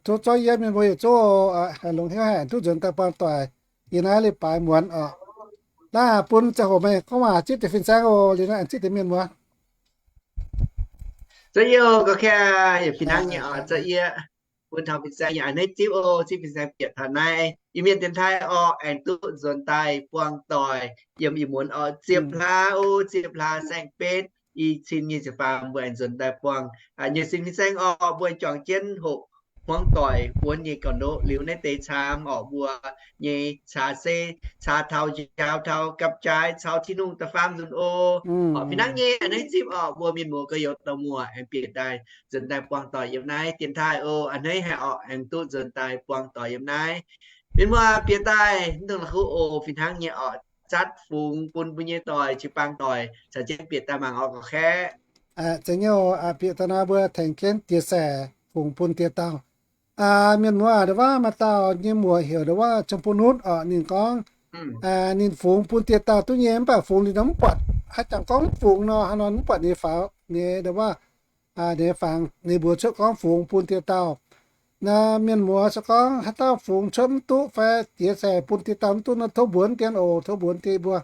Tov zorqv yie mienh mbuo yietc zungv haiz longx hnyouv haic duqv nzuonx daaih buangh doic yiem naaiv leiz-baaix muonz oc. Naaiv bun ziangh hoc meih gorngv waac zipv deix fin-saeng oc, liuz naaiv aengx zipv deix mienh muoz. Za'yietv oc, ga'keng, fih hnangv nyei oc, za'yietv bun taux fin-saeng yaac a'hneiv zipv oc, zipv fin-saeng bieqc taux naaiv Iu-Mienh dienx taaih oc, aengx duqv nzuonx daaih buangh doic yiem ih muonz oc, ziepc hlaax oc, ziepc hlaax saeng-betv i cin nyic ziepc faam mbuo aengx nzuonx daaih buangh nyei sin fin-saeng oc, mbuo juangc jienv hoqc hmuangv doic wuonv nyei gauh ndoqv liuz naaiv deix camv oc, mbuo nyei caax se caax taux njaaux taux gapv-jaaix caux Tin-Hungh da'faam nzunc oc. Oc, fih hnangv nyei a'hneiv zipv oc, mbuo mienh muoz gorx-youz dauh muoz aengx bieqc daaih nzuonx daaih buangh doic yiem naaiv dienx taaih oc, a'hneiv haic oc, aengx duqv nzuonx daaih buangh doic yiem naaiv. Mienh muoz bieqc daaih mv dungx la'kuqv oc, fih hnangv nyei oc, zatv fungx bun mbuo nyei doic jiu-baang doic caux jienv bieqc daaih mangc oc, ga'keng. Zeiz nyei oc, bieqc daaih nor mbuo tengx jienv jiex saec fungx bun dieh dauh. Mienh muoz aac, ndongc wuov maaih dauh nyei muoc heuc ndongc wuov Ziangh Bun Nutv oc, ninh gorngv ninh fungx bun dieh dauh duqv nyei, mv baac fungx liuz nor mv buatc, haaix jangx gorngv mv fungx nor, haaix nor mv buatc ninh faaux nyei, ndongc wuov ninh fangx ninh mbuox cuotv gorngv fungx bun dieh dauh. Naaiv mienh muoz se gorngv haaix dauh fungx cuotv mv duqv fai jiex saec bun dieh dauh mv duqv nor, tov mbuox dien oc, tov mbuox dien mbuo.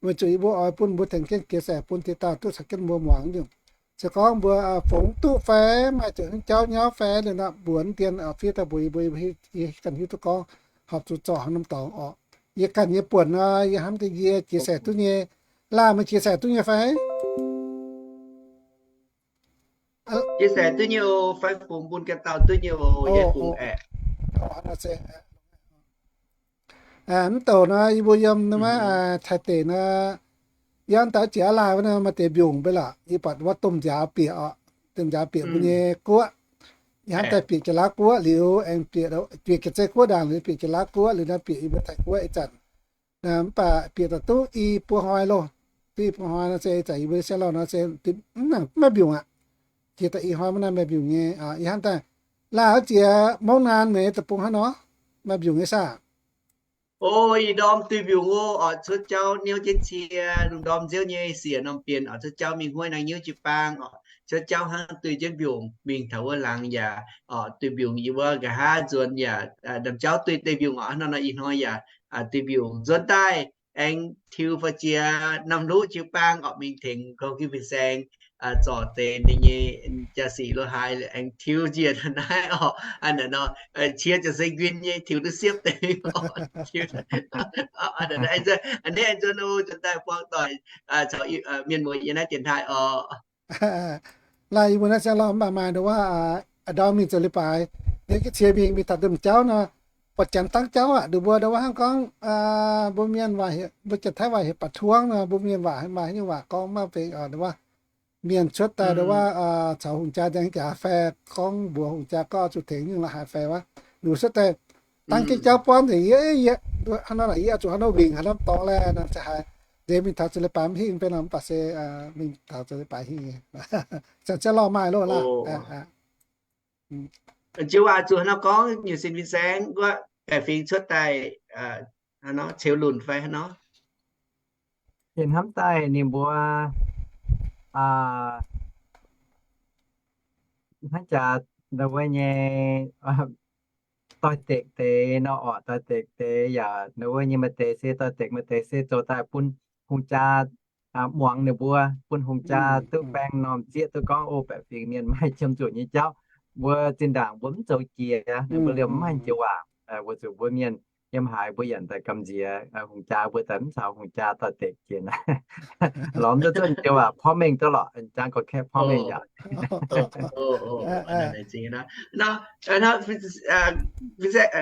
Weic zuqc yie mbuo oix bun mbuo tengx jienv jiex saec bun dieh dauh duqv caux jienv mbuo muangx nyungc. Se gorngv mbuo fungx mv duqv fai maaih zuqc jauv nyauv fai liuz nor, mbuox dien fiev daaih mbuox yie mbuo, yie ganh hiuv duqv gorngv horpc zuqc zorc haaix norm dorngx oc. Yie ganh nyei buonc nor, yie hnamv deix yie jiex saec duqv nyei. Laanh meih jiex saec duqv nyei fai? Jiex saec duqv nyei oc, fai fungx bun ganh dauh duqv nyei oc, yie fungx aeqv. Mv douc nor, yie mbuo yiem nor maiv taaih deic nor, Yie hnamv daaih jiex laaih wuov nor maaih deix mbiungc mbe lorqc, yie buatc wuov domh nziaaux bieqc oc, domh nziaaux bieqc mbuo nyei guoqv. Yie hnamv daaih bieqc jiex Laauv guoqv liuz aengx bieqc, bieqc jiex Zeiv guoqv ndaangc liuz bieqc jiex Laauv guoqv liuz naaiv bieqc yie mbuo Taiv guoqv ih zanc. Mv baac bieqc daaih duqv i buo hnoi loh. Duqv i buo hnoi nor se ih zanc yie mbuo siang lauh nor se mv nangc maiv mbiungc aqv. Jiex daaih i hnoi maiv nangc maaih mbiungc nyei. Ih hnamv daaih laaih wuov jiex mouv naan meih deic-bung hnangv nor, maaih mbiungc nyei saah? O, ih ndorm duih mbiungc o, oix cuotv jauv niouv jienv cie, lungh ndorm nziouv nyei siec norm bienh oix cuotv jauv mingh huaiv naang nyiuv jiu-baang oc, cuotv jauv hnangv duih jienv mbiungc mingh taux wuov laangz yaac oc, duih mbiungc yie wuov nqa'haav nzuonx yaac ndamv jauv duih deix mbiungc oc. Hnangv nor ih hnoi yaac duih mbiungc nzuonx daaih aengx tiux faaux jiex norm luqv jiu-baang oc, mingh tengx gorngv jienv fin-saeng zorc deix ninh nyei jaa-sic lo haaix aengx tiux njiec naaiv oc. Aa, nor cie ziouc se nquin nyei tiux duqv siepv deix oc. A'hneiv aengx nzuonx, nzuonx daaih buangh doic caux mienh muoz yiem naaiv dienx taaih oc. Laaih yie mbuo naaiv siang lauh mv baac maaih nduov wuov, ndorm mingh zoux leiz-baaix, ninh cie mingh, mingh taux domh jauv nor, buatc janx dangv jauv aqv. Ninh mbuo nduov wuov hnangv gorngv mbuo mienh waac, mbuo Janx-Taiv waac heuc ba'tuongv nor, mbuo mienh waac maaih haaix nyungc waac gorngv maiv benx nduov wuov. Mienh cuotv daaih nduov wuov caux hungh jaa nzengc jaax fai gorngv mbuox hungh jaa gorngv oix zuqc tengx nyungc la'haaix fai wuov. Ninh cuotv daaih dangv jienv jauv buangv nzengc yie, yie hnangv nor yie oix zuqc hnangv nor wingc haaix norm dorngx laeh nor, se haaix nzengc mingh taux zoux leiz-baaix mv hingh fai nor, mv baac se mingh taux zoux leiz-baaix hingh. Zanc ziangh lauh maaih loh laah. Jiu waac zuqc hnangv nor gorngv nyungc sin fin-saeng wuov, baeqc fingx cuotv daaih ceux lunc fai hnangv nor. Ih hnamv daaih ninh mbuo hnangv jaax nduov wuov nyei doix-dekc deix nor oc, doix-dekc deix yaac nduov wuov nyei maaih deix se doix-dekc, maaih deix se zoux daaih bun hungh jaa muangx ninh mbuo, bun hungh jaa duqv baeng normh zieqv duqv gorngv, o, baeqc fingx mienh maaih qiemx zuqc nyei jauv. Mbuo zinh ndaangc mbuo mv zoux jiex, ninh mbuo liemh mv maaih joux waac, weic zuqc mbuo mienh yiem haaix mbuo yaac daaih gamh nziex hungh jaa, mbuo daaih mv caux hungh jaa doix-dekc jiex naaiv. Lorz mv duqv zuqv joux waac porv mengh duqv lorqc, jangx gorx-kaeqv porv mengh yaac.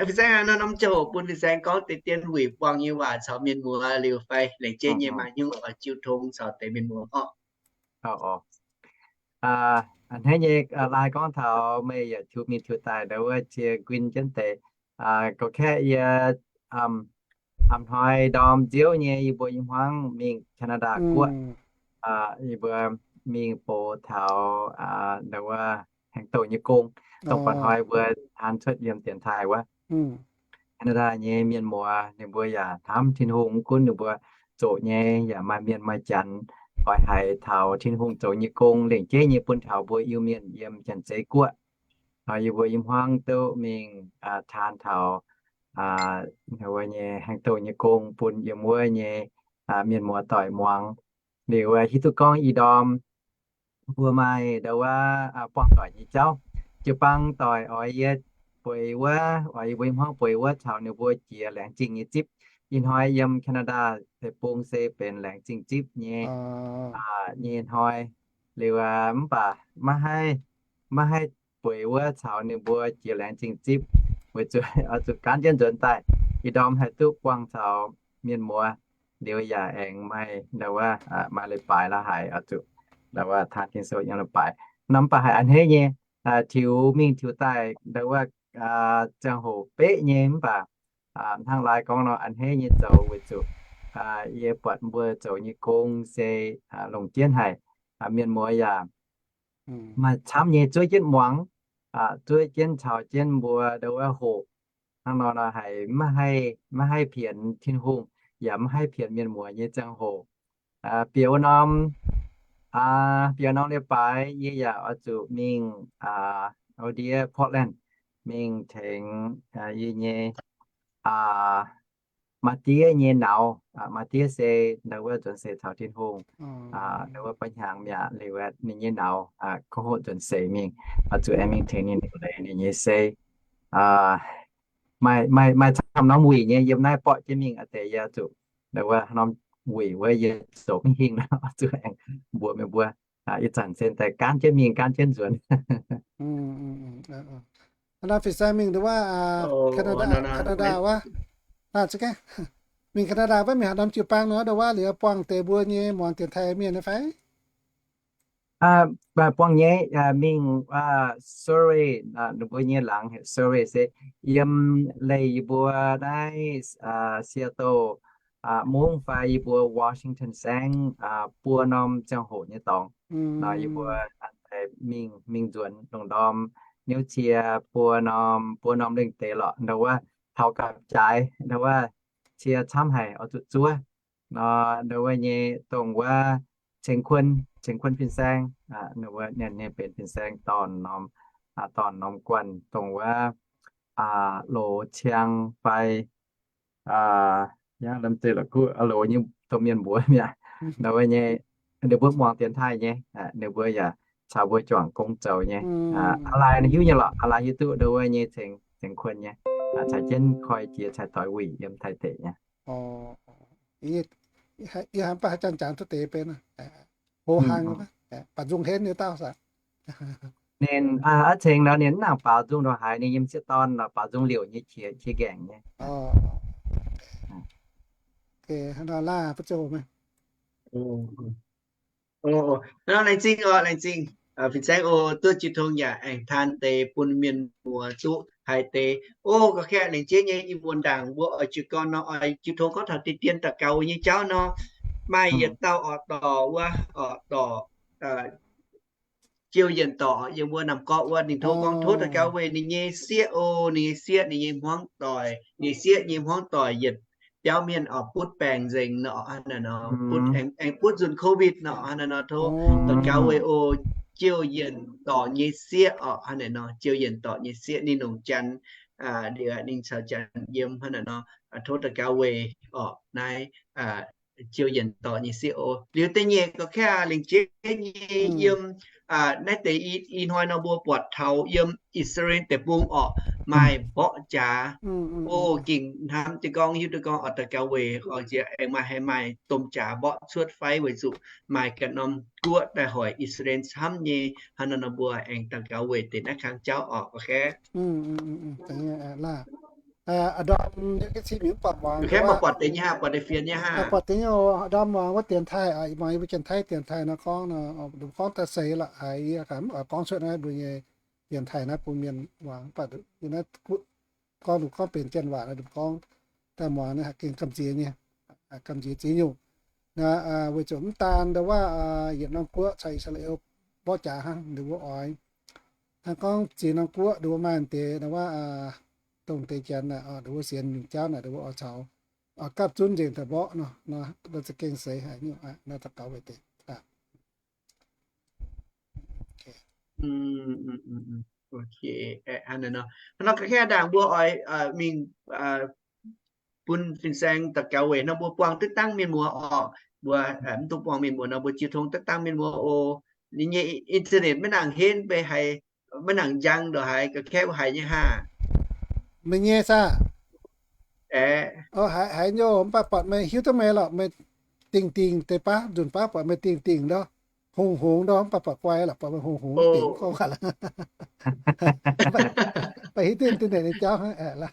Fin-saeng, norm ziangh hoc bun fin-saeng gorngv deix dien wuic buangh nyei waac caux mienh muoz liuz fai laengz jienv nyei maaih hnyouv oix jiu tong caux deix mienh muoz orqc. A'hneiv nyei, laai gorngv taux meih yaac tiux mingh tiux daaih nduov wuov cie nquin jienv deix. Gorx-kaeqv yie a'hnoi ndorm nziouv nyei yie mbuo nyei hmuangv mingh Canada guoqv. Yie mbuo mingh box taux nduov wuov haengh douh nyei gong, dongh ba'hnoi mbuo taan cuotv yiem dienx taaih wuov. Canada nyei mienh muoz ninh mbuo yaac hnamv Tin-Hungh, mv gunv ninh mbuo zoqc nyei yaac maaih mienh maaih janx oix haiz taux Tin-Hungh zoux nyei gong lengc jeiv nyei bun taux mbuo Iu-Mienh yiem Janx-Zeiz Guoqv. Yie mbuo nyei hmuangv duqv mingh taan taux wuov nyei haengh douh nyei gong bun yiem wuov nyei mienh muoz doic muangx. Liuz hiuv duqv gorngv ih ndorm mbuo maaih nduov wuov buangh doic nyei jauv. Jiu-baang doic oix yie bueix wuov, oix yie mbuo nyei hmuangv bueix wuov caux ninh mbuo jiex laengz zingh nyei zipv. Ih hnoi yiem Canada deic-bung se benx laengz zingh zipv nyei, nyei hnoi. Liuz mv baac maiv haih, maiv haih bueix wuov caux ninh mbuo jiex laengz zingh zipv, weic zuqc oix zuqc gaanv jienv nzuonx daaih. Ih ndorm haih duqv buangh caux mienh muoz, liuz yaac aengx maaih nduov wuov maaih leiz-baaix la'haic oix zuqc nduov wuov taan Ging-Sou yiem leiz-baaix. Nor mv baac haiz a'hneiv nyei, tiux mingh tiux daaih nduov wuov ziangh hoc beqv nyei mv baac hnangv laai gorngv nor a'hneiv nyei zoux weic zuqc yie buatc mbuo zoux nyei gong se longc jienv haic. Mienh muoz yaac maaih camv nyei zuov jienv muangx, zuov jienv caux jienv mbuo nduov wuov hoqc. Hnangv nor nor haiz maiv haih, maiv haih pienx Tin-Hungh yaac maiv haih pienx mienh muoz nyei ziangh hoc. Bieqc wuov norm, bieqc norm leiz-baaix yie yaac oix zuqc mingh ndie Portland mingh tengx yie nyei maa-diev nyei nauz. Maa-diev se nduov wuov nzuonx seix caux Tin-Hungh nduov wuov ba'hnyangx mi'aqv. Liuz ninh nyei nauz kungx hoqc nzuonx seix mingh, oix zuqc aengx mingh tengx ninh leiz ninh nyei sei. Maaih, maaih, maaih camv norm wuic nyei yiem naaiv borqv jienv mingh aqv. Deix yie zuqc nduov wuov norm wuic wuov yie zoux mv hingh, oix zuqc aengx mbuox meih mbuo. Ih zanc se daaih gaanv jienv mingh gaanv jienv nzuonx. Hnangv nor fin-saeng mingh nduov wuov Canada, Canada wuov, naaiv za'gengh Mingh Canada wuov mingh haaix norm jiu-baang nor, ndau wuov liuz buangh deix mbuo nyei muangx dienx taaih mienh nyei fai? Buangh nyei, mingh Surrey, ninh mbuo nyei laangz heuc Surrey se yiem leih yie mbuo naaiv Seattle mungv fai yie mbuo Washington saengv buo norm ziangh hoc nyei dorngx. Nor yie mbuo mingh, mingh nzuonx lungh ndorm niuv cie buo norm, buo norm lengh deix lorqc. Ndau wuov taux gapv-jaaix, ndau wuov cie camv haic oix zuqc zuov. Nor ndau wuov nyei dongh wuov ceng kuon, ceng kuon fin-saeng, ninh wuov ninh nyei benx fin-saeng dorn norm, dorn norm guanh dongh wuov loz ciang fai, yangh lamh zeiz la'kuqv loz nyei domh mienh mbuox mi'aqv. Ndau wuov nyei, ninh mbuo muangx dienx taaih nyei, ninh mbuo yaac caux mbuo juangc gong zoux nyei. Aa lai hiuv nyei lorqc, aa lai hiuv duqv ndau wuov nyei ceng, ceng kuon nyei, caux jienv koi jiex cai doix wuic yiem Taiv deic nyei. Yie haiz mv baac haaix zanc jangx duqv deix benx hoz hlang, baac nzung henv nyei dauh saah. Ninh aav ceng nor ninh mv nangc baaux nzung ndongc haaix, ninh yiem sieqv dorn nor baaux nzung liouc nyei qiex, qiex nqaengc nyei. Laengz zingh oc, laengz zingh. Fin-saeng oc, duqv jiu tong yaac aengx taan deix bun mienh muoz duqv haiz deix. Oc, gorngv kaeqv laengz jeiv nyei, ih muonz ndaangc mbuo oix jiu gorn nor, oix jiu tong gorngv taux deix dien daux gaux nyei jauv nor, maaih yietc dauh orqc dorc wuov, orqc dorc Jouh Yienc Dorc yiem wuov Namh Gorqv wuov, ninh tov gorngv tov daux gaux weic ninh nyei sieqv oc, ninh nyei sieqv, ninh nyei hmuangv doic, ninh nyei sieqv nyei hmuangv doic yietc biauv mienh oix butv baengc nzengc nor, hnangv naaiv nor, butv aengx, aengx butv nzunc COVID nor, hnangv naaiv nor, tov daux gaux weic oc, Jouh Yienc Dorc nyei sieqv orqc, hnangv naaiv nor, Jouh Yienc Dorc nyei sieqv ninh longc Janx, liuz ninh caux Janx yiem, hnangv naaiv nor, tov daux gaux weic orqc naaiv Jouh Yienc Dorc nyei sieqv oc. Liuz da'nyeic gorngv kaeqv laengz jeiv nyei yiem naaiv deix ih hnoi nor mbuo buatc taux yiem I^saa^laa^en Deic-Bung orqc, maaih mborqv jaax. Oc, gengh hnamv jienv gorngv hiuv duqv gorngv oix daux gaux weic oc, nziex aengx maaih, haih maaih domh jaax mborqv cuotv fai, weic zuqc maaih ganh norm guoqv daaih hoic I^saa^laa^en camv nyei. Hnangv naaiv nor mbuo aengx daux gaux weic deix naaiv kang jauv orqc, gorngv kaeqv. Buatc deix nyei hnangv, buatc deix fienx nyei hnangv. Ndorm muangx wuov dienx taaih, muangx yie mbuo janx-taiv dienx taaih nor gorngv, gorngv daaih seix lorqc, haiz yie gaax mv oix gorngv cuotv naaiv mbuo nyei dienx taaih naaiv bun mienh muangx, mv baac gorngv ninh gorngv benx janx waac, ninh gorngv daaih muangx naaiv gengh gamh nziex nyei, gamh nziex ziex nyungc. Weic zuqc mv daan ndau wuov yietc norm guoqv caux I^saa^laa^en mborqv jaax hnangv, ninh mbuo oix hnangv gorngv ziex norm guoqv ninh mbuo maaih deix ndau wuov dongh deix janx naaic, ninh mbuo sienx nyungc jauv naaic, ninh mbuo oix caux, oix gapv zunv nzengc daaih mborqv nor, za'gengh seix haic nyungc, naaiv daux gaux weic deix. Hnangv nor, hnangv nor, ga'naaiv ndaangc mbuo oix mingh bun fin-saeng daux gaux weic nor, mbuo buangh duqv dangv mienh muoz orqc. Mbuo mv dungx buangh mienh muoz nor, mbuo jiu tong duqv dangv mienh muoz oc. Ninh nyei internet maiv nangc henv, maiv nangc njang ndongc haaix, ga'naaiv haiz nyei haah? Meih nyei saah? Aeqv, haiz nyei, mv baac buatc meih hiuv duqv meih lorqc, meih dingh dingh deix baav nzunc baav buatc meih dingh dingh ndorm, hungx hungx ndorm, mv baac buatc guai lorqc, buatc meih hungx hungx dingc gorngv waac lorqc. Mv baac hiuv duqv internet nyei jauv hnangv.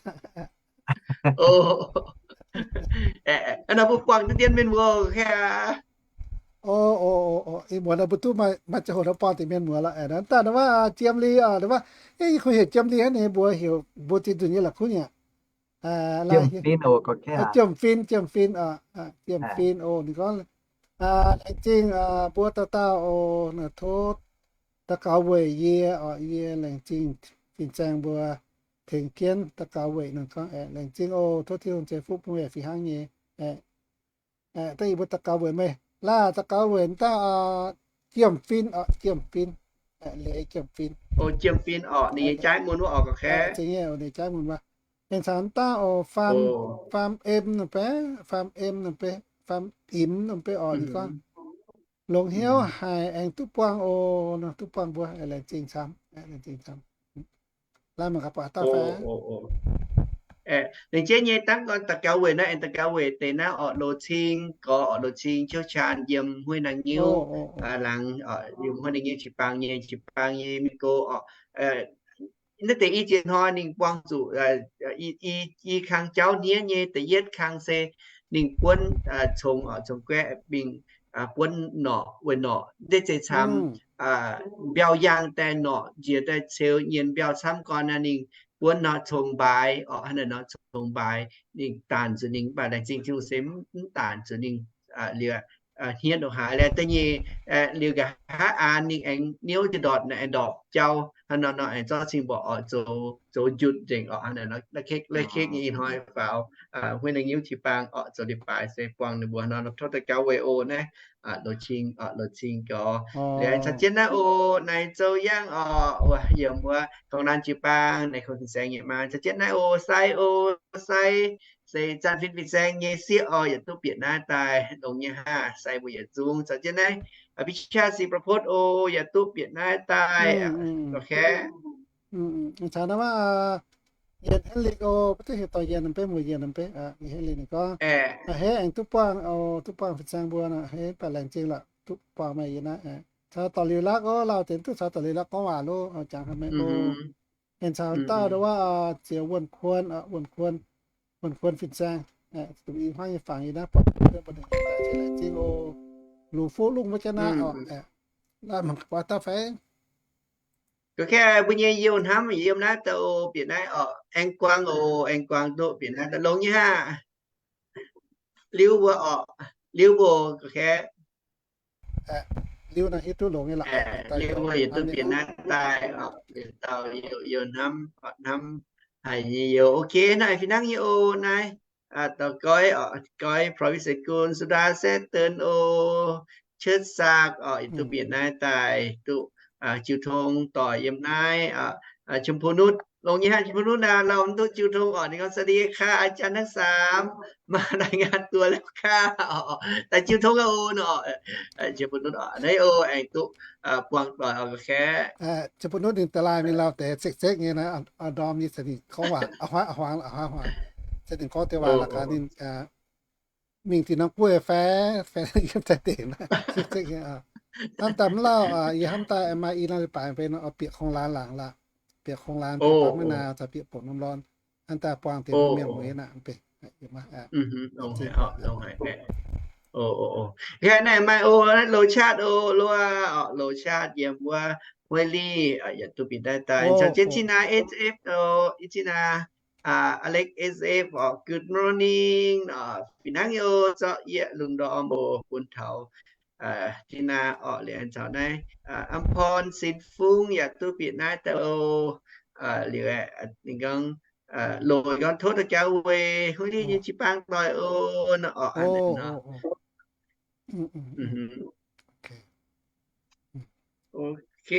Nor mbuo buangh duqv dien mienh muoz aqv. Ih muonz mbuo duqv maaih ziangh hoc nor buangh deix mienh muoz lorqc. Daaih wuov Jiem Li, wuov, yie kuh heuc Jiem Li hnangv, ninh mbuo heuc, mbuo ziex nzunc nyei la'kuqv nyei. Jiem Fin, Jiem Fin, Jiem Fin oc. Ninh gorngv, laengz zingh mbuo dauh dauh oc, tov daux gaux weic yie oc, yie laengz zingh fin-saeng mbuo tengx jienv daux gaux weic ninh gorngv, laengz zingh oc, tov Tin-Hungh ceix fuqv bun meih fih hnangv nyei. Dangh yie mbuo daux gaux weic meih. Laah, daux gaux weic daaih Jiem Fin oc, Jiem Fin. Leiz Jiem Fin. Jiem Fin oc, ninh nyei jaiv mun wuov oc, ninh nyei jaiv mun wuov. Aengx caux daaih oc, Faam Em nor beiv, Faam Em nor beiv, Faam Imx nor beiv oc, ninh gorngv longx hnyouv haic, aengx duqv buangh oc, duqv buangh mbuo, laengz zingh camv, laengz zingh camv. Laengz jienv nyei dangv gorn daux gaux weic naaiv, aengx daux gaux weic deix naaiv orqc, loz-cing gorx, orqc, loz-cing ciouv caan yiem Huih Nangv Nyiuv laangz, yiem Huih Nangv Nyiuv jiu-baang nyei, jiu-baang nyei mienh go orqc. Naaiv deix i ziex hnoi ninh buangh zuqc i kang jauv hniev nyei da'yietv kang se ninh buonv congx oc, congx guaeqv mingh buonv norqc, weic norqc deix zeiz camv mbiauh yaangh daaih norqc njiec daaih ceux nyienh mbiauh camv gorn naaiv ninh buonv nor congx mbaaix oc, hnangv naaiv nor congx mbaaix ninh daanc zuqc ninh, mv baac laengz zingh Tin-Hungh se mv daanc zuqc ninh liuz hniev ndongc haaix. Laengz da'nyeic liuz nqa'haav aanx ninh aengx niouv jienv ndortc, aengx ndorpc jauv hnangv nor nor aengx zorqv cing mborqc oc, zoux njunc nzengc oc. Hnangv naaiv nor, la'kekv nyei ih hnoi faaux huin naaiv nyiuv jiu-baang oc, zoux leiz-baaix se buangh ninh mbuo hnangv nor. Tov daux gaux weic oc naaiv, loz-cing oc, loz-cing gaux. Liuz caux jienv naaiv oc, naaiv zoux yangh oc, yiem wuov Tongx Laanh jiu-baang naaiv kungx fin-saeng nyei maa. Caux jienv naaiv oc, sai oc, sai se Zanh Fin fin-saeng nyei sieqv oc, yietc duqv bieqc naaiv daaih longx nyei haah. Sai mbuo yietc zungv caux jienv naaiv, Bicha Si Propos oc, yietc duqv bieqc naaiv daaih. Caux naaiv maah, Yien Henley oc, baav duqv heuc dorh Yien, mv baac mbuo Yien, mv baac Yien Henley ninh gorngv, a'hneiv aengx duqv buangh oc, duqv buangh fin-saeng mbuo a'hneiv, mv baac laengz zingh lorqc, duqv buangh meih yiem naaiv. Caux dorh liuz lakv oc, lauh deix duqv caux dorh liuz lakv gorngv waac loh, jangx haic meih oc. Aengx caux dauh nduov wuov, ziex Wuonh Kuon, Wuonh Kuon, Wuonh Kuon fin-saeng, i hmuangv nyei fangx yie naaiv buatc mbuo ninh laengz zingh oc. Lungh fuqv lungh wuov jienv naaiv oc, mangc buatc dauh fai? Gorqv-kaeqv mbuo nyei youh hnamv yiem naaiv daaih oc, bieqc naaiv oc, aengx guangc oc, aengx guangc duqv bieqc naaiv daaih longx nyei haah. Liuz mbuo oc, liuz mbuo gorqv-kaeqv, liuz naaiv hiuv duqv longx nyei lorqc. Liuz mbuo yietc duqv bieqc naaiv daaih oc, liuz dauh youh hnamv, hnamv haic nyei youh. Ok, naaiv fih hnangv nyei oc, naaiv dauh goiv oc, goiv Province Gunv, Suda Setv Dien oc, Cuotv Saakv oc, yietc duqv bieqc naaiv daaih duqv jiu tong doic yiem naaiv. Chim Pu Nutv, longx nyei haah, Chim Pu Nutv aah, lauh mv duqv jiu tong oc. Ninh gorngv สวัสดีค่ะ อาจารย์ทั้งสาม มา รายงานตัวแล้วค่ะ oc. Daaih jiu tong oc, nor. Chim Pu Nutv oc, naaiv oc, aengx duqv buangh doic oc, gorqv-kaeqv. Chim Pu Nutv ninh da'laaih mingh lauh deix sekv-sekv nyei naaiv, ndorm nyei cingx ninh gorngv waac, huaangx, huaangx, huaangx, cingx ninh gorngv deix waac la'gaax ninh mingh tin norm guoqv fai, fai yiem daaih dingc naaiv, sekv-sekv nyei. Hnamv daaih mv lauh, yie hnamv daaih maaih i norm leiz-baaix benx bieqc kong laanx laangc lorqc. Bieqc kong laanx deix baav maiv naa caux bieqc bouc norm lorn. Hnamv daaih buangh deix mbuo mienh mueiz naaic benx. Naaiv maaih oc, loz-chaatv oc, loz-chaatv yiem wuov Huei Li, yietc duqv bieqc naaiv daaih. Caux jienv Cina S F oc, Cina, Alex S F oc, good morning oc, fih hnangv nyei oc, zorqv yie lungh ndorm oc bun taux Cina oc, liuz aengx caux naaiv Am Porn Sin Fung yaac duqv bieqc naaiv daaih oc. Liuz ninh gorngv, loz gorngv tov daux gaux weic Huei Li nyei jiu-baang doic oc, nor oc. Ok,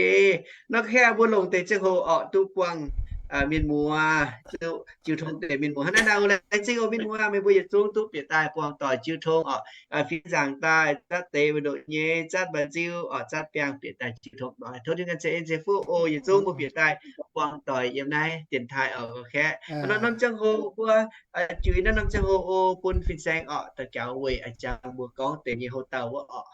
nor kaeqv mbuo longc deix ziangh hoc oc duqv buangh mienh muoz, duqv jiu tong deix mienh muoz. Hnangv naaiv nor, laengz zingh oc mienh muoz, meih mbuo yietc zungv duqv bieqc daaih buangh doic jiu tong oc. Fih nzaangc daaih zatv deix weic ndoqv nyei, zatv mbaaix nziu oc, zatv biangh bieqc daaih jiu tong doic. Tov Tin-Hungh ceix en ceix fuqv oc, yietc zungv mbuo bieqc daaih buangh doic yiem naaiv dienx taaih oc, gorqv-kaeqv. Naaiv norm ziangh hoc mbuo juix naaiv norm ziangh hoc oc, bun fin-saeng oc daux gaux weic a'jang mbuo gorngv deix nyei houv dauh wuov oc.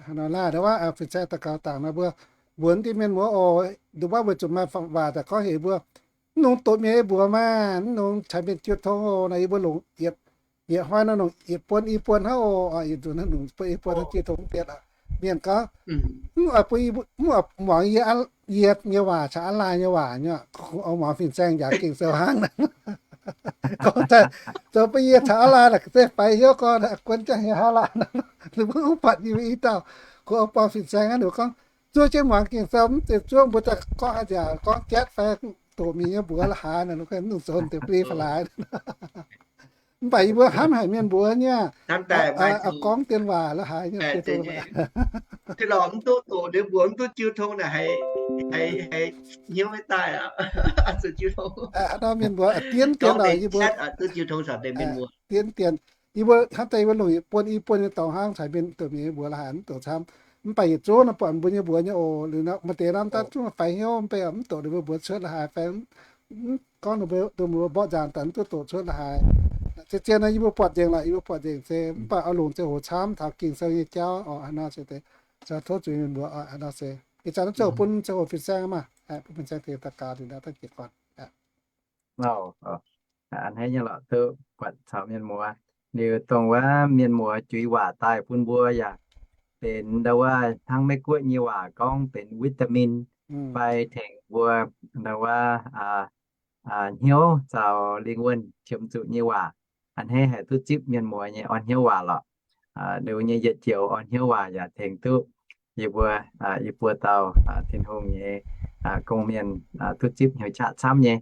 Hnangv nor laah, fin-saeng daux gaux dangc nor mbuo mbuox deix mienh muoz oc, nduqc baav mbuo zuqc maaih waac daaih gorngv heuc mbuo, mv nongx doqc mienh nyei mbuox maah, mv nongx caux mienh jiu tong oc. Naaiv yie mbuo longc yietc, yietc hnoi nor longc yietc buonc i buonc hnangv oc. Yietc nzunc naaiv longc buonc i buonc hnangv jiu tongx dien. Mienh gorngv, mv oix bun, mv oix muangx yie, yie nyei waac caux aa laai nyei waac nyei, kungx oix muangx fin-saeng njaaux Ging-Sou hnangv. Gorngv daaih zoux bun yie caux aa laai naaic zeiz faix hnyouv gorngv guon jangv nyei haa laanh. Ninh mbuo mv buatc yie mbuo i dauh, kungx oix buangh fin-saeng hnangv. Ninh mbuo gorngv zuov jienv muangx Ging-Sou, mv zeiz zuov mbuo daaih gorngv haaix nziaauc, gorngv jatv fai doqc mienh nyei mbuox la'haaix, mv dungx zoux deix bli faaux laaix. Mv baac yie mbuo hnamv haic mienh mbuox nyei, gorngv dien waac la'haaix nyei. Tin lorqc, mv duqv doqc ninh mbuox, mv duqv jiu tong naaic, haiz hnyouv maiv daaih. Zuqc jiu tong. Nor mienh mbuox dien dien lorqc, yie mbuo duqv jiu tong caux deix mienh mbuox dien dien. Yie mbuo hnamv daaih yie mbuo longc yietc buonc i buonc nyei dorngx hnangv caux mienh doqc mienh nyei mbuox la'haaix, mv doqc camv. Mv baac yietc zungv nor buatc mbuo nyei mbuox nyei oc. Liuz nor maaih deix nor mv daaih zungv faix hnyouv, mv baac mv doqc ninh mbuo mbuox cuotv la'haaix fai gorngv ninh mbuo mborqv nzaangc daaih mv duqv doqc cuotv la'haaix. Zien zien nor yie mbuo buatc nzengc lorqc, yie mbuo buatc nzengc se mv baac oix longc ziangh hoc camv taux Ging-Sou nyei jauv oc. Hnangv nor se deix, tov zuiz mienh mbuox oc. Hnangv nor se ih zanc naaiv ziouc bun ziangh hoc fin-saeng maah, bun fin-saeng tengx daux gaux liuz naaiv dangv jiez gorn. Hnangv nyei lorqc, tov buatc caux mienh muoz. Liuz dongh wuov mienh muoz juix waac daaih bun mbuo yaac benx ndau wuov hnangv Meiv Guoqv nyei waac gorngv benx vitamin fai tengx mbuo ndau wuov hnyouv caux lingh wuonh qiemx zuqc nyei waac. A'hneiv haic duqv zipv mienh muoz nyei orn hnyouv waac lorqc. Liuz nyei yietc joux orn hnyouv waac yaac tengx duqv yie mbuo, yie mbuo dauh Tin-Hungh nyei gong-mienh duqv zipv hnyouv qaqv camv nyei.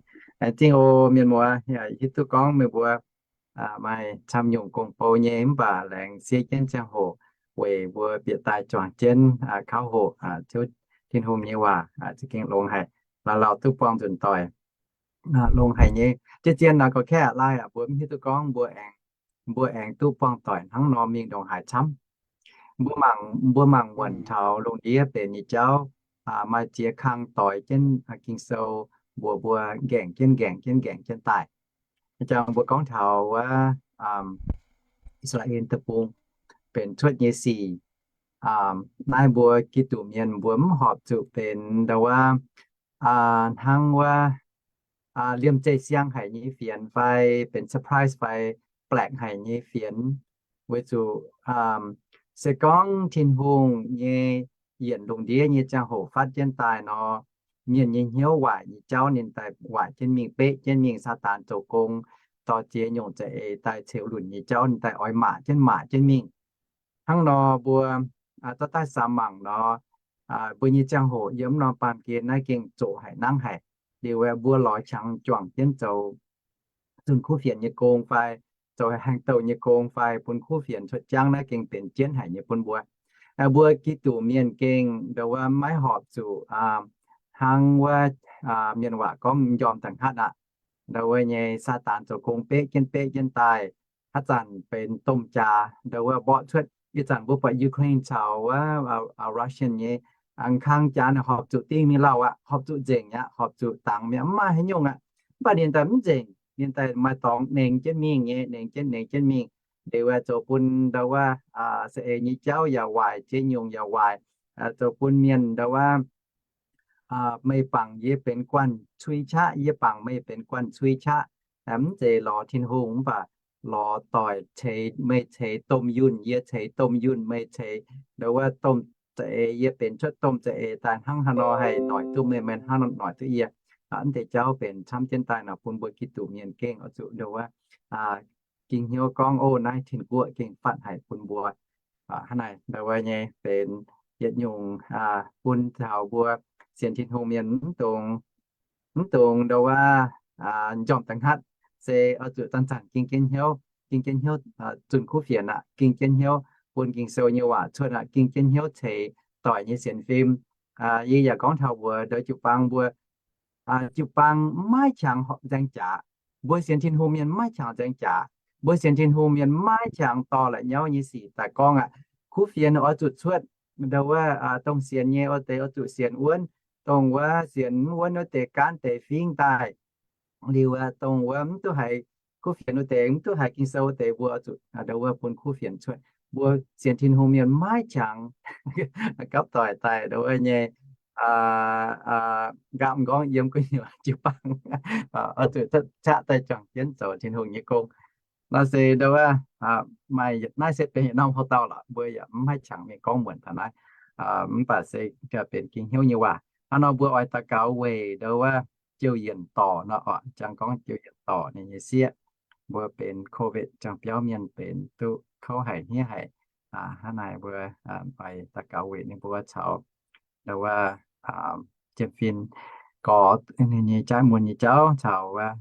Zingh oc mienh muoz, hiuv duqv gorngv meih mbuo maaih camv nyungc gong-bou nyei mv baac laengz siev jienv ziangh hoc weic mbuo bieqc daaih juangc jienv kauv hoqc Ziouv Tin-Hungh nyei waac za'gengh longx haic. Laaix lauh duqv buangh nzunc doic, longx haic nyei. Zien-zien naaic gorx-kaeqv laai aqv, mbuo mv hiuv duqv gorngv mbuo aengx, mbuo aengx duqv buangh doic hnangv nor mingh ndongc haaix camv. Mbuo mangc, mbuo mangc muonc taux lungh ndiev benx nyei jauv, maaih ziex kang doix jienv Ging-Sou mbuox mbuo nqaengc jienv nqaengc jienv nqaengc jienv daaih. Jangx mbuo gorngv taux wuov I^saa^laa^en Deic-Bung benx cuotv nyei sic. Naaiv mbuo Giduc mienh mbuo mv horpc zuqc benx ndau wuov hnangv wuov liemh zeih siang haic nyei fienx fai benx surprise fai แปลก haic nyei fienx. Weic zuqc se gorngv Tin-Hungh nyei yienc lungh ndiev nyei ziangh hoc fatv jienv daaih nor, mienh nyei hnyouv waaic nyei jauv ninh daaih waaic jienv mingh, beqv jienv mingh. Saadaan zoux gong dorh ziex nyungc za'eix daaih ceux lunc nyei jauv ninh daaih oix maac jienv maac jienv mingh. Hnangv nor mbuo dorh daaih samx mangc nor, mbuo nyei ziangh hoc yiem mv norm baamh gen naaiv gengh zoqc haic nangv haic. Liuz mbuo lorz qangx juangc jienv zoux zunh kuv fienx nyei gong fai zoux haengh douh nyei gong fai bun kuv fienx cuotv jangv naaiv gengh benx jienv haic nyei bun mbuo. Mbuo Giduc mienh gengh ndau wuov maiv horpc zuqc hnangv wuov mienh waac gorngv njormh da'hnaatv aqv. Ndau wuov nyei Saadaan zoux gong beqv jienv beqv jienv daaih, haaix zanc benx domh jaax ndau wuov mborqv cuotv. Ih zanc mbuo buatc Ukraine caux wuov Russian nyei, a'kang jaax naaic horpc zuqc dingh mingh lauh aqv, horpc zuqc nzengc aqv, horpc zuqc dangx mi'aqv, mv maaih haaix nyungc aqv. Mv baac ninh daaih mv nzengc, ninh daaih maaih dorngx nengx jienv mingh nyei, nengx jienv nengx jienv mingh. Liuz zoux bun ndau wuov za'eix nyei jauv yaac waaic, ziex nyungc yaac waaic, zoux bun mienh ndau wuov meih bangc yie benx guanh cui qaqv, yie bangc meih benx guanh cui qaqv. Mv zeiz lorz Tin-Hungh mv baac lorz doic ceix, meih ceix domh yunh, yie ceix domh yunh, meih ceix ndau wuov domh za'eix, yie benx cuotv domh za'eix daaih hnangv haaix nor haih noic duqv meih, meih hnangv nor noic duqv yie. Mv deix jauv benx camv jienv daaih nor bun mbuo Giduc mienh gengh oix zuqc ndau wuov ging hnyouv gorngv, O, naaiv Tin-Guoqv gengh fatv haic bun mbuo. Hnangv naaic ndau wuov nyei benx yietc nyungc bun taux mbuo sienx Tin-Hungh mienh mv dungx, mv dungx ndau wuov njormh da'hnaatv, se oix zuqc zanc-zanc ging jienv hnyouv, ging jienv hnyouv zunh kuv fienx aqv, ging jienv hnyouv bun Ging-Sou nyei waac cuotv aqv, ging jienv hnyouv ceix doic nyei sienx fim. Yie yaac gorngv taux mbuox ndau jiu-baang mbuo, jiu-baang maiv qangx nzaeng jaax. Mbuo sienx Tin-Hungh mienh maiv qangx nzaeng jaax. Mbuo sienx Tin-Hungh mienh maiv qangx dorh la'nyauv nyei sic daaih gorngv aqv. Kuv fienx oix zuqc cuotv ndau wuov dongh sienx nyei wuov deix oix zuqc sienx wuonv, dongh wuov sienx mv wuonv wuov deix gaanv deix fingv daaih. Liuz dongh wuov mv duqv haiz kuv fienx wuov deix, mv duqv haiz Ging-Sou wuov deix, mbuo oix zuqc ndau wuov bun kuv fienx cuotv. Mbuo sienx Tin-Hungh mienh maiv qangx gapv doic daaih ndau wuov nyei nqaapv m'nqorngv yiem gu'nyuoz jiu-baang, oix zuqc qaqv daaih juangc jienv zoux Tin-Hungh nyei gong. Nor se ndau wuov maaih naaiv se benx yietc norm houx-dauh lorqc, mbuo yaac mv haih qangx mingh gorngv muonc taux naaiv. Mv baac se benx ging hnyouv nyei waac. Hnangv nor mbuo oix daux gaux weic ndau wuov jouh yienc dorc nor oc, jangx gorngv jouh yienc dorc ninh nyei sieqv. Mbuo benx COVID jangx biauv mienh benx duqv kouv haic hniev haic. Hnangv naaic mbuo oix daux gaux weic ninh mbuo caux ndau wuov jiem-fin gorx, ninh nyei jaav muonz nyei jauv caux wuov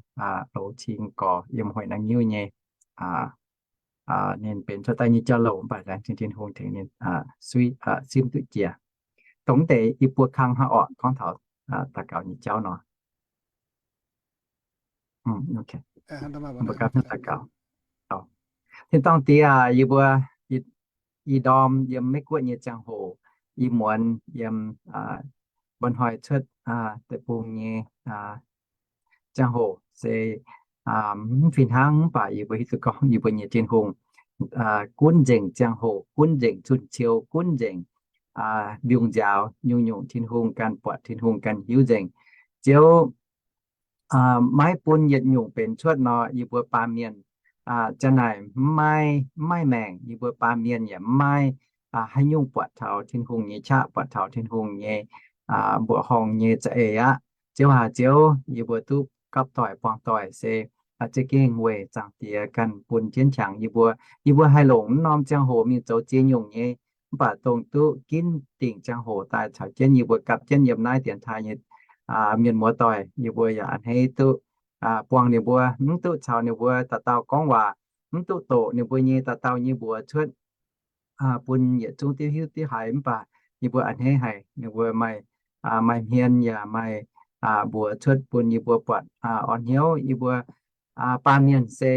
loz cing gorx yiem Huaih Naang Nyiuv nyei. Ninh benx cuotv daaih nyei jauv-louc mv baac laengz zingh Tin-Hungh tengx ninh simv duqv jiex. Dongh deix i buo kang hnangv orqc gorngv taux daux gaux nyei jauv nor. Mbuo gapv hnangv daux gaux. Tin-dorngh Diex aac, yie mbuo, i ndorm yiem Meiv Guoqv nyei ziangh hoc, i muonz yiem mba'hnoi cuotv deic-bung nyei ziangh hoc se mv fih hnangv, mv baac yie mbuo hiuv duqv gorngv yie mbuo nyei Tin-Hungh gunv nzengc ziangh hoc, gunv nzengc zunh ciou, gunv nzengc mbiungc nziaaux nyungc-nyungc Tin-Hungh ganh buatc, Tin-Hungh ganh hiuv nzengc. Ziouv maiv bun yietc nyungc benx cuotv nor, yie mbuo baamh mienh Janx-naaic mv maaih, mv maaih maengc, yie mbuo baamh mienh yaac mv maaih haaix nyungc buatc taux Tin-Hungh nyei qaqv, buatc taux Tin-Hungh nyei mbuoqc horngh nyei za'eix aqv. Ziouv aac, Ziouv, yie mbuo duqv gapv doic buangh doic se za'gengh weic Zaangc Diex ganh bun jienv qangx yie mbuo. Yie mbuo haih longc mv norm ziangh hoc mingh zoux ziex nyungc nyei, mv baac dongh duqv ginv dingc ziangh hoc daaih caux jienv yie mbuo gapv jienv yiem naaiv dienx taaih nyei mienh muoz doic, yie mbuo yaac a'hneiv duqv buangh ninh mbuo, mv duqv caux ninh mbuo dauh dauh gorngv waac, mv duqv doqc ninh mbuo nyei dauh dauh nyei mbuox cuotv bun yietc zungv diuv hiuv diuv haiz. Mv baac yie mbuo a'hneiv haic ninh mbuo maaih, maaih hmien yaac maaih mbuox cuotv bun yie mbuo buatc orn hnyouv. Yie mbuo baamh mienh se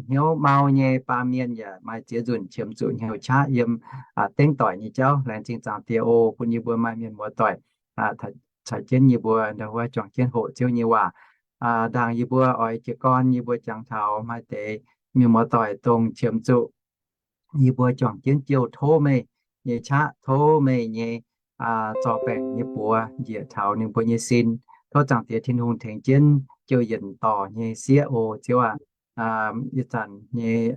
hnyouv mau nyei, baamh mienh yaac maaih ziex nzunc qiemx zuqc hnyouv qaqv yiem dengv doic nyei jauv. Laengz zingh Zaangc Diex oc, bun yie mbuo maaih mienh muoz doic caux jienv yie mbuo ndau wuov juangc jienv hoqc Ziouv nyei waac. Ndaangc yie mbuo oix jiez gorn yie mbuo jangx taux maaih deix mienh muoz doic dongh qiemx zuqc yie mbuo juangc jienv jouh tov meih nyei qaqv, tov meih nyei zorc baengc nyei buoz njiec taux ninh mbuo nyei sin. Tov Zaangc Diex Tin-Hungh tengx jienv jouh yienc dorc nyei sieqv oc, Ziouv aac. Ih zanc nyei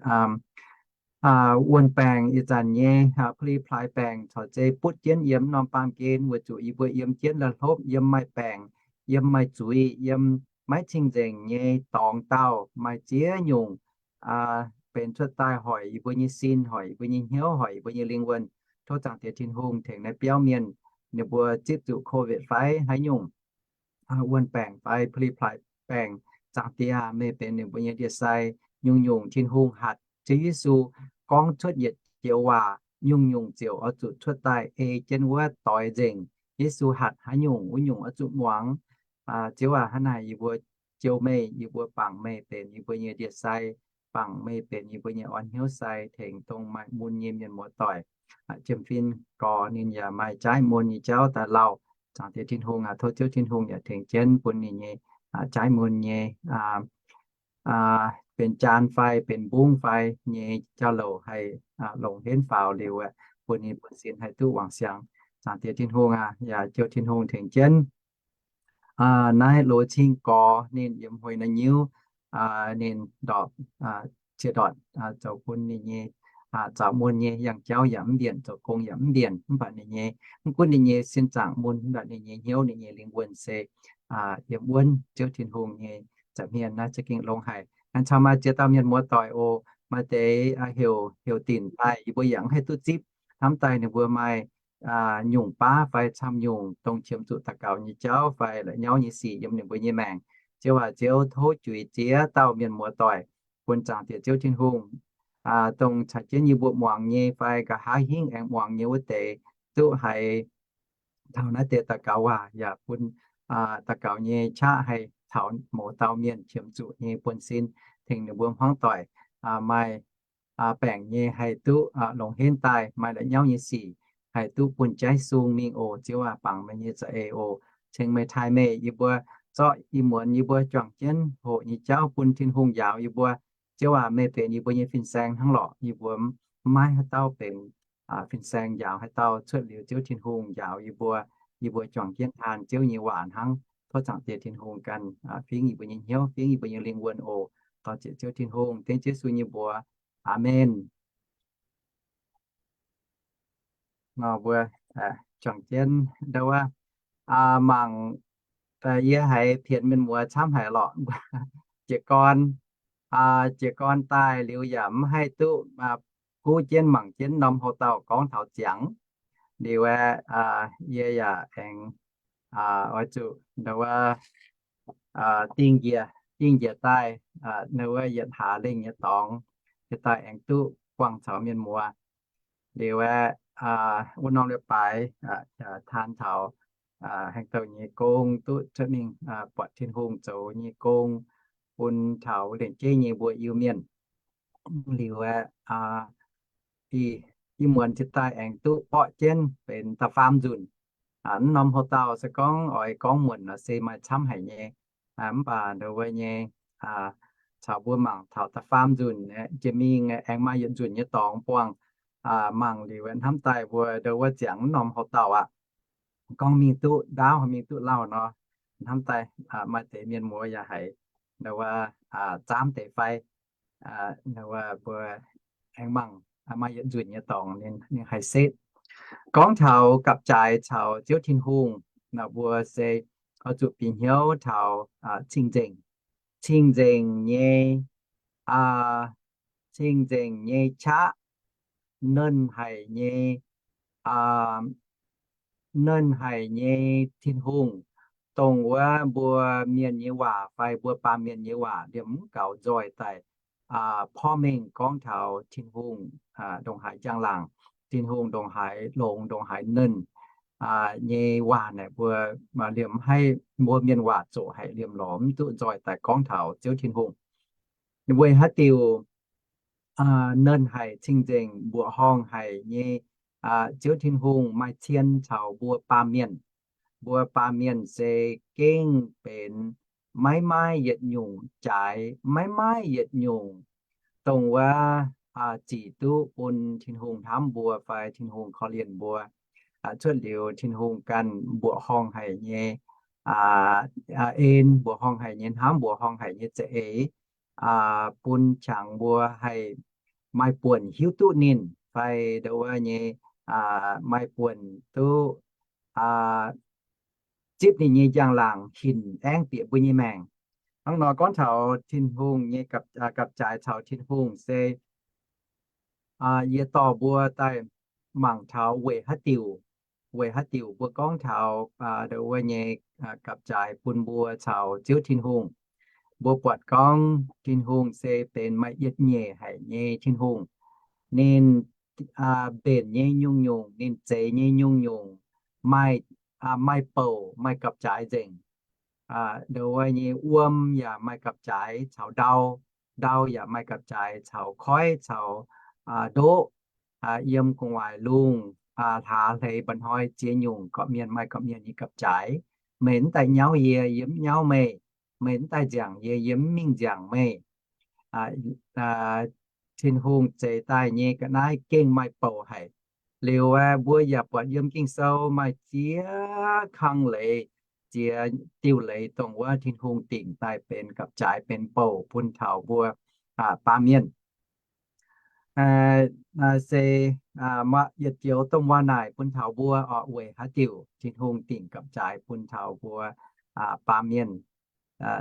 wuon-baengc, ih zanc nyei pli-plaaix baengc corc zei butv jienv yiem norm baamh gen, weic zuqc yie mbuo yiem jienv la'hlopv, yiem maaih baengc, yiem maaih zuiz, yiem maiv cing-nzengc nyei dorngx daauh, maaih ziex nyungc benx cuotv daaih hoic yie mbuo nyei sin, hoic yie mbuo nyei hnyouv, hoic yie mbuo nyei lingh wuonh. Tov Zaangc Diex Tin-Hungh tengx naaiv biauv mienh, ninh mbuo zipv zuqc COVID fai haaix nyungc wuon-baengc fai pli-plaaix baengc, Zaangc Diex, meih benx ninh mbuo nyei ndie-sai. Nyungc-nyungc Tin-Hungh hatc Ziouv Yesu gorngv cuotv yietc joux waac, nyungc-nyungc ziouc oix zuqc cuotv daaih ei jienv wuov doix nzengc. Yesu hatc haaix nyungc, wuov nyungc oix zuqc muangx. Ziouv aac, hnangv naaic yie mbuo jouh meih, yie mbuo bangc meih benx yie mbuo nyei ndie-sai, bangc meih benx yie mbuo nyei orn hnyouv sai, tengx dongh maaih mun nyei mienh muoz doic. Jiem-fin gorx ninh yaac maaih jaaiv mun nyei jauv daaih lauh. Zaangc Diex Tin-Hungh aac, tov Ziouv Tin-Hungh yaac tengx jienv bun ninh nyei jaaiv mun nyei benx jaan fai benx mbungv fai nyei jauv-louc haih longc henv faaux liuz aeqv, bun ninh buonv-sin haih duqv wangc siangx. Zaangc Diex Tin-Hungh aac, yaac Ziouv Tin-Hungh tengx jienv naaiv Loz Cing Gorx ninh yiem Huey Nor Nyiuv, ninh ndorpc, ziex ndortc zoux bun ninh nyei zaux mun nyei yangh jauv yaac mv mbienc, zoux gong yaac mv mbienc. Mv baac ninh nyei, mv gunv ninh nyei sin zaangc mun, mv baac ninh nyei hnyouv, ninh nyei lingh wuonh se yiem wuonv Ziouv Tin-Hungh nyei za'hmien. Naaiv za'gengh longx haic. Aengx caux maaih ziex dauh mienh muoz doic oc, maaih deix heuc, heuc dinc daaih yie mbuo yaac mv haih duqv zipv. Hnamv daaih ninh mbuo maaih nyungc baav fai camv nyungc dongh qiemx zuqc daux gaux nyei jauv fai la'nyauv nyei sic yiem ninh mbuo nyei maengc. Ziouv aac, Ziouv tov juix ziex dauh mienh muoz doic bun Zaangc Diex Ziouv Tin-Hungh, dongh caux jienv yie mbuo muangx nyei fai nqa'haav hingv aengx muangx nyei wuov deix, duqv haiz taux naaiv deix daux gaux waac, yaac bun daux gaux nyei qaqv haih taux mouz dauh mienh qiemx zuqc nyei buonv-sin, tengx ninh mbuo hmuangv doic maaih baengc nyei haih duqv longc henv daaih, maaih la'nyauv nyei sic haih duqv bun jaiv sung mingh oc. Ziouv aac, bangc meih nyei za'eix oc. Ceng meih taaih meih, yie mbuo zorqv ih muonz yie mbuo juangc jienv hoqc nyei jauv bun Tin-Hungh njaaux yie mbuo. Ziouv aac, meih benx yie mbuo nyei fin-saeng hnangv lorqc. Yie mbuo mv maaih haaix dauh benx fin-saeng njaaux haaix dauh cuotv liuz Ziouv Tin-Hungh njaaux yie mbuo. Yie mbuo juangc jienv taan Ziouv nyei waac hnangv. Tov Zaangc Diex Tin-Hungh ganh fingx yie mbuo nyei hnyouv, fingx yie mbuo nyei lingh wuonh oc. Dor-ziec Ziouv Tin-Hungh, dengv Yesu nyei mbuox. Aamen. Nor mbuo juangc jienv ndau wuov mangc, yie haiz pienx mienh muoz camv haic lorqc. Jiez gorn, jiez gorn daaih liuz yaac mv haih duqv guv jienv mangc jienv norm houx-dauh gorngv taux ziangx. Liuz aeqv, yie yaac aengx oix zuqc ndau wuov dingh njiec, dingh njiec daaih ndau wuov yietc hlaax lengh nyei dorngx, yietc daaih aengx duqv buangh caux mienh muoz. Liuz aeqv, wuov norm leiz-baaix taan taux haaix dauh nyei gong duqv cuotv mingh buatc Tin-Hungh zoux nyei gong bun taux lengc jeiv nyei mbuo Iu-Mienh. Liuz aeqv, ih muonz jiex daaih aengx duqv borqv jienv benx da'faam nzunc. Mv norm houx-dauh se gorngv oix gorngv muonc nor se maaih camv haic nyei. Mv baac ndau wuov nyei caux mbuo mangc taux da'faam nzunc, jiex mingh aengx maaih yietc nzunc nyei dorngx buangh. Mangc liuz hnamv daaih mbuo ndau wuov ziangx mv norm houx-dauh aqv. Gorngv mingh duqv ndaauv, mingh duqv lauh nor, hnamv daaih maaih deix mienh muoz yaac haiz ndau wuov zaamv deix fai. Mbuo aengx mangc maaih yietc nzunc nyei dorngx ninh haih setv. Gorngv taux gapv-jaaix caux Ziouv Tin-Hungh, mbuo se oix zuqc bieqc hnyouv taux cing-nzengc, cing-nzengc nyei, cing-nzengc nyei qaqv, nernh haic nyei, nernh haic nyei Tin-Hungh, dongh wuov mbuo mienh nyei waac fai mbuo baamh mienh nyei waac liemh mv gaux nzoih daaih porv mengh gorngv taux Tin-Hungh ndongc haaix njang-laangc, Tin-Hungh ndongc haaix longx, ndongc haaix nernh nyei waac naaic, mbuo liemh haic, mbuo mienh waac zoqc haic liemh lorz mv duqv nzoih daaih gorngv taux Ziouv Tin-Hungh. Weic haaix diuc nernh haic, cing-nzengc, mbuoqc horngh haic nyei Ziouv Tin-Hungh maaih cien caux mbuo baamh mienh. Mbuo baamh mienh se gengh benx maiv maaih yietc nyungc jaaix, maiv maaih yietc nyungc dongh wuov zic duqv bun Tin-Hungh hnamv mbuo fai Tin-Hungh korv-lienh mbuo. Cuotv liuz Tin-Hungh ganh mbuoqc horngh haic nyei en, mbuoqc horngh haic nyei hnamv, mbuoqc horngh haic nyei za'eix bun qangx mbuo haih maaih buonc hiuv duqv ninh fai ndo wuov nyei maaih buonc duqv zipv ninh nyei njang-laangc hinc aengv bieqc mbuo nyei maengc. Hnangv nor gorngv taux Tin-Hungh nyei gapv-jaaix caux Tin-Hungh se yie dorh mbuo daaih mangc taux weic haaix diuc, weic haaix diuc mbuo gorngv taux ndo wuov nyei gapv-jaaix bun mbuo caux Ziouv Tin-Hungh. Mbuo buatc gorngv Tin-Hungh se benx maaih yietc nyeic haic nyei Tin-Hungh. Ninh mbenc nyei nyungc-nyungc, ninh zeix nyei nyungc-nyungc maaih, maaih bouc, maaih gapv-jaaix nzengc. Ndo wuov nyei wuom yaac maaih gapv-jaaix caux ndau, ndau yaac maaih gapv-jaaix caux koiv caux ndoqv. Yiem gu'nguaaic lungh hlaax hleix mba'hnoi ziex nyungc gorqv-mienh maaih gorqv-mienh nyei gapv-jaaix. Meih mv daaih nyauv yie, yie mv nyauv meih. Meih mv daaih nziangc yie, yie mv mingh nziangc meih. Tin-Hungh zeix daaih nyei ga'naaiv gengh maaih bouc haic. Liuz aeqv, mbuo yaac buatc yiem Ging-Sou maaih ziex kang leiz, ziex diuh leiz dongh wuov Tin-Hungh dingc daaih benx gapv-jaaix benx bouc bun taux mbuo baamh mienh. Se yietc joux domh waac naaic bun taux mbuo oc, weic haaix diuc Tin-Hungh dingc gapv-jaaix bun taux mbuo baamh mienh.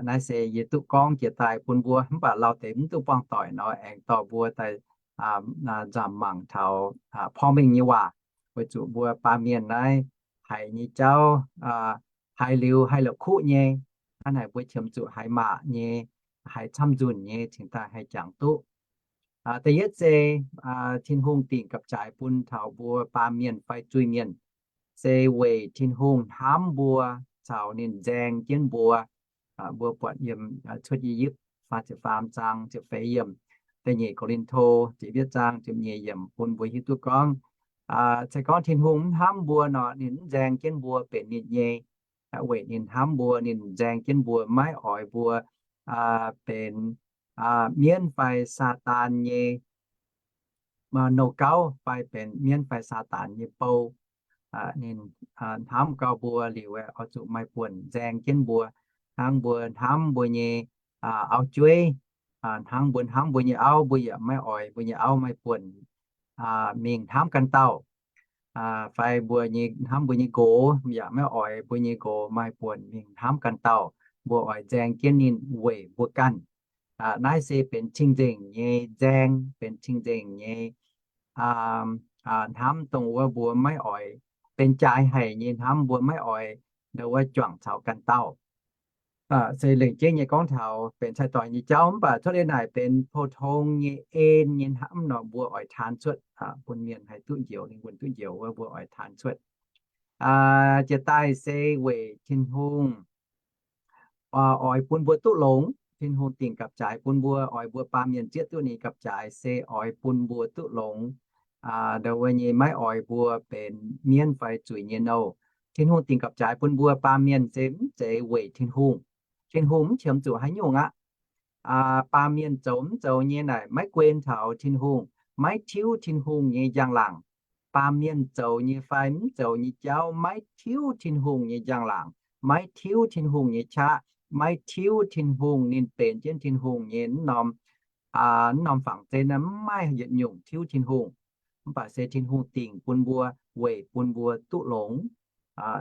Naaiv se yie duqv gorngv jiex daaih bun mbuo, mv baac lauh deix mv duqv buangh doic nor, aengx dorh mbuo daaih nzamc mangc taux porv mengh nyei waac, weic zuqc mbuo baamh mienh naaiv haiz nyei jauv, haiz liuz haih la'kuqv nyei. Hnangv naaic mbuo qiemx zuqc haiz maac nyei, haiz camv nzunc nyei cingx daaih haih jangx duqv. Da'yietv se Tin-Hungh dingc gapv-jaaix bun taux mbuo baamh mienh fai zuiz-mienh, se weic Tin-Hungh hnamv mbuo caux ninh nzaeng jienv mbuo. Mbuo buatc yiem Cuotv I^yipv faah ziepc faam zaang ziepc feix yiemc, da'nyeic Ko^lin^to ziepc yietv zaang ziepc nyeic yiemc bun mbuo hiuv duqv gorngv, se gorngv Tin-Hungh mv hnamv mbuo nor, ninh mv nzaeng jienv mbuo benx ninh nyei. Weic ninh hnamv mbuo, ninh nzaeng jienv mbuo, maiv oix mbuo benx mienv fai Saadaan nyei nouh gauv fai benx mienv fai Saadaan nyei bou. Ninh hnamv gauh mbuo liuz, oix zuqc maaih buonc nzaeng jienv mbuo, hnangv mbuo hnamv mbuo nyei auv-jueiv, hnangv mbuo hnamv mbuo nyei auv, mbuo yaac maiv oix mbuo nyei auv maaih buonc mingh hnamv ganh dauh. Fai mbuo nyei hnamv mbuo nyei nqox, yaac maiv oix mbuo nyei nqox maaih buonc mingh hnamv ganh dauh. Mbuo oix nzaeng jienv ninh weic mbuo ganh. Naaiv se benx cing-nzengc nyei nzaeng, benx cing-nzengc nyei hnamv dongh wuov mbuo maiv oix, benx jaaix haic nyei hnamv mbuo maiv oix ndo wuov juangc caux ganh dauh. Se lengc jeiv nyei gorngv taux benx cai-doic nyei jauv, mv baac cuotv leiz naaic benx pou-tong nyei en nyei hnamv nor, mbuo oix taan cuotv bun mienh haih duqv njoux, ninh mbuo duqv njoux wuov, mbuo oix taan cuotv. Jiex daaih se weic Tin-Hungh oix bun mbuo duqv longx. Tin-Hungh dingc gapv-jaaix bun mbuo, oix mbuo baamh mienh zieqv duqv ninh gapv-jaaix se oix bun mbuo duqv longx. Ndo wuov nyei maiv oix mbuo benx mienv fai zuiz nyei nouh. Tin-Hungh dingc gapv-jaaix bun mbuo baamh mienh se mv zeiz weic Tin-Hungh. Tin-Hungh mv qiemx zuqc haaix nyungc aqv. Baamh mienh zoux mv zoux nyei naaic maiv guen taux Tin-Hungh, maiv tiuv Tin-Hungh nyei njang-laangc. Baamh mienh zoux nyei fai mv zoux nyei jauv maiv tiuv Tin-Hungh nyei njang-laangc, maiv tiuv Tin-Hungh nyei qaqv, maiv tiuv Tin-Hungh ninh benx jienv Tin-Hungh nyei wuov norm Mv norm fangx-zen naaiv mv maaih yietc nyungc tiuv Tin-Hungh. Mv baac se Tin-Hungh dingc bun mbuo, weic bun mbuo duqv longx.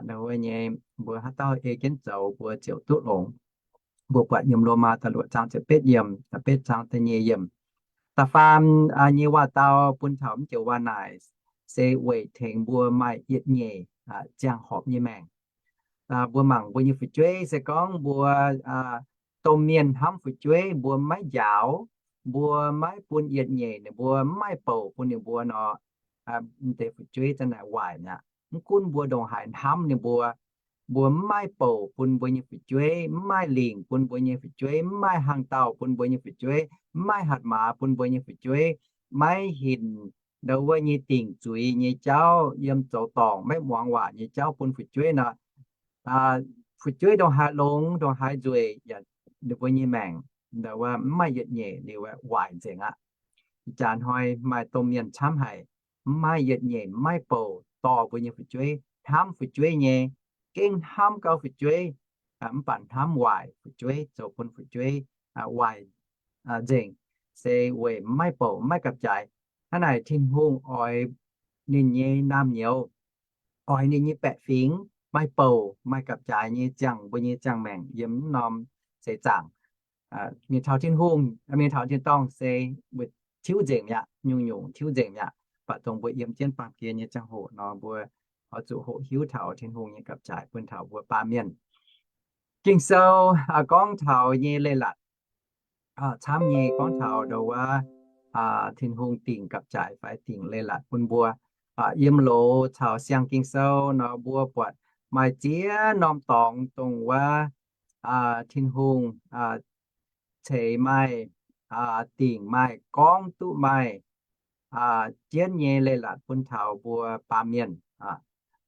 Wuov nyei, mbuo haaix dauh ei jienv zoux mbuo ziouc duqv longx. Mbuo buatc yiem Lomaa da'luoqc zaang ziepc betv yiemc, da'betv zaang da'nyeic yiemc. Da'faam nyei waac-dau bun taux mv joux waac naaic se weic tengx mbuo maaih yietc nyeic ziangh horpc nyei maengc. Mbuo mangc mbuo nyei fu'jueiv se gorngv mbuo domh mienh hnamv fu'jueiv, mbuo maiv njaaux, mbuo maiv bun yietc nyeic ninh mbuo, mv maaih bouc bun ninh mbuo nor, mv deix fu'jueiv za'naaic waaic mi'aqv. Mv gunv mbuo ndongc haaix hnamv ninh mbuo, mbuo mv maaih bouc bun mbuo nyei fu'jueiv, mv maaih lingc bun mbuo nyei fu'jueiv, mv maaih hnaangx-daauh bun mbuo nyei fu'jueiv, mv maaih hatc maaz bun mbuo nyei fu'jueiv, maiv hinc ndau wuov nyei dingc zuiz nyei jauv, yiem zoux dorngc maiv muangx waac nyei jauv bun fu'jueiv nor, fu'jueiv ndongc haaix longx, ndongc haaix nzueic, yaac ninh mbuo nyei maengc ndau wuov mv maaih yietc nyeic liuz waaic nzengc aqv. Ih jaax hnoi maaih domh mienh camv haic, mv maaih yietc nyeic, mv maaih bouc dorh mbuo nyei fu'jueiv, hnamv fu'jueiv nyei, gengh hnamv gau fu'jueiv, mv baac hnamv waaic fu'jueiv, zoux bun fu'jueiv waaic nzengc, se weic mv maaih bouc, mv maaih gapv-jaaix. Hnangv naaic Tin-Hungh oix ninh nyei naamh nyouz, oix ninh nyei baeqc fingx maaih bouc, maaih gapv-jaaix nyei ziangh mbuo nyei ziangh maengc yiem mv norm seix zaangc. Mingh taux Tin-Hungh, mingh taux tin-dorngh se tiuv nzengc mi'aqv, nyungc-nyungc tiuv nzengc mi'aqv. Mv baac dongh mbuo yiem jienv baamh gen nyei ziangh hoc nor, mbuo oix zuqc hoqc hiuv taux Tin-Hungh nyei gapv-jaaix bun taux mbuo baamh mienh. Ging-Sou gorngv taux nyei leiz-latc camv nyei gorngv taux ndau wuov Tin-Hungh dingc gapv-jaaix fai dingc leiz-latc bun mbuo. Yiem loz caux siang Ging-Sou nor mbuo buatc maaih ziex norm dorngx dongh wuov Tin-Hungh ceix maaih, dingc maaih, gorngv duqv maaih jienv nyei leiz-latc bun taux mbuo baamh mienh.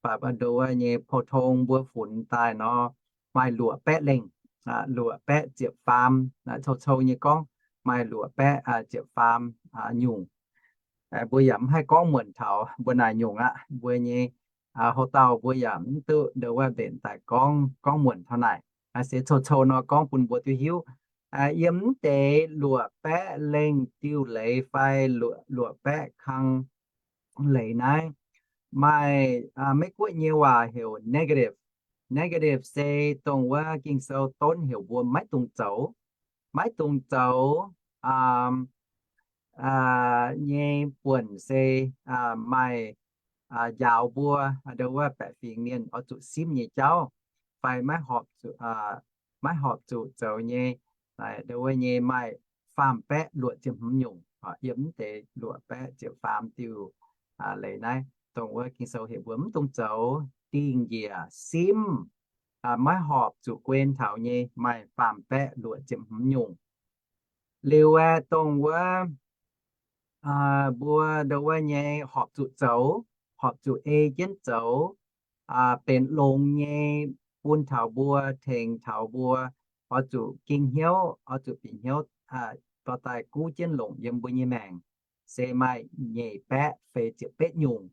Baac ndau wuov nyei pou-tong mbuo funx daaih nor, maaih luoqc baeqv lengh, luoqc baeqv ziepc faam, cou-cou nyei gorngv maaih luoqc baeqv ziepc faam nyungc. Mbuo yaac mv haih gorngv muonc taux mbuo naaic nyungc aqv. Mbuo nyei houx-dauh mbuo yaac mv duqv ndau wuov mbenc daaih gorngv, gorngv muonc taux naaic. Se cou-cou nor gorngv bun mbuo duqv hiuv. Yiem mv deix luoqc baeqv lengh diuh leiz fai luoqc baeqv kang leiz naaiv, maaih Meiv-Guoqv nyei waac heuc negative. Negative se dongh wuov Ging-Sou donv heuc mbuo maiv dungx zoux, maiv dungx zoux nyei buonc se maaih njaaux mbuo ndau wuov baeqc fingx mienh oix zuqc simv nyei jauv, fai maiv horpc zuqc zoux nyei, ndau wuov nyei maaih faam baeqv luoqc ziepc hmz nyungc. Yiem mv deix luoqc baeqv ziepc faam diuh leiz naaiv, dongh wuov Ging-Sou heuc mbuo mv dungx zoux, dingh njiec simv, maiv horpc zuqc guen taux nyei maaih faam baeqv luoqc ziepc hmz nyungc. Liuz aeqv, dongh wuov mbuo ndau wuov nyei horpc zuqc zoux, horpc zuqc ei jienv zoux, benx longx nyei bun taux mbuo, tengx taux mbuo oix zuqc ging hnyouv, oix zuqc bieqc hnyouv dorh daaih guv jienv longc yiem mbuo nyei maengc, se maaih nyeic baeqv feix ziepc betv nyungc.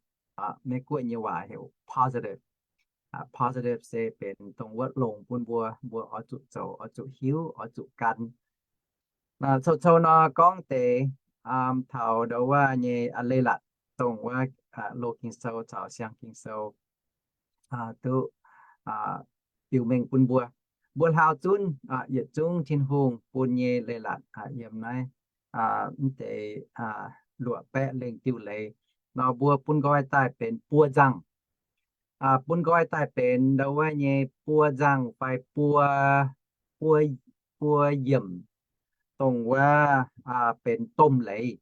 Meiv-Guoqv nyei waac heuc positive. Positive se benx dongh wuov longx bun mbuo, mbuo oix zuqc zoux, oix zuqc hiuv, oix zuqc gan. Cou-cou nor gorngv deix taux ndau wuov nyei leiz-latc, dongh wuov loz Ging-Sou caux siang Ging-Sou duqv biux mengh bun mbuo. Mbuo hlaau zunv yietc zungv Tin-Hungh bun nyei leiz-latc yiem naaiv mv deix luoqc baeqv lengh diuh leiz nor, mbuo bun nqoi daaih benx buo nzangh. Bun nqoi daaih benx ndau wuov nyei buo nzangh fai buo, buo, buo yiemc, dongh wuov benx domh leiz,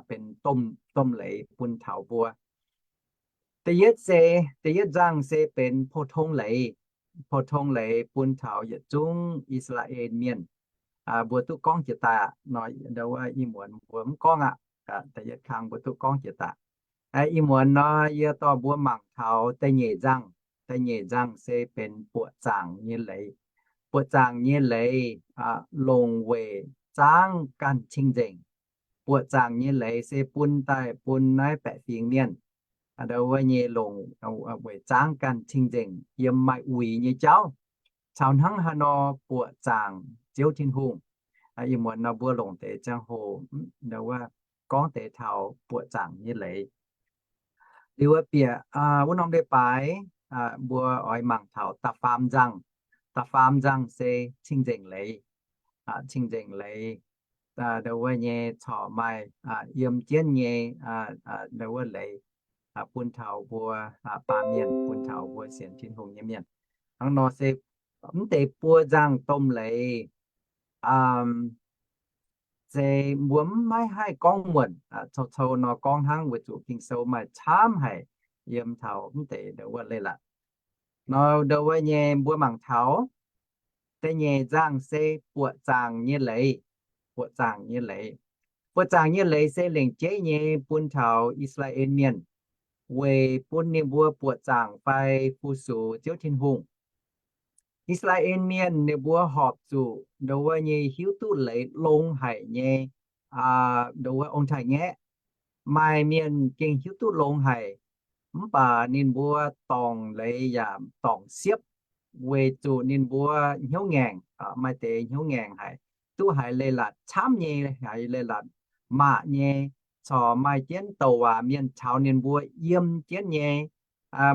benx domh, domh leiz bun taux mbuo. Da'yietv se, da'yietv nzangh se benx pou-tong leiz. Pou-tong leiz bun taux yietc zungv I^saa^laa^en Mienh. Mbuo duqv gorngv jiex daaih nor, ndau wuov ih muonz mbuo mv gorngv aqv. Da'yietv kang mbuo duqv gorngv jiex daaih. Ih muonz nor yie dorh mbuo mangc taux da'nyeic nzangh. Da'nyeic nzangh se benx buoqc zaangc nyei leiz. Buoqc zaangc nyei leiz longc weic zaangv ganh cing-nzengc. Buoqc zaangc nyei leiz se bun daaih bun naaiv baeqc fingx mienh, ndau wuov nyei longc weic zaangv ganh cing-nzengc yiem maaih uix nyei jauv, caux hnangv haaix nor buoqc zaangc Ziouv Tin-Hungh. Ih muonz nor mbuo longc deix ziangh hoc, ndo wuov, gorngv deix taux buoqc zaangc nyei leiz. Liuz wuov bieqc wuov norm leiz-baaix, mbuo oix mangc taux da'faam nzangh. Da'faam nzangh se cing-nzengc leiz. Cing-nzengc leiz, ndo wuov nyei corc maaih yiem jienv nyei, ndo wuov leiz, bun taux mbuo baamh mienh, bun taux mbuo sienx Tin-Hungh nyei mienh. Hnangv nor se mv deix buo nzangh domh leiz se mbuo mv maiv haih gorngv muonc, cou-cou nor gorngv hnangv, weic zuqc Ging-Sou maaih camv haic yiem taux mv deix ndo wuov leiz-latc. Nor ndo wuov nyei mbuo mangc taux da'nyeic nzangh se buoqc zaangc nyei leiz. Buoqc zaangc nyei leiz. Buoqc zaangc nyei leiz se lengc jeiv nyei bun taux I^saa^laa^en Mienh, weic bun ninh mbuo buoqc zaangc fai fu-sux Ziouv Tin-Hungh. I^saa^laa^en Mienh ninh mbuo horpc zuqc ndo wuov nyei hiuv duqv leiz longx haic nyei ndo wuov ong-taaix-ngaeqv. Maaih mienh gengh hiuv duqv longx haic, mv baac ninh mbuo dorngc leiz yaac dorngc siepv, weic zuqc ninh mbuo hnyouv ngaengc. Maaih deix hnyouv ngaengc haic, duqv haiz leiz-latc camv nyei, haiz leiz-latc maac nyei, corc maaih jienv douc waac mienh caux ninh mbuo yiem jienv nyei.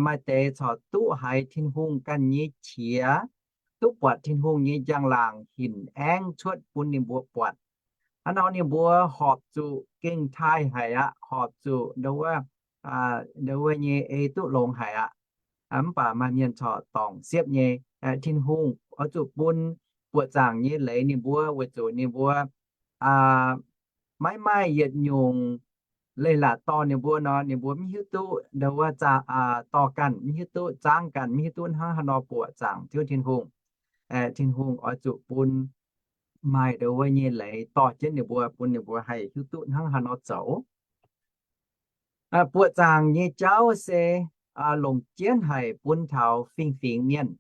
Maaih deix corc duqv haiz Tin-Hungh ganh nyei qiex, duqv buatc Tin-Hungh nyei njang-laangc hinc aengv cuotv bun ninh mbuo buatc. Hnangv nor ninh mbuo horpc zuqc gengh taaih haic aqv, horpc zuqc ndo wuov, ndo wuov nyei ei duqv longx haic aqv. Mv baac maaih mienh corc dorngc siepv nyei. Tin-Hungh oix zuqc bun buoqc zaangc nyei leiz ninh mbuo weic zuqc ninh mbuo maiv maaih yietc nyungc leiz-latc dorh ninh mbuo nor, ninh mbuo mv hiuv duqv ndo wuov dorh ganh, mv hiuv duqv zaangv ganh, mv hiuv duqv hnangv haaix nor buoqc zaangc Ziouv Tin-Hungh. Tin-Hungh oix zuqc bun maaih ndo wuov nyei leiz dorh jienv ninh mbuo, bun ninh mbuo haih hiuv duqv hnangv haaix nor zoux. Buoqc zaangc nyei jauv se longc jienv haic bun taux fingx-fingx mienh.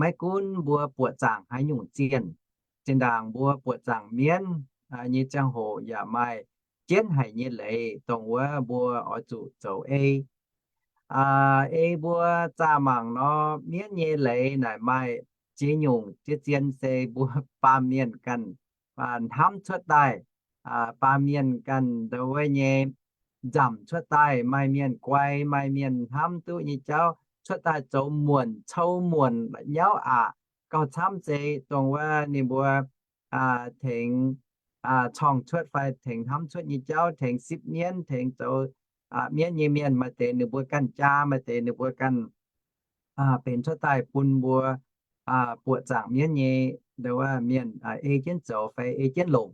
Maiv gunv mbuo buoqc zaangc haaix nyungc zienh, zinh ndaangc mbuo buoqc zaangc mienv nyei ziangh hoc yaac maaih jienv haic nyei leiz dongh wuov mbuo oix zuqc zoux ei. Ei mbuo zaah mangc nor, mienv nyei leiz naaic maaih ziex nyungc. Ziex zien se mbuo baamh mienh ganh hnamv cuotv daaih, baamh mienh ganh ndo wuov nyei nzamc cuotv daaih. Maaih mienh guai, maaih mienh hnamv duqv nyei jauv cuotv daaih zoux muonc, cou muonc nyauv aqc. Gauh camv se dongh wuov ninh mbuo tengx corng cuotv fai tengx hnamv cuotv nyei jauv, tengx sipv mienv, tengx zoux mienv nyei mienh. Maaih deix ninh mbuo ganh jaa, maaih deix ninh mbuo ganh benx cuotv daaih bun mbuo buoqc zaangc mienv nyei ndo wuov mienh ei jienv zoux fai ei jienv longc.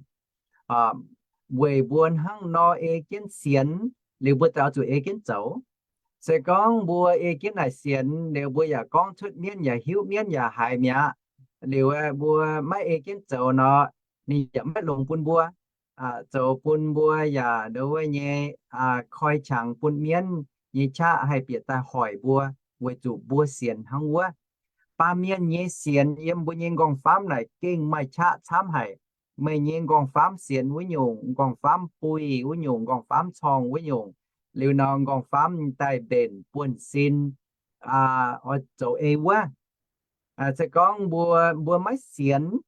Weic mbuo hnangv nor ei jienv sienx liuz, mbuo daaih oix zuqc ei jienv zoux. Se gorngv mbuo ei jienv naaic sienx liuz, mbuo yaac gorngv cuotv mienv, yaac hiuv mienv, yaac haiz mi'aqv. Liuz mbuo maiv ei jienv zoux nor, ninh yaac maiv longx bun mbuo. Zoux bun mbuo yaac ndo wuov nyei koi qangx bun mienv nyei qaqv haih bieqc daaih hoic mbuo, weic zuqc mbuo sienx hnangv wuov. Baamh mienh nyei sienx yiem mbuo nyei nqorngv-famv naaic gengh maaih qaqv camv haic. Meih nyei nqorngv-famv sienx wuov nyungc, nqorngv-famv buih wuov nyungc, nqorngv-famv corng wuov nyungc, liuz nor nqorngv-famv daaih mbenc buonv-sin, oix zoux ei wuov. Se gorngv mbuo, mbuo maiv sienx,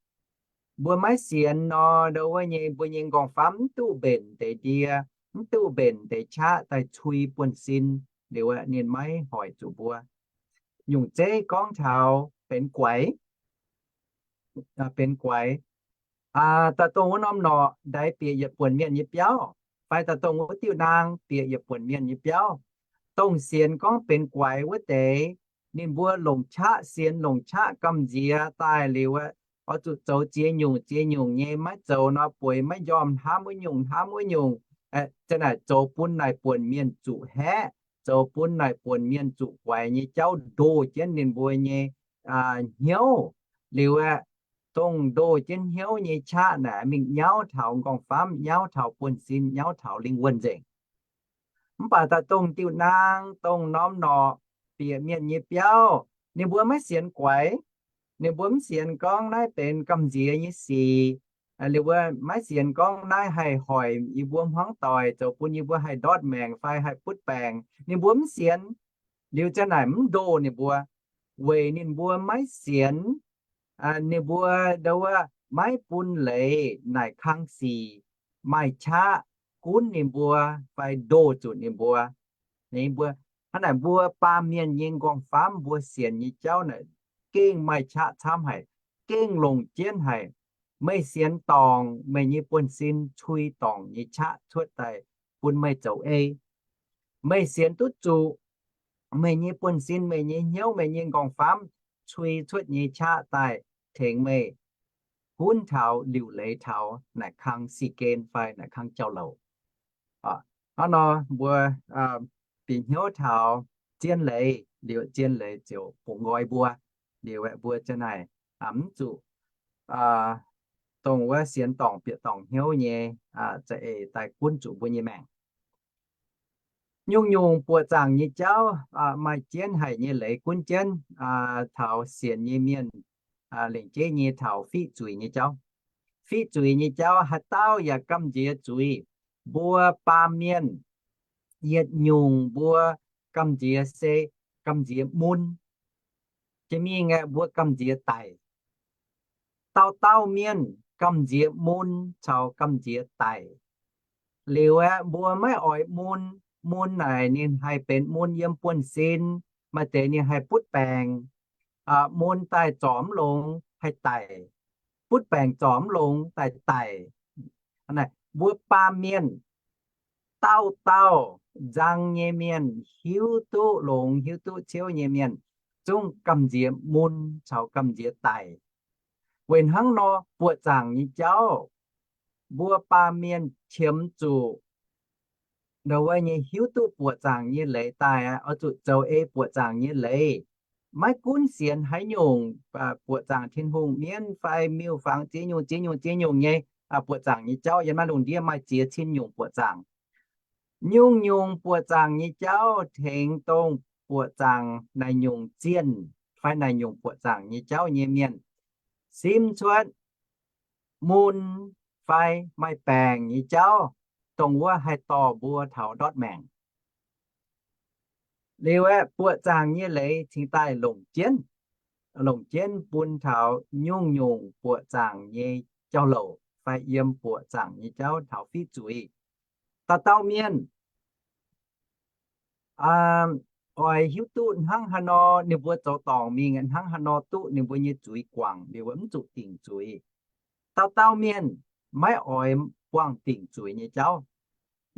mbuo maiv sienx nor, ndo wuov nyei mbuo nyei nqorngv-famv mv duqv mbenc deix ndie, mv duqv mbenc deix qaqv daaih cui buonv-sin, liuz ninh maiv hoic zuqc mbuo. Nyungc zeiv gorngv taux benx guaix, benx guaix. Daaih dongh wuov norm norqc ndaix bieqc yietc buonc mienh nyei biauv, fai daaih dongh wuov diuh naang bieqc yietc buonc mienh nyei biauv. Dongh sienx gorngv benx guaix wuov deix, ninh mbuo longc qaqv sienx, longc qaqv gamh nziex daaih liuz, oix zuqc zoux ziex nyungc ziex nyungc nyei, maiv zoux nor bueix maiv njormh hnamv wuov nyungc hnamv wuov nyungc. Za'naaic zoux bun naaic buonc mienh zuqc haeqv, zoux bun naaic buonc mienh zuqc guaix nyei jauv ndoh jienv ninh mbuo nyei hnyouv. Liuz aeqv, dongh ndoh jienv hnyouv nyei qaqv naaic mingh nyauv taux nqorngv-famv, nyauv taux buonv-sin, nyauv taux lingh wuonh nzengc. Mv baac daaih dongh diuh naang, dongh norm norqc bieqc mienh nyei biauv, ninh mbuo maiv sienx guaix. Ninh mbuo mv sienx gorngv naaiv benx gamh nziex nyei sic. Ninh mbuo maiv sienx gorngv naaiv haih hoic yie mbuo hmuangv doic, zoux bun yie mbuo haih ndortv maengc fai haih butv baengc. Ninh mbuo mv sienx. Liuz za'naaic mv ndoh ninh mbuo, weic ninh mbuo maiv sienx. Ninh mbuo ndo wuov maiv bun leiz naaic kang sic maaih qaqv gunv ninh mbuo fai ndoh zuqc ninh mbuo. Ninh mbuo, hnangv naaic mbuo baamh mienh nyei nqorngv-famv mbuo sienx nyei jauv naaic gengh maaih qaqv camv haic, gengh longc jienv haic. Meih sienx dorngc, meih nyei buonv-sin cui dorngc nyei qaqv cuotv daaih bun meih zoux ei. Meih sienx duqv zuqc, meih nyei buonv-sin, meih nyei hnyouv, meih nyei nqorngv-famv cui cuotv nyei qaqv daaih tengx meih gunv taux liuc leiz taux naaic kang sic gen fai naaic kang jauv-louc. Hnangv nor mbuo bieqc hnyouv taux zien leiz liuz, zien leiz ziouc bungx nqoi mbuo. Liuz aeqv, mbuo ziouc naaic mv zuqc dongh wuov sienx dorngc bieqc dorngc hnyouv nyei za'eix daaih gunv zuqc mbuo nyei maengc. Nyungc-nyungc buoqc zaangc nyei jauv maaih jienv haic nyei leiz gunv jienv taux sienx nyei mienh lengc jeiv nyei taux fiqv zuiz nyei jauv. Fiqv zuiz nyei jauv haaix dauh yaac gamh nziex zuiz. Mbuo baamh mienh yietc nyungc mbuo gamh nziex se gamh nziex mun. Jiex mingh aeqv, mbuo gamh nziex daic. Dauh dauh mienh gamh nziex mun caux gamh nziex daic. Liuz aeqv, mbuo maiv oix mun. Mun naaic ninh haih benx mun yiem buonv-sin. Maaih deix ninh haih butv baengc, mun daaih zorc mv longx haih daic. Butv baengc zorc mv longx daaih daic. Mbuo baamh mienh dauh dauh nzang nyei mienh, hiuv duqv longx hiuv duqv ciouv nyei mienh zungv gamh nziex mun caux gamh nziex daic. Weic hnangv nor buoqc zaangc nyei jauv mbuo baamh mienh qiemx zuqc ndau wuov nyei hiuv duqv buoqc zaangc nyei leiz daaih oix zuqc zoux ei buoqc zaangc nyei leiz. Maiv gunv sienx haaix nyungc buoqc zaangc Tin-Hungh mienv fai miuc-fangx ziex nyungc ziex nyungc ziex nyungc nyei buoqc zaangc nyei jauv. Yiem naaiv lungh ndiev maaih ziex cin nyungc buoqc zaangc. Nyungc-nyungc buoqc zaangc nyei jauv tengx dongh buoqc zaangc naaic nyungc zienh fai naaic nyungc buoqc zaangc nyei jauv nyei mienh simv cuotv mun fai maaih baengc nyei jauv, dongh wuov haih dorh mbuo taux ndortv maengc. Liuz aeqv, buoqc zaangc nyei leiz cingx daaih longc jienv, longc jienv bun taux nyungc-nyungc buoqc zaangc nyei jauv-louc fai yiem buoqc zaangc nyei jauv taux fiqv zuiz. Dauh dauh mienh oix hiuv duqv hnangv haaix nor ninh mbuo zoux dorngc mingh, hnangv haaix nor duqv ninh mbuo nyei zuiz guangc, ninh mbuo mv zuqc dingc zuiz. Dauh dauh mienh maiv oix buangh dingc zuiz nyei jauv.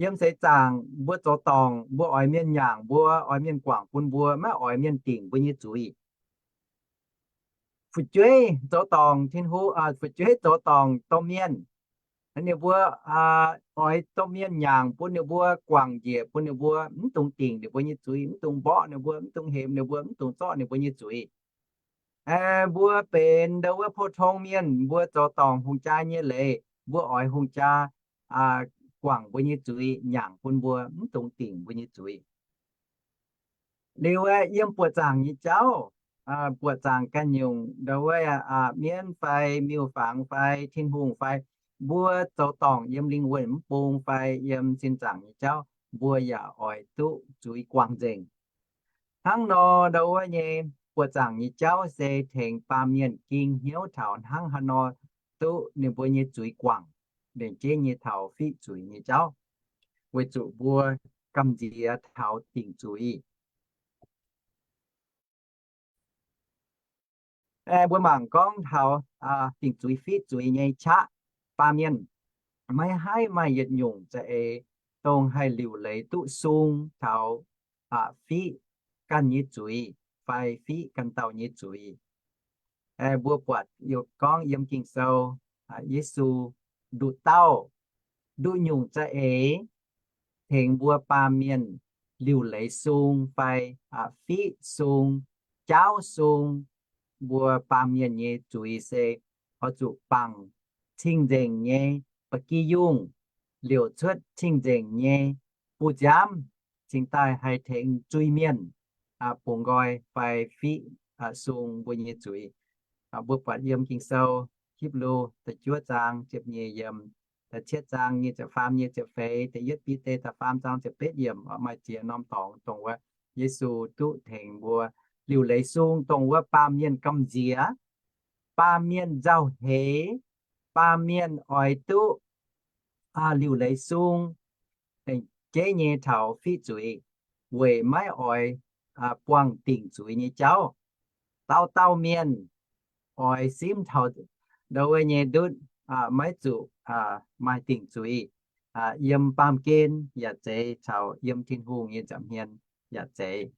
Yiem seix zaangc mbuo zoux dorngc, mbuo oix mienh nyaangc mbuo, oix mienh guangc bun mbuo, maiv oix mienh dingc mbuo nyei zuiz. Fu'jueiv zoux dorngc, Tin-Hungh, fu'jueiv zoux dorngc domh mienh, ninh mbuo oix domh mienh nyaangc bun ninh mbuo, guangc njiec bun ninh mbuo, mv dungx dingc ninh mbuo nyei zuiz, mv dungx mborqv ninh mbuo, mv dungx hemx ninh mbuo, mv dungx zorqv ninh mbuo nyei zuiz. Mbuo benx ndau wuov pou-tong mienh, mbuo zoux dorngc hungh jaa nyei leiz, mbuo oix hungh jaa guangc mbuo nyei zuiz, nyaangc bun mbuo, mv dungx dingc mbuo nyei zuiz. Liuz aeqv, yiem buoqc zaangc nyei jauv, buoqc zaangc ganh nyungc ndau wuov mienv fai miuc-fangx fai Tin-Hungh fai, mbuo zoux dorngc yiem lingh wuonh mv bung fai yiem sin zaangc nyei jauv, mbuo yaac oix duqv zuiz guangc nzengc. Hnangv nor ndau wuov nyei buoqc zaangc nyei jauv se tengx baamh mienh ging hnyouv taux hnangv haaix nor duqv ninh mbuo nyei zuiz guangc, lengc jeiv nyei taux fiqv zuiz nyei jauv, weic zuqc mbuo gamh nziex taux dingc zuiz. Mbuo mangc gorngv taux dingc zuiz fiqv zuiz nyei qaqv. Baamh mienh maiv haih maaih yietc nyungc za'eix dongh haih liuc leiz duqv sung taux fiqv ganh nyei zuiz fai fiqv ganh dauh nyei zuiz. Mbuo buatc gorngv yiem Ging-Sou, Yesu nduqc dauh, nduqc nyungc za'eix tengx mbuo baamh mienh liuc leiz sung fai fiqv sung, jaauv sung mbuo baamh mienh nyei zuiz se oix zuqc bangc cing-nzengc nyei ba'gi yungh, liouc cuotv cing-nzengc nyei bu nziaamv, cingx daaih haih tengx zuiz-mienh bungx nqoi fai fiqv sung mbuo nyei zuiz. Mbuo buatc yiem Ging-Sou, Hipv^lu da'juov zaang ziepc nyeic yiemc, da'cietv zaang nyic ziepc faam, nyic ziepc feix, da'yietv Bide da'faam zaang ziepc betv yiemc, maaih ziex norm dorngx dongh wuov Yesu duqv tengx mbuo liuc leiz sung dongh wuov baamh mienh gamh nziex, baamh mienh nzauh heix, baamh mienh oix duqv liuc leiz sung, jeiv nyei taux fiqv zuiz, weic maiv oix buangh dingc zuiz nyei jauv. Dauh dauh mienh oix simv taux ndau wuov nyei ndutv, maiv zuqc maaih dingc zuiz yiem baamh gen yaac zeiz caux yiem Tin-Hungh nyei nza'hmien yaac zeiz.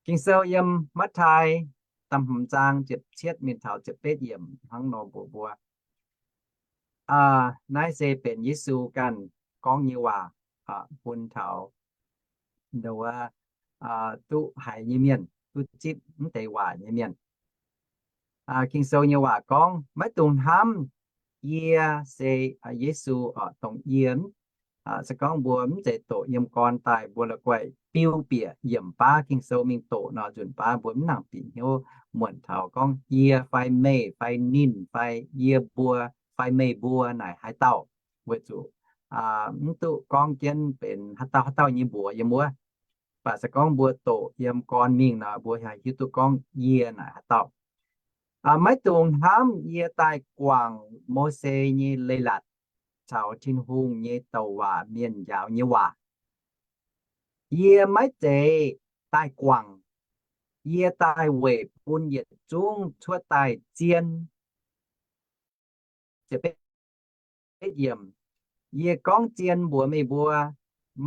Ging-Sou yiem Matv^taai da'hmz zaang ziepc cietv mingh taux ziepc betv yiemc hnangv nor mbuox mbuo, naaiv se benx Yesu ganh gorngv nyei waac bun taux ndau wuov duqv haiz nyei mienh, duqv zipv mv deix waac nyei mienh. Ging-Sou nyei waac gorngv, maiv dungx hnamv yie se, Yesu, dongh yie, se gorngv mbuo mv zeiz doqc yiem gorn daaih mbuo la'guaih biu bieqc yiemc baav Ging-Sou mingh doqc nor, nzunc baav mbuo mv nangc bieqc hnyouv muonc taux gorngv yie fai meih fai ninh fai yie mbuo fai meih mbuo naaic haaix dauh, weic zuqc mv duqv gorngv jienv benx haaix dauh haaix dauh nyei mbuox yiem wuov. Mv baac se gorngv mbuo doqc yiem gorn mingh nor, mbuo hiuv duqv gorngv yie naaic haaix dauh. Maiv dungx hnamv yie daaih guangc Mose nyei leiz-latc caux Tin-Hungh nyei douc waac mienh njaaux nyei waac. Yie maiv zeiz daaih guangc. Yie daaih weic bun yietc zungv cuotv daaih zien. Yie gorngv zien mbuox meih mbuo,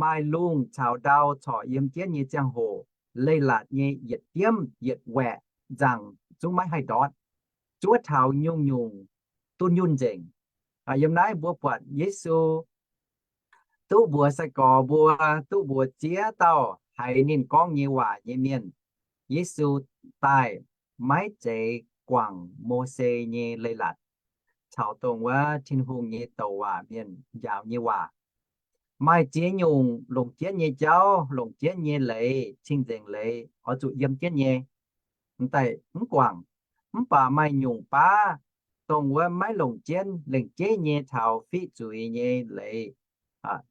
maaih lungh caux ndau corc yiem jienv nyei ziangh hoc, leiz-latc nyei yietc diemv yietc waeqc nzaangc zungv maiv haih ndortv, zuov taux nyungc-nyungc dunh yunh nzengc. Yiem naaiv mbuo buatc Yesu duqv mbuox sai-gorx mbuo, duqv mbuox ziex dauh haiz ninh gorngv nyei waac nyei mienh, Yesu daaih maiv zeiz guangc Mose nyei leiz-latc caux dongh wuov Tin-Hungh nyei douc waac mienh njaaux nyei waac. Maaih ziex nyungc longc jienv nyei jauv, longc jienv nyei leiz, cing-nzengc leiz oix zuqc yiem jienv nyei, m'daaih mv guangc. Mv baac maaih nyungc baav dongh wuov maiv longc jienv, lengc jeiv nyei taux fiqv zuiz nyei leiz,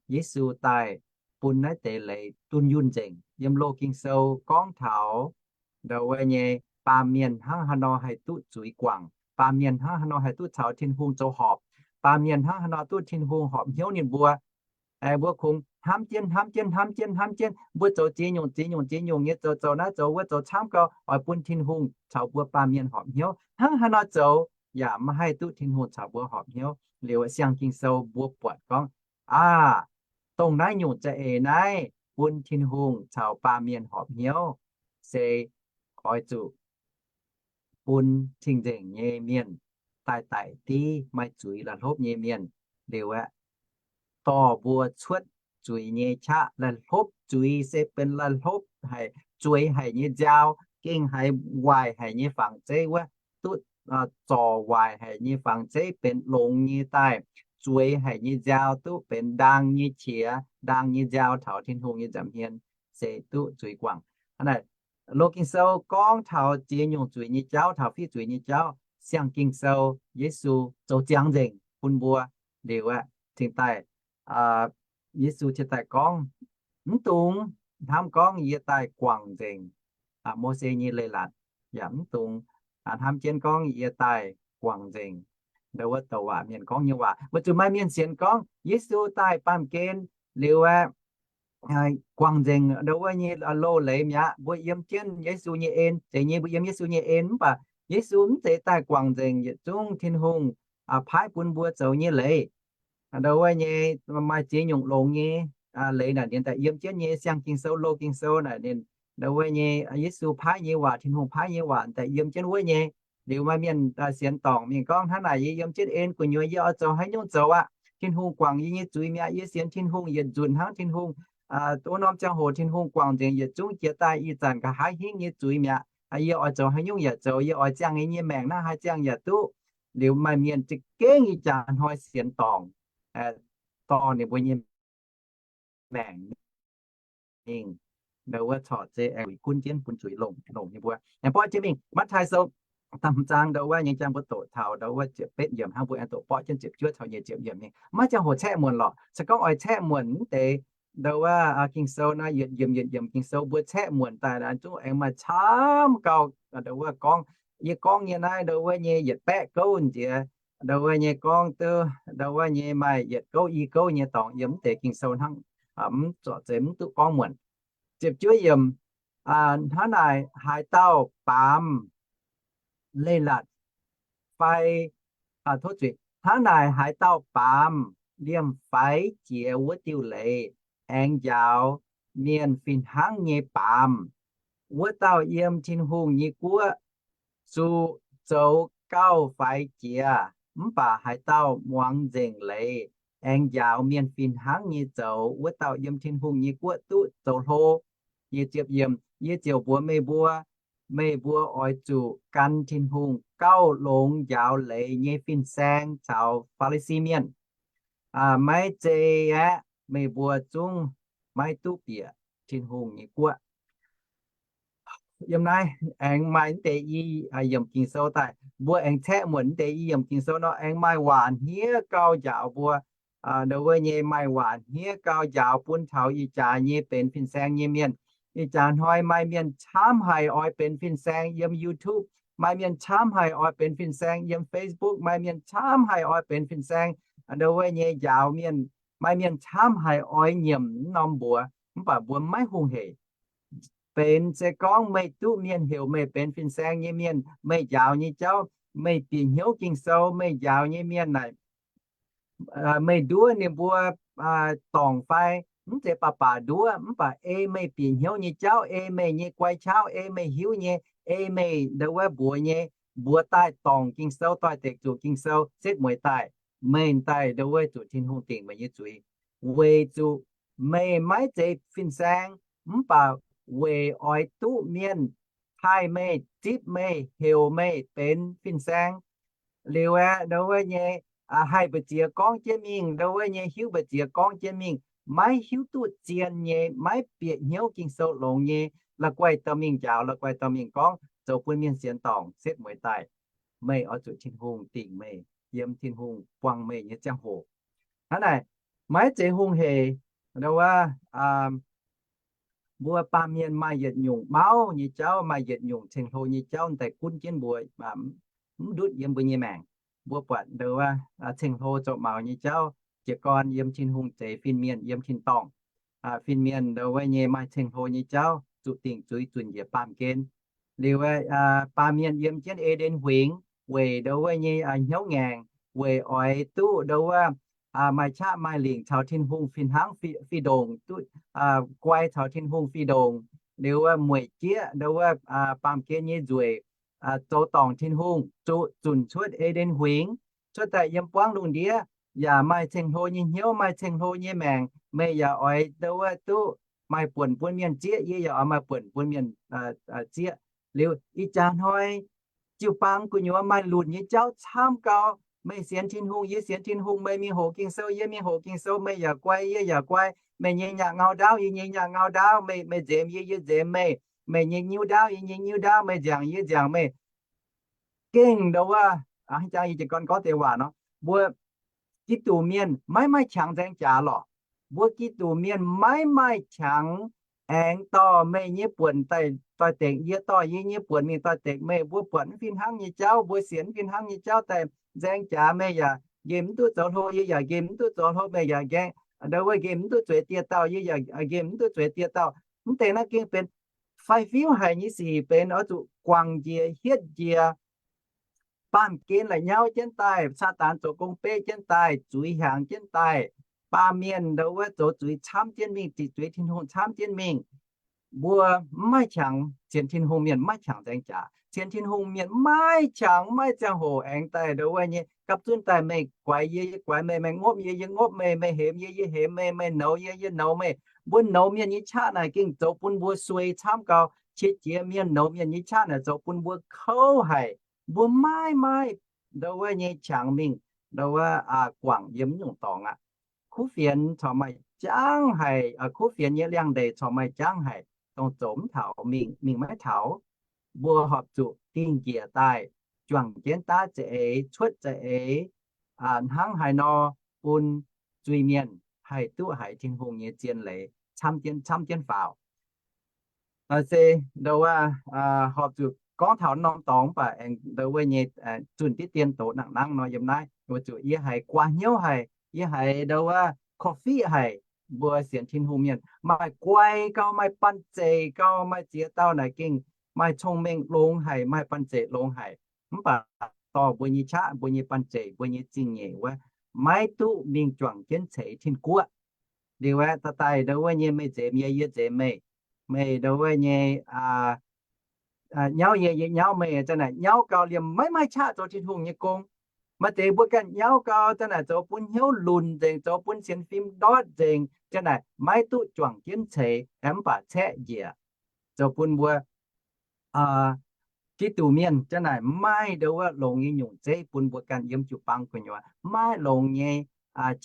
Yesu daaih bun naaiv deix leiz dunh yunh nzengc. Yiem Loz-Ging Sou gorngv taux ndau wuov nyei baamh mienh hnangv haaix nor haih duqv zuiz guangc, baamh mienh hnangv haaix nor haih duqv caux Tin-Hungh zoux horpc, baamh mienh hnangv haaix nor duqv Tin-Hungh horpc hnyouv ninh mbuo. Mbuo kungx hnamv jienv, hnamv jienv, hnamv jienv, hnamv jienv, mbuo zoux ziex nyungc, ziex nyungc, ziex nyungc nyei, zoux, zoux naaiv, zoux wuov, zoux camv gau, oix bun Tin-Hungh caux mbuo baamh mienh horpc hnyouv. Hnangv haaix nor zoux yaac maiv haih duqv Tin-Hungh caux mbuo horpc hnyouv. Liuz siang Ging Sou mbuo buatc gorngv, aa, dongh naaiv nyungc za'eix naaiv bun Tin-Hungh caux baamh mienh horpc hnyouv, se oix zuqc bun cing-nzengc nyei mienh daaih daic div maaih zuiz la'hlopv nyei mienh. Liuz aeqv, dorh mbuo cuotv zuiz nyei qaqv. La'hlopv zuiz se benx la'hlopv haic, zueiz haic nyei nziaaux, gengh haiz waaic haic nyei fangx zeiv wuov, duqv zorc waaic haic nyei fangx zeiv benx longx nyei daaih, zueiz haic nyei nziaaux duqv benx ndaang nyei qiex, ndaang nyei nziaaux taux Tin-Hungh nyei nza'hmien, se duqv zuiz guangc. Hnangv naaic, Loz-Ging Sou gorngv taux ziex nyungc zuiz nyei jauv, taux fiqv zuiz nyei jauv, siang Ging Sou Yesu zoux ziangx nzengc bun mbuo. Liuz aeqv, cingx daaih Yesu cingx daaih gorngv, mv dungx hnamv gorngv yie daaih guangc nzengc Mose nyei leiz-latc, yaac mv dungx hnamv jienv gorngv yie daaih guangc nzengc ndau wuov douc waac mienh gorngv nyei waac. Weic zuqc maaih mienh sienx gorngv Yesu daaih baamh gen liuz aeqv, guangc nzengc ndau wuov nyei loz-leiz mi'aqv. Mbuo yiem jienv Yesu nyei en, zeiz nyei mbuo yiem Yesu nyei en, mv baac Yesu mv zeiz daaih guangc nzengc yietc zungv Tin-Hungh paaiv bun mbuo zoux nyei leiz. Ndau wuov nyei maaih ziex nyungc longx nyei leiz naaic ninh daaih yiem jienv nyei. Siang Ging Sou, Loz-Ging Sou naaic ninh ndau wuov nyei Yesu paaiv nyei waac, Tin-Hungh paaiv nyei waac daaih yiem jienv wuov nyei. Liuz maaih mienh sienx dorngc mingh gorngv, hnangv naaic yie yiem jienv en gu'nyuoz yie oix zoux haaix nyungc zoux aqv? Tin-Hungh guangc yie nyei zuiz mi'aqv. Yie sienx Tin-Hungh yietc nzunc hnangv Tin-Hungh, wuov norm ziangh hoc Tin-Hungh guangc nzengc yietc zungv jiex daaih ih zanc nqa'haav hingv nyei zuiz mi'aqv. Yie oix zoux haaix nyungc yaac zoux, yie oix ziangh nyei, nyei maengc naaiv haih ziangh yaac duqv. Liuz maaih mienh za'gengh ih jaax hnoi sienx dorngc, dorh ninh mbuo nyei maengc mingh ndau wuov corc zeiz aengx zuiz gunv jienv bun zuiz longc, longc ninh mbuo. Aengx borqv jienv mingh Matv^taai Sou da'hmz zaang ndau wuov nyei jang mbuo doqc taux ndau wuov ziepc betv yiemc hnangv, mbuo aengx doqc borqv jienv ziepc juov caux nyei ziepc yiemc mingh. Maiv ziangh hoc caeqv muonc lorqc. Se gorngv oix caeqv muonc mv deix ndau wuov Ging-Sou naaiv yietc yiemc yietc yiemc Ging-Sou mbuo caeqv muonc daaih zungv aengx maaih camv gau. Ndau wuov gorngv, yie gorngv nyei naaiv ndau wuov nyei yietc baeqv gouv nziex ndau wuov nyei gorngv duqv ndau wuov nyei maaih yietc gouv i gouv nyei dorngx yiem mv deix Ging-Sou hnangv, mv zorc zeiz mv duqv gorngv muonc. Ziepc juov yiemc, hnangv naaic haaix dauh baamz leiz-latc fai, tov zuiz, hnangv naaic haaix dauh baamz liemh faix jiex wuov diuh leiz aengx njaaux mienh fih hnangv nyei baamz, wuov dauh yiem Tin-Hungh nyei guoqv zuqc zoux gauh faix jiex. Mv baac haaix dauh muangx nzengc leiz aengx njaaux mienh fih hnangv nyei zoux, wuov dauh yiem Tin-Hungh nyei guoqv duqv zoux hlo. Yie ziepc yiemc, yie ziouc mbuox meih mbuo, meih mbuo oix zuqc gan Tin-Hungh gauh longx njaaux leiz nyei fin-saeng caux Faa^li^si Mienh. Maiv zei aeqv, meih mbuo zungv maiv duqv bieqc Tin-Hungh nyei guoqv. Yiem naaiv aengx maaih mv deix i yiemc Ging-Sou daaih, mbuo aengx caeqv muonc mv deix i yiemc Ging-Sou nor, aengx maaih waac hniev gauh njaaux mbuo, ndau wuov nyei maaih waac hniev gauh njaaux bun taux ih jaax nyei benx fin-saeng nyei mienh. Ih jaax hnoi maaih mienh camv haic oix benx fin-saeng yiem YouTube, maaih mienh camv haic oix benx fin-saeng yiem Facebook, maaih mienh camv haic oix benx fin-saeng ndau wuov nyei njaaux mienh, maaih mienh camv haic oix nyiemc mv norm mbuox. Mv baac mbuo maiv hungh hec. Benx se gorngv meih duqv mienh heuc meih benx fin-saeng nyei mienh, meih njaaux nyei jauv, meih bieqc hnyouv Ging-Sou, meih njaaux nyei mienh naaic, meih nduov ninh mbuo dorngc fai mv zeiz baac baac nduov, mv baac ei meih bieqc hnyouv nyei jauv, ei meih nyei guai qaqv, ei meih hiuv nyei, ei meih ndau wuov mbuox nyei, mbuox daaih dorngc Ging-Sou, doix-dekc zuqc Ging-Sou, setv mueiz daaih, meih daaih ndau wuov zuqc Tin-Hungh dingc meih nyei zuiz. Weic zuqc meih maiv zeiz fin-saeng, mv baac weic oix duqv mienh taaih meih, zipv meih, heuc meih benx fin-saeng. Liuz aeqv, ndau wuov nyei haih mbu'ziex gorngv jienv mingh, ndau wuov nyei hiuv mbu'ziex gorngv jienv mingh, maiv hiuv duqv zien nyei, maiv bieqc hnyouv Ging-Sou longx nyei, la'guaih dorh mingh njaaux, la'guaih dorh mingh gorngv, zoux bun mienh sienx dorngc, setv mueiz daaih. Meih oix zuqc Tin-Hungh dingc meih, yiem Tin-Hungh buangh meih nyei ziangh hoc. Hnangv naaic, maiv zeiz hungh hec, ndau wuov, mbuo baamh mienh maaih yietc nyungc mauv nyei jauv, maaih yietc nyungc ceng-hlo nyei jauv daaih gunv jienv mbuo, mv ndutv yiem mbuo nyei maengc. Mbuo buatc ndau wuov ceng-hlo zoux maux nyei jauv, jiez gorn yiem Tin-Hungh zeix fin-mienh yiem tin-dorngh. Fin-mienh ndau wuov nyei maaih ceng-hlo nyei jauv zuqc dingc zuiz zunc njiec baamh gen. Liuz, baamh mienh yiem jienv E^nden Huingx weic ndau wuov nyei hnyouv ngaengc, weic oix duqv ndau wuov maaih qaqv maaih lingc caux Tin-Hungh fih hnangv fih ndongc, duqv guai caux Tin-Hungh fih ndongc. Liuz, mueic jieqv ndau wuov baamh gen nyei nzueic, zoux dorngc Tin-Hungh, zuqc zunc cuotv E^nden Huingx, cuotv daaih yiem buangv lungh ndiev, yaac maaih ceng-hlo nyei hnyouv, maaih ceng-hlo nyei maengc. Meih yaac oix ndau wuov duqv maaih buonc bun mienh zieqv, yie yaac oix maaih buonc bun mienh zieqv. Liuz ih jaax hnoi jiu-baang gu'nyuoz maaih lunc nyei jauv camv gau. Meih sienx Tin-Hungh, yie sienx Tin-Hungh, meih mingh hoqc Ging-Sou, yie mingh hoqc Ging-Sou, meih yaac guai, yie yaac guai. Meih nyei nyaanh ngau ndaauv, yie nyei nyaanh ngau ndaauv, meih, meih nzemx yie, yie nzemx meih. Meih nyei nyiuv ndaauv, yie nyei nyiuv ndaauv, meih nziangc, yie nziangc meih. Gengh ndau wuov, hnangv jangx yie jiez gorn gorngv deix waac nor, mbuo Giduc mienh maiv maaih qangx nzaeng jaax lorqc. Mbuo Giduc mienh maiv maaih qangx aengx dorh meih nyei buonc doix-dekc, yie dorh yie nyei buonc mingh doix-dekc meih. Mbuo buatc mv fih hnangv nyei jauv, mbuo sienx mv fih hnangv nyei jauv daaih nzaeng jaax, meih yaac nqemh mv duqv zoux hlo, yie yaac nqemh mv duqv zoux hlo, meih yaac nqemh, ndau wuov nqemh mv duqv zueiz dieh dauh, yie yaac nqemh mv duqv zueiz dieh dauh. Mv deix naaiv gengh benx fai-fiuv haic nyei sic, benx oix zuqc guangc njiec hietv njiec. Baamh gen la'nyauv jienv daaih, Saadaan zoux gong-beqv jienv daaih, zuiz hiaangx jienv daaih, baamh mienh ndau wuov zoux zuiz camv jienv mingh, ziqc zuiz Tin-Hungh camv jienv mingh. Mbuo mv maaih qangx, sienx Tin-Hungh mienh mv maaih qangx nzaeng jaax. Sienx Tin-Hungh mienh mv maaih qangx, mv maaih ziangh hoc aengx daaih ndau wuov nyei gapv zunv daaih meih guaix yie, yie guaix meih, meih ngopv yie, yie ngopv meih, meih hemx yie, yie hemx meih, meih nouz yie, yie nouz meih. Mbuo nouz mienh nyei qaqv naaic gengh zoux bun mbuo suei camv gau. Qiex jiez mienh nouz mienh nyei qaqv naaic zoux bun mbuo kouv haic. Mbuo maiv maaih ndau wuov nyei qangx mingh ndau wuov guangc yiem naaiv nyungc dorngx aqv. Kuv fienx corc maaih jangv haic, kuv fienx nyei liangx-ndeic corc maaih jangv haic, dongh zoux mv taux, mingh, mingh maiv taux. Mbuo horpc zuqc dingh njiec daaih, juangc jienv daav za'eix, cuotv za'eix, hnangv haaix nor bun zuiz-mienh haih duqv haiz Tin-Hungh nyei zien leiz camv jienv, camv jienv faaux. Se ndau wuov, horpc zuqc gorngv taux norm dorngx mv baac aengx ndau wuov nyei zunh diqv dien doz nangc nangv nor yiem naaiv. Weic zuqc yie haiz guaax hnyouv haic, yie haiz ndau wuov korv-fiqv haic, mbuo sienx Tin-Hungh mienh maaih guai gau, maaih banh zeic gau, maaih ziex dauh naaic gengh maaih cong-mengh longx haic, maaih banh zeic longx haic. Mv baac dorh mbuo nyei qaqv, mbuo nyei banh zeic, mbuo nyei zingh nyeic wuov, maiv duqv mingh juangc jienv ceix Tin-Guoqv. Liuz aeqv, daaih daaih ndau wuov nyei meih nzemx yie, yie nzemx meih, meih ndau wuov nyei nyauv yie, yie nyauv meih, zanc naaic nyauv gau liemh maiv maaih qaqv zoux Tin-Hungh nyei gong. Maaih deix mbuo ganh nyauv gau, zanc naaic zoux bun hnyouv lunc nzengc, zoux bun sienx fim ndortv nzengc, zanc naaic maiv duqv juangc jienv ceix, mv baac caeqv njiec, zoux bun mbuo Giduc mienh zanc naaic maiv maaih ndau wuov longx nyei nyungc zeiv bun mbuo ganh yiem jiu-baang gu'nyuoz, maiv maaih longx nyei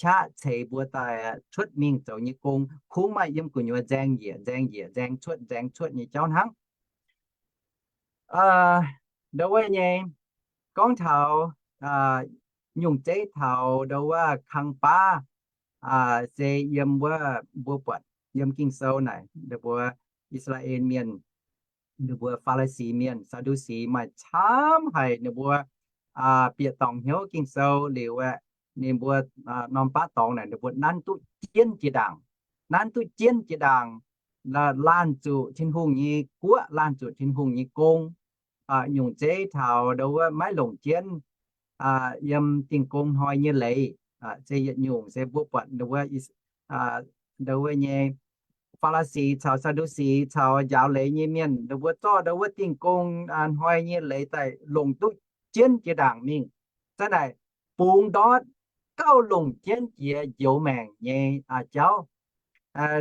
qaqv ceix mbuo daaih cuotv mingh zoux nyei gong. Kungx maaih yiem gu'nyuoz nzaeng njiec, nzaeng njiec, nzaeng cuotv, nzaeng cuotv nyei jauv hnangv. Ndau wuov nyei gorngv taux nyungc zeiv taux ndau wuov kang baav se yiem wuov mbuo buatc yiem Ging-Sou naaic, ninh mbuo I^saa^laa^en Mienh, ninh mbuo Faa^li^si Mienh, Saa^ndu^si maaih camv haic ninh mbuo bieqc dorngc hnyouv Ging-Sou liuz aeqv, ninh mbuo norm baav dorngx naaic ninh mbuo nanv duqv jienv jiex ndaangc, nanv duqv jienv jiex ndaangc, laanh zuqc Tin-Hungh nyei guoqv, laanh zuqc Tin-Hungh nyei gong. Nyungc zeiv taux ndau wuov maiv longc jienv yiem Dingh Gong Hnoi nyei leiz, se yietc nyungc se mbuo buatc ndau wuov, ndau wuov nyei Faa^li^si caux Saa^ndu^si caux njaaux leiz nyei mienh, ninh mbuo zorqv ndau wuov Dingh Gong Hnoi nyei leiz daaih longc duqv jienv jiex ndaangc mingh. Zanc naaic bungx ndortv gauh longc jienv jiex njoux maengc nyei jauv.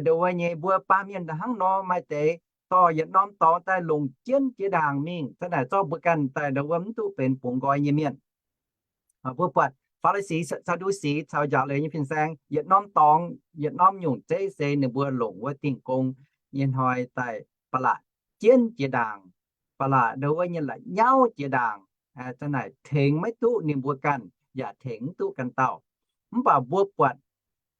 Ndau wuov nyei mbuo baamh mienh hnangv nor maaih deix dorh yietc norm dorngx daaih longc jienv jiex ndaangc mingh. Zanc naaic zorqv mbuo ganh daaih ndau wuov mv duqv benx bungx nqoi nyei mienh. Mbuo buatc Faa^li^si, Saa^ndu^si caux njaaux leiz nyei fin-saeng yietc norm dorngx, yietc norm nyungc zeiv se ninh mbuo longc wuov Dingh Gong nyei Hnoi daaih ba'laqc jienv jiex ndaangc, ba'laqc ndau wuov nyei la'nyauv jiex ndaangc. Zanc naaic tengx maiv duqv ninh mbuo ganh, yaac tengx mv duqv ganh dauh. Mv baac mbuo buatc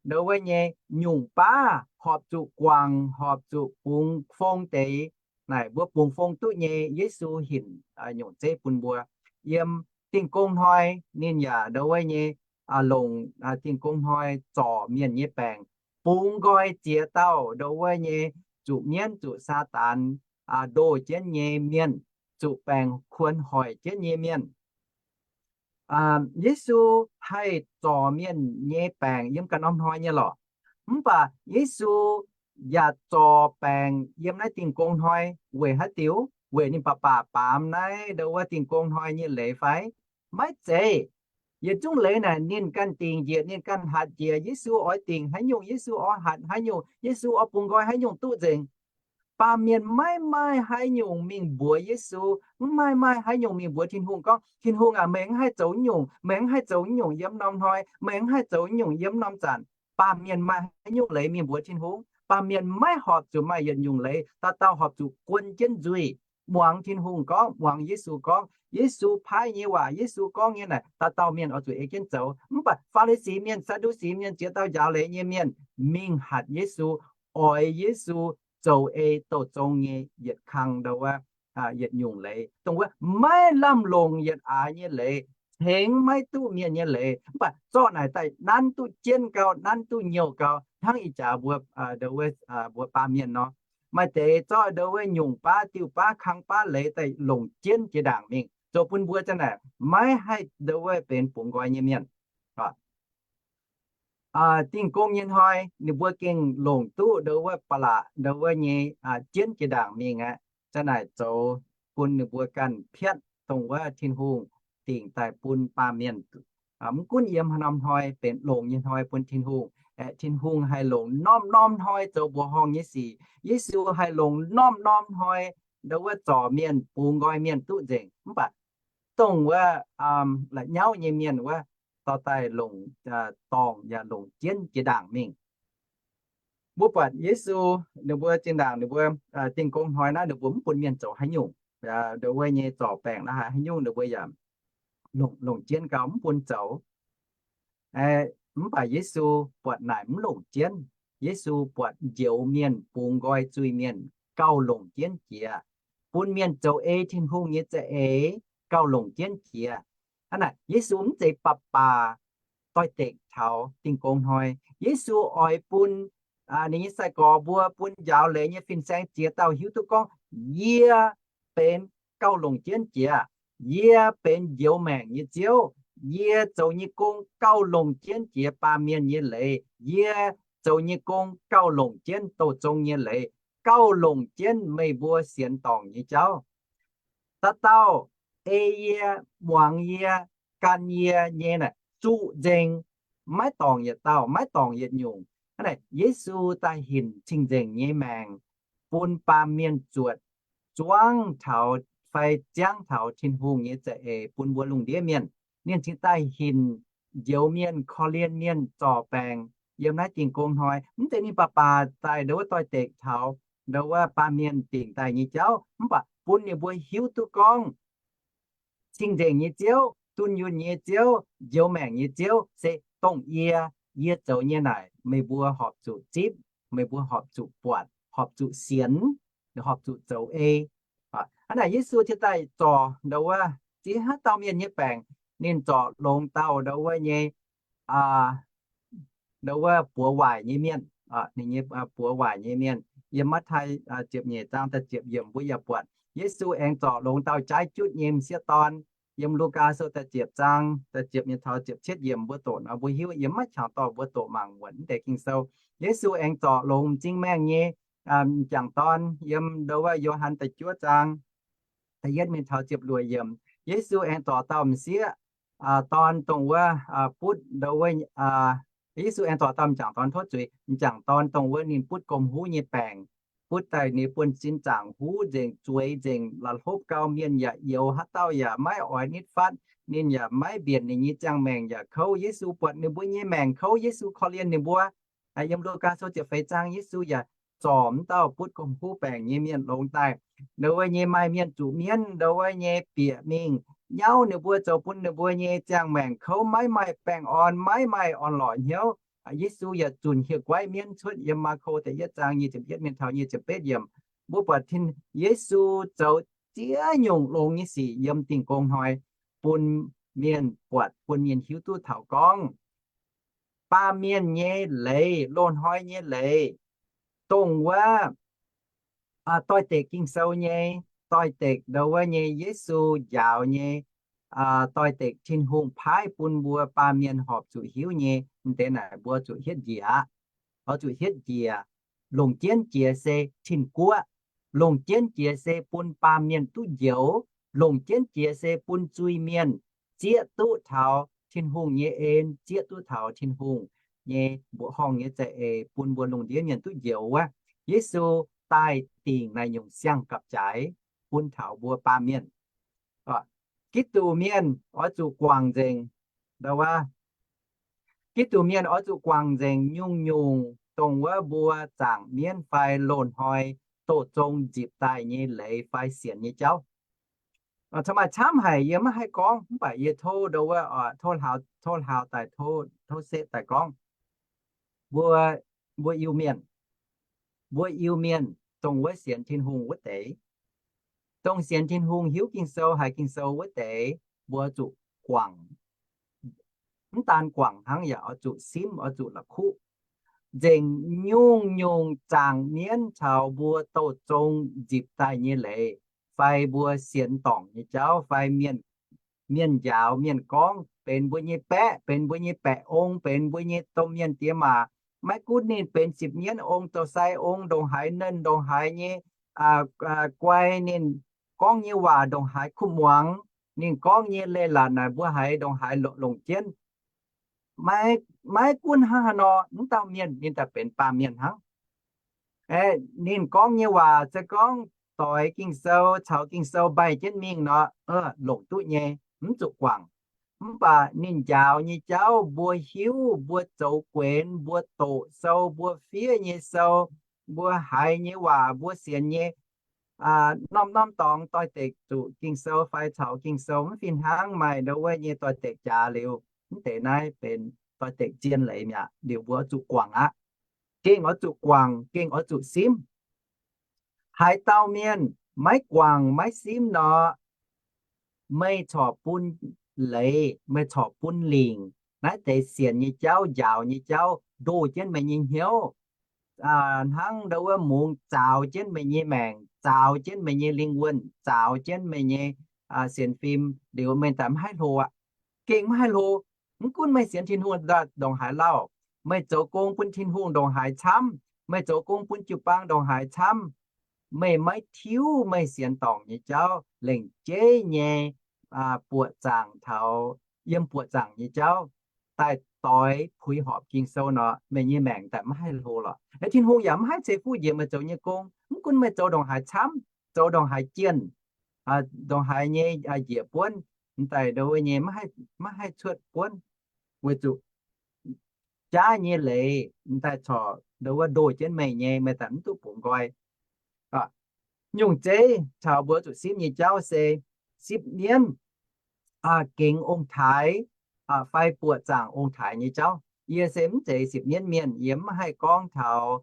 ndau wuov nyei nyungc baav horpc zuqc guangc, horpc zuqc bungx fong deix. Naaic mbuo bungx fong duqv nyei, Yesu hinc nyungc zeiv bun mbuo. Yiem Dingh Gong Hnoi ninh yaac ndau wuov nyei longc Dingh Gong Hnoi zorc mienh nyei baengc, bungx nqoi ziex dauh ndau wuov nyei zuqc mienv zuqc Saadaan ndoh jienv nyei mienh, zuqc baengc kuonx hoic jienv nyei mienh. Yesu haih zorc mienh nyei baengc yiem ganh norm hnoi nyei lorqc. Mv baac Yesu yaac zorc baengc yiem naaiv Dingh Gong Hnoi weic haaix diuc? Weic ninh baac-baac baamz naaiv ndau wuov Dingh Gong Hnoi nyei leiz fai? Maiv zeiz. Yietc zungv leiz naaic ninh ganh dingc njiec, ninh ganh hatc njiec. Yesu oix dingc haaix nyungc, Yesu oix hatc haaix nyungc, Yesu oix bungx nqoi haaix nyungc duqv nzengc. Baamh mienh maiv maaih haaix nyungc mingh mbuox Yesu, maiv maaih haaix nyungc mingh mbuox Tin-Hungh gorngv, Tin-Hungh aac, meih mv haih zoux nyungc, meih mv haih zoux nyungc yiem norm hnoi, meih mv haih zoux nyungc yiem norm zanc. Baamh mienh maaih haaix nyungc leiz mingh mbuox Tin-Hungh? Baamh mienh maiv horpc zuqc maaih yietc nyungc leiz. Dauh dauh horpc zuqc guon jienv nzuih, muangx Tin-Hungh gorngv, muangx Yesu gorngv. Yesu paaiv nyei waac, Yesu gorngv nyei naaic, dauh dauh mienh oix zuqc ei jienv zoux. Mv baac Faa^li^si Mienh, Saa^ndu^si Mienh, ziex dauh njaaux leiz nyei mienh mingh hatc Yesu, oix Yesu zoux ei douh zong nyei yietc kang ndau wuov, yietc nyungc leiz, dongh wuov maiv lamh longc yietc aax nyei leiz, tengx maiv duqv mienh nyei leiz. Mv baac zorqv naaic daaih nanv duqv jienv gau, nanv duqv nyouh gau, hnangv ih jaax mbuo, ndau wuov, mbuo baamh mienh nor. Maaih deix zorqv ndau wuov nyungc baav, diuh baav, kang baav leiz daaih longc jienv jiex ndaangc mingh, zoux bun mbuo zanc naaic maiv haih ndau wuov benx bungx nqoi nyei mienh. Dingh gong nyei hnoi ninh mbuo gengh longc duqv ndau wuov ba'laqc ndau wuov nyei jienv jiex ndaangc mingh aqv. Zanc naaic zoux bun ninh mbuo ganh piatv dongh wuov Tin-Hungh dingc daaih bun baamh mienh. Mv gunv yiem haaix norm hnoi benx longx nyei hnoi bun Tin-Hungh. Aeqv, Tin-Hungh haih longc norm-norm hnoi zoux mbuoqc horngh nyei sic. Yesu haih longc norm-norm hnoi ndau wuov zorc mienh, bungx nqoi mienh duqv nzengc. Mv baac dongh wuov la'nyauv nyei mienh wuov dorh daaih longc dorngc yaac longc jienv jiex ndaangc mingh. Mbuo buatc Yesu, ninh mbuo zinh ndaangc ninh mbuo dingh gong hnoi naaiv ninh mbuo mv bun mienh zoux haaix nyungc. Ndau wuov nyei zorc baengc naaiv haaix nyungc ninh mbuo yaac longc jienv gau mv bun zoux. Mv baac Yesu buatc naaic mv longc jienv. Yesu buatc njoux mienh, bungx nqoi zuiz-mienh gauh longc jienv jiex. bun mienh zoux ei Tin-Hungh nyei za'eix gauh longc jienv jiex. Hnangv naaic, Yesu mv zeiz baac baac doix-dekc taux Dingh Gong Hnoi. Yesu oix bun ninh nyei sai-gorx mbuo, bun njaaux leiz nyei fin-saeng ziex dauh hiuv duqv gorngv, yie benx gauh longc jienv jiex. Yie benx njoux maengc nyei Ziouv. Yie zoux nyei gong gauh longc jienv jiex baamh mienh nyei leiz. Yie zoux nyei gong gauh longc jienv douz zong nyei leiz, gauh longc jienv meih mbuo sienx dorngc nyei jauv. Dauh dauh ei yie, muangx yie, gan yie nyei naaic zuqc nzengc, maiv dorngc yietc dauh, maiv dorngc yietc nyungc. Hnangv naaic, Yesu daaih hinc cing-nzengc nyei maengc bun baamh mienh zuotc zuangv taux fai ziangv taux Tin-Hungh nyei za'eix bun mbuo lungh ndiev mienh. Ninh cingx daaih hinc njoux mienh, korv-lienh mienh, zorc baengc yiem naaiv Dingh Gong Hnoi. Mv zeiz ninh baac baac daaih ndau wuov doix-dekc taux ndau wuov baamh mienh dingc daaih nyei jauv, mv baac bun ninh mbuo hiuv duqv gorngv cing-nzengc nyei Ziouv, dunh yunh nyei Ziouv, njoux maengc nyei Ziouv se dongh yie. Yie zoux nyei naaic meih mbuo horpc zuqc zipv, meih mbuo horpc zuqc buatc, horpc zuqc sienx, horpc zuqc zoux ei. Hnangv naaic Yesu cingx daaih zorc ndau wuov ziex haaix dauh mienh nyei baengc, ninh zorc longx dauh ndau wuov nyei, ndau wuov buoz waaic nyei mienh, ninh nyei buoz waaic nyei mienh. Yiem Matv^tai ziepc nyeic zaang da'ziepc yiemc mbuo yaac buatc Yesu aengx zorc longx dauh jaaiv jutv nyei m'sieqv dorn. Yiem Lugaa Sou da'ziepc zaang da'ziepc nyeic taux ziepc cietv yiemc mbuo doqc nor mbuo hiuv, yie maiv qangx dorh mbuo doqc mangc muonc mv deix Ging-Sou. Yesu aengx zorc longx m'zing maengh nyei m'jangc dorn. Yiem ndau wuov Yo^han da'juov zaang da'yietv mingh taux ziepc luoqc yiemc, Yesu aengx zorc dauh m'sieqv dorn dongh wuov butv ndau wuov, Yesu aengx zorc dauh m'jangc dorn tov zuiz, m'jangc dorn dongh wuov ninh butv gomh huv nyei baengc, butv daaih ninh buonv-sin zaangc huv nzengc, zueiz nzengc, la'hlopv gau, mienh yaac youx, haaix dauh yaac maiv oix nitv fatv, ninh yaac maiv mbienc, ninh nyei ziangh maengc yaac kouv. Yesu buatc ninh mbuo nyei maengc kouv, Yesu korv-lienh ninh mbuo. Yiem Lugaa Sou ziepc feix zaang Yesu yaac zorc m'dauh butv gomh huv baengc nyei mienh longx daaih. Ndau wuov nyei maaih mienh zuqc mienv, ndau wuov nyei bieqc mingh nyauv ninh mbuo, zoux bun ninh mbuo nyei ziangh maengc kouv, maiv maaih baengh orn, maiv maaih orn-lorqc hnyouv. Yesu yaac zunc hieh guaiv mienv cuotv. Yiem Maako da'yietv zaang nyic ziepc yietv mingh taux nyic ziepc betv yiemc, mbuo buatc Tin, Yesu zoux ziex nyungc longx nyei sic yiem Dingh Gong Hnoi bun mienh buatc, bun mienh hiuv duqv taux gorngv baamh mienh nyei leiz, loz hnoi nyei leiz, dongh wuov doix-dekc Ging-Sou nyei, doix-dekc ndau wuov nyei Yesu njaaux nyei, doix-dekc Tin-Hungh paaiv bun mbuo baamh mienh horpc zuqc hiuv nyei. M'deix naaic mbuo zuqc hietv njiec aqv. Oix zuqc hietv njiec. Longc jienv jiex se Tin-Guoqv. Longc jienv jiex se bun baamh mienh duqv njoux. Longc jienv jiex se bun zuiz-mienh zieqv duqv taux Tin-Hungh nyei en, zieqv duqv taux Tin-Hungh nyei mbuoqc horngh nyei za'eix, bun mbuo lungh ndiev mienh duqv njoux wuov. Yesu daaih dingc naaiv nyungc siang-gapv-jaaix bun taux mbuo baamh mienh. Giduc mienh oix zuqc guangc nzengc, ndau wuov, Giduc mienh oix zuqc guangc nzengc nyungc-nyungc dongh wuov mbuo zaangc mienv fai loz-hnoi doz zong nzipc daaih nyei leiz fai sienx nyei jauv. Cingx maaih camv haic yie maiv haih gorngv, mv baac yie tov ndau wuov, tov hlaau, tov hlaau daaih, tov setv daaih gorngv. Mbuo, mbuo Iu-Mienh, mbuo Iu-Mienh dongh wuov sienx Tin-Hungh wuov deix, dongh sienx Tin-Hungh, hiuv Ging-Sou, haiz Ging-Sou wuov deix, mbuo zuqc guangc. Mv daan guangc hnangv, yaac oix zuqc simv, oix zuqc la'kuqv nzengc nyungc-nyungc zaangc mienv caux mbuo doz zong nzipc daaih nyei leiz, fai mbuo sienx dorngc nyei jauv, fai mienh, mienh njaaux, mienh gorngv, benx mbuo nyei baeqv, benx mbuo nyei baeqc ong, benx mbuo nyei domh mienh diex maac. Maiv gunv ninh benx sipv mienv ong, zoux sai ong, ndongc haaix nernh, ndongc haaix nyei guai, ninh gorngv nyei waac ndongc haaix kuv muangx, ninh gorngv nyei leiz-latc naaic mbuo haiz ndongc haaix longc jienv. Maiv gunv hnangv haaix nor, mv dauh mienh ninh daaih benx baamh mienh hnangv. Ninh gorngv nyei waac se gorngv doix Ging-Sou, caux Ging-Sou mbaih jienv mingh nor, longc duqv nyei, mv zuqc guangc. Mv baac ninh njaaux nyei jauv mbuo hiuv, mbuo zoux guenx, mbuo doqc sou, mbuo fiev nyei sou, mbuo haiz nyei waac, mbuo sienx nyei, norm-norm dorngx doix-dekc zuqc Ging-Sou fai caux Ging-Sou, mv fih hnangv maaih ndau wuov nyei doix-dekc jaax liuz, mv deix naaiv benx doix-dekc zien leiz mi'aqv. Liuz mbuo oix zuqc guangc aqv. Gengh oix zuqc guangc, gengh oix zuqc simv. Haaix dauh mienh maiv guangc maiv simv nor, meih corc bun leiz, meih corc bun lingc naaiv deix sienx nyei jauv, njaaux nyei jauv, ndoh jienv meih nyei hnyouv, hnangv ndau wuov mungz zaaux jienv meih nyei maengc, zaaux jienv meih nyei lingh wuonh, zaaux jienv meih nyei sienx fim liuz, meih daaih maiv haih hlo aqv. Gengh maiv haih hlo. Mv gunv meih sienx Tin-Hungh ndongc haaix lauh, meih zoux gong bun Tin-Hungh ndongc haaix camv, meih zoux gong bun jiu-baang ndongc haaix camv, meih maiv tiuv meih sienx dorngc nyei jauv, lengc jeiv nyei buoqc zaangc taux yiem buoqc zaangc nyei jauv daaih doix puix horpc Ging-Sou nor, meih nyei maengc daaih maiv haih hlo lorqc. Tin-Hungh yaac maiv haih ceix fuqv njiec meih zoux nyei gong. Mv gunv meih zoux ndongc haaix camv, zoux ndongc haaix jienh, ndongc haaix nyei njiec buonv, m'daaih ndau wuov nyei maiv haih cuotv buonv, weic zuqc jaav nyei leiz m'daaih corc ndau wuov ndoh jienv meih nyei, meih daaih mv duqv bungx nqoi. Nyungc zeiv caux mbuo zuqc simv nyei jauv se sipv mienv, gengx ong-taaix, fai buoqc zaangc ong-taaix nyei jauv. Yie se mv zeiz sipv mienv mienh, yie mv haih gorngv taux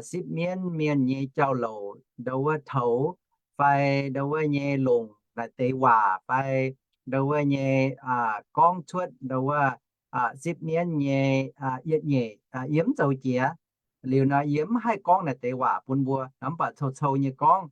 sipv mienv mienh nyei jauv-louc ndau wuov toux, fai ndau wuov nyei longc naaic deix waac, fai ndau wuov nyei gorngv cuotv ndau wuov sipv mienv nyei yietc nyeic, yie mv zoux jiex. Liuz nor yie mv haih gorngv naaic deix waac bun mbuo, mv baac cou-cou nyei gorngv,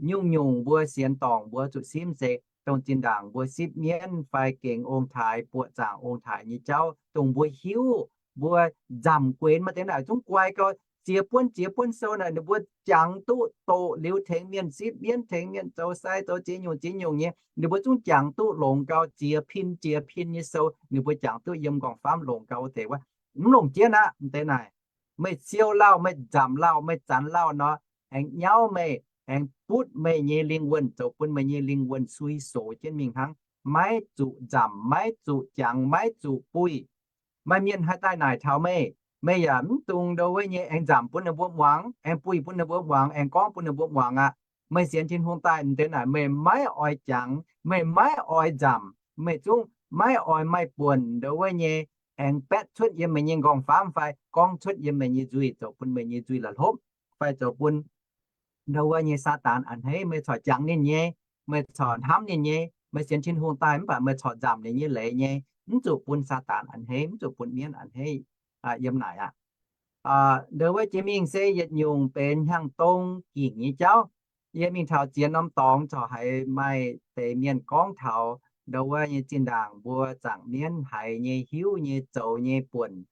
nyungc-nyungc mbuo sienx dorngc mbuo zuqc simv se dongh zinh ndaangc mbuo sipv mienv fai gengx ong-taaix, buoqc zaangc ong-taaix nyei jauv dongh mbuo hiuv, mbuo nzamc guenx maaih deix naaic zungv guai gau, ziex buonv ziex buonv sou naaic ninh mbuo jangx duqv doqc liuz tengx mienh sipv mienv, tengx mienh zoux sai zoux ziex nyungc ziex nyungc nyei, ninh mbuo zungv jangx duqv longx gau, ziex pin ziex pin nyei sou ninh mbuo jangx duqv yiem m'nqorngv-famv longx gau wuov deix wuov. Mv longc jienv aqv deix naaic. Meih siou lauh, meih nzamc lauh, meih zanx lauh nor, aengx nyauv meih, aengx butv meih nyei lingh wuonh, zoux bun meih nyei lingh wuonh sui sox jienv mingh hnangv. Maiv zuqc nzamc, maiv zuqc jangx, maiv zuqc buih. Maaih mienh haih daaih naaic taux meih, meih yaac mv dungx ndau wuov nyei aengx nzamc bun ninh mbuo muangx, aengx buih bun ninh mbuo muangx, aengx gorngv bun ninh mbuo muangx aqv. Meih sienx Tin-Hungh daaih m'deix naaic meih maiv oix jangx, meih maiv oix nzamc, meih zungv maiv oix maaih buonc ndau wuov nyei aengx baetv cuotv yiem meih nyei m'nqorngv-famv fai gorngv cuotv yiem meih nyei nzuih zoux bun meih nyei nzuih la'hlopv, fai zoux bun ndau wuov nyei Saadaan a'hneiv. Meih corc jangx ninh nyei, meih corc hnamv ninh nyei, meih sienx Tin-Hungh daaih mv baac meih corc nzamc ninh nyei leiz nyei, mv zuqc bun Saadaan a'hneiv, mv zuqc bun mienv a'hneiv yiem naaic aqv. Ndau wuov jiex mingh se yietc nyungc benx hnyangx-dong gingc nyei jauv. Yie mingh taux ziex norm dorngx corc haiz maaih deix mienh gorngv taux ndau wuov nyei zinh ndaangc mbuo zaangc mienv haiz nyei, hiuv nyei, zoux nyei buonc,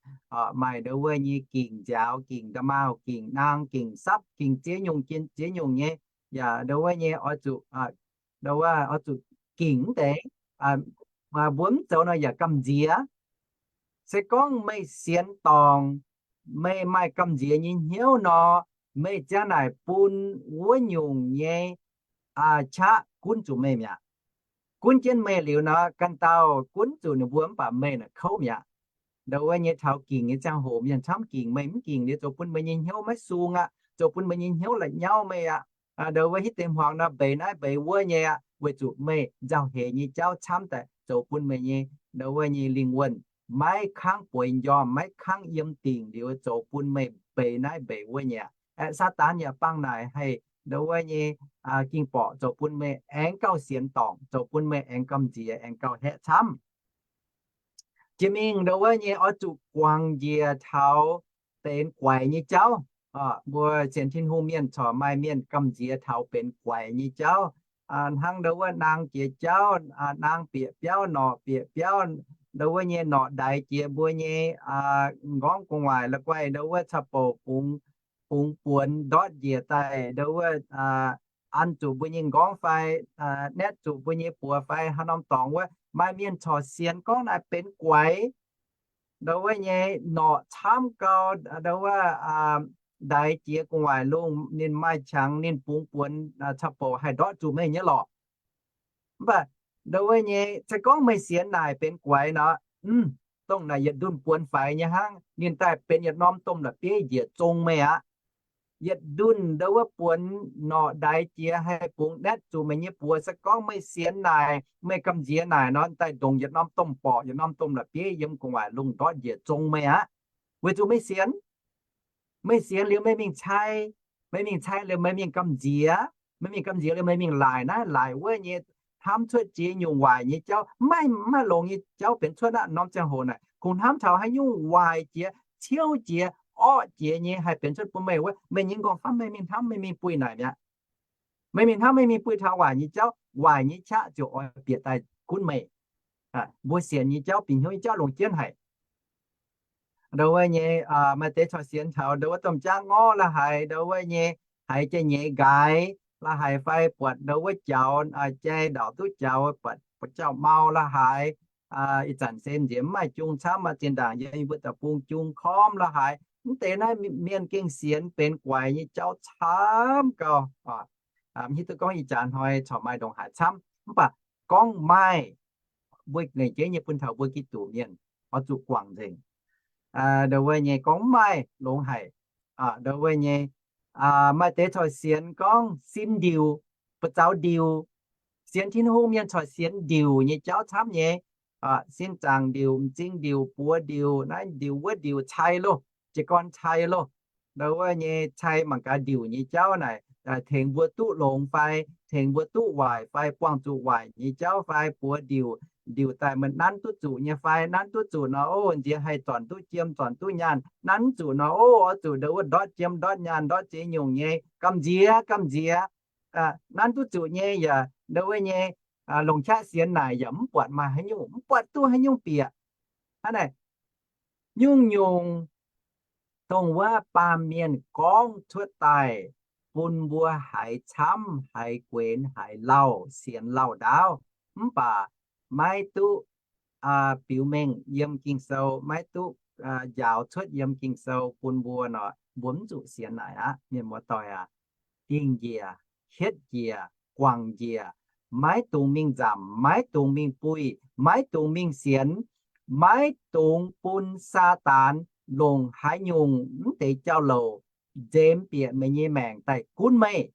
maaih ndau wuov nyei gingc nziaaux, gingc nda'maauh, gingc naang, gingc sapv, gingc ziex nyungc, ziex nyungc nyei, yaac ndau wuov nyei oix zuqc, ndau wuov oix zuqc gingc wuov deix. Mbuo mv zoux nor yaac gamh nziex. Se gorngv meih sienx dorngc, meih maaih gamh nziex nyei hnyouv nor, meih ziang naaic bun wuov nyungc nyei qaqv gunv zuqc meih mi'aqv. Gunv jienv meih liuz nor, ganh dauh gunv zuqc ninh mbuo mv baac meih naaic kouv mi'aqv. Ndau wuov nyei taux gingc nyei ziangh hoc mienh camv gingc, meih mv gingc liuz zoux bun meih nyei hnyouv maiv sung aqv, zoux bun meih nyei hnyouv la'nyauv meih aqv. Ndau wuov hitv deix hmuangx nor mbeix naaiv mbeix wuov nyei aqv, weic zuqc meih nzauh heix nyei jauv camv daaih zoux bun meih nyei ndau wuov nyei lingh wuonh maiv kangv bueix njormh, maiv kangv yiem dingc liuz zoux bun meih mbeix naaiv mbeix wuov nyei aqv. Saadaan yaac bangh naaic haih ndau wuov nyei ging-borqc zoux bun meih aengx gauh sienx dorngc, zoux bun meih aengx gamh nziex, aengx gauh haeqv camv. Jiex mingh ndau wuov nyei oix zuqc guangc njiec taux benx guaix nyei jauv. Mbuo sienx Tin-Hungh mienh corc maaih mienh gamh nziex taux benx guaix nyei jauv. Hnangv ndau wuov naang jiex jauv, naang bieqc biauv, norqc bieqc biauv, ndau wuov nyei norqc ndaix jiex mbuo nyei m'nqorngv gu'nguaaic la'guaih, ndau wuov caux bouc bungx, bungx buonx ndortv njiec daaih, ndau wuov an zuqc mbuo nyei m'nqorngv fai naetv zuqc mbuo nyei buoz fai haaix norm dorngx wuov, maaih mienh corc sienx gorngv naaiv benx guaix. Ndau wuov nyei norqc camv gau, ndau wuov ndaix jiex gu'nguaaic lungh, ninh maaih qangx, ninh bungx buonx caux bouc haih ndortv zuqc meih nyei lorqc. Mv baac ndau wuov nyei se gorngv meih sienx naaic benx guaix nor, dongh naaic yietc ndunh buonx faix nyei hnangv, ninh daaih benx yietc norm domh la'bieiv njiec zong meih aqv. Yietc ndunh ndau wuov buonx norqc ndaix jiex haih bungx naetv zuqc meih nyei buoz. Se gorngv meih sienx naaic, meih gamh nziex naaic nor, daaih ndongc yietc norm domh borqc, yietc norm domh la'bieiv yiem gu'nguaaic lungh ndortv njiec zong meih aqv. Weic zuqc meih sienx, meih sienx liuz meih mingh cai, meih mingh cai liuz meih mingh gamh nziex, Meih mingh gamh nziex liuz meih mingh laaic naaiv laaic wuov nyei, hnamv cuotv jiex nyungc waaic nyei jauv, maiv maaih longx nyei jauv benx cuotv aqv. Norm ziangh hoc naaic kungx hnamv taux haaix nyungc waaic jiex, ciouv jiex, orqv jiex nyei haih benx cuotv bun meih wuov, meih nyei nqorngv-famv meih mingh hnamv meih mingh buih naaic mi'aqv. Meih mingh hnamv meih mingh buih taux waaic nyei jauv, waaic nyei qaqv ziouc oix bieqc daaih gunv meih, mbuo sienx nyei jauv, bieqc hnyouv nyei jauv longc jienv haic. Ndau wuov nyei, maaih deix corc sienx taux ndau wuov domh jaangv ngorv la'haic, ndau wuov nyei haiz jai-nyeiz nqaaix la'haic fai buatc ndau wuov jaux, jai ndaauc duqv jaux, buatc buatc jauv-mau la'haic, ih zanc se nziex mv maaih jung camv, maaih zinh ndaangc yiem mbuo deic-bung jung kormv la'haic. Mv deix naaiv mienh gengh sienx benx guaix nyei jauv camv gau. Mv hiuv duqv gorngv ih jaax hnoi corc maaih ndongc haaix camv, mv baac gorngv maaih, mbuo lengc jeiv nyei bun taux mbuo Giduc mienh oix zuqc guangc nzengc. Ndau wuov nyei gorngv mv maaih longx haic. Ndau wuov nyei, maaih deix corc sienx gorngv sin ndiuc, buoz-zaux ndiuc. Sienx Tin-Hungh mienh corc sienx ndiuc nyei jauv camv nyei. Sin zaangc ndiuc, m'zing ndiuc, buoz ndiuc, naaiv ndiuc wuov ndiuc, cai loh, jiez gorn cai loh. Ndau wuov nyei cai mangc gaax ndiuc nyei jauv naaic tengx mbuo duqv longx fai, tengx mbuo duqv waaic fai, buangh zuqc waaic nyei jauv fai, buoz ndiuc, ndiuc daaih meih nanv duqv zuqc nyei fai, nanv duqv zuqc nor, o, nziex haih zornc duqv jiem, zornc duqv nyaanh, nanv mv zuqc nor, o, oix zuqc ndau wuov ndortv jiem, ndortv nyaanh, ndortv ziex nyungc nyei, gamh nziex, gamh nziex. Nanv duqv zuqc nyei yaac ndau wuov nyei, longc qaqv sienx naaic yaac mv buatc maaih haaix nyungc, mv buatc duqv haaix nyungc bieqc. Hnangv naaic, nyungc-nyungc dongh wuov baamh mienh gorngv cuotv daaih bun mbuo haiz camv, haiz guenx, haiz lauh, sienx lauh ndaauv, mv baac maiv duqv biux mengh yiem Ging-Sou, maiv duqv njaaux cuotv yiem Ging-Sou bun mbuo nor, mbuo mv zuqc sienx naaic aqv. Mienh muoz-doic aac, dingh njiec, hietv njiec, guangc njiec, maiv dungx mingh nzamc, maiv dungx mingh buih, maiv dungx mingh sienx, maiv dungx bun Saadaan longc haaix nyungc mv deix jauv-louc nzemx bieqc meih nyei maengc daaih gunv meih.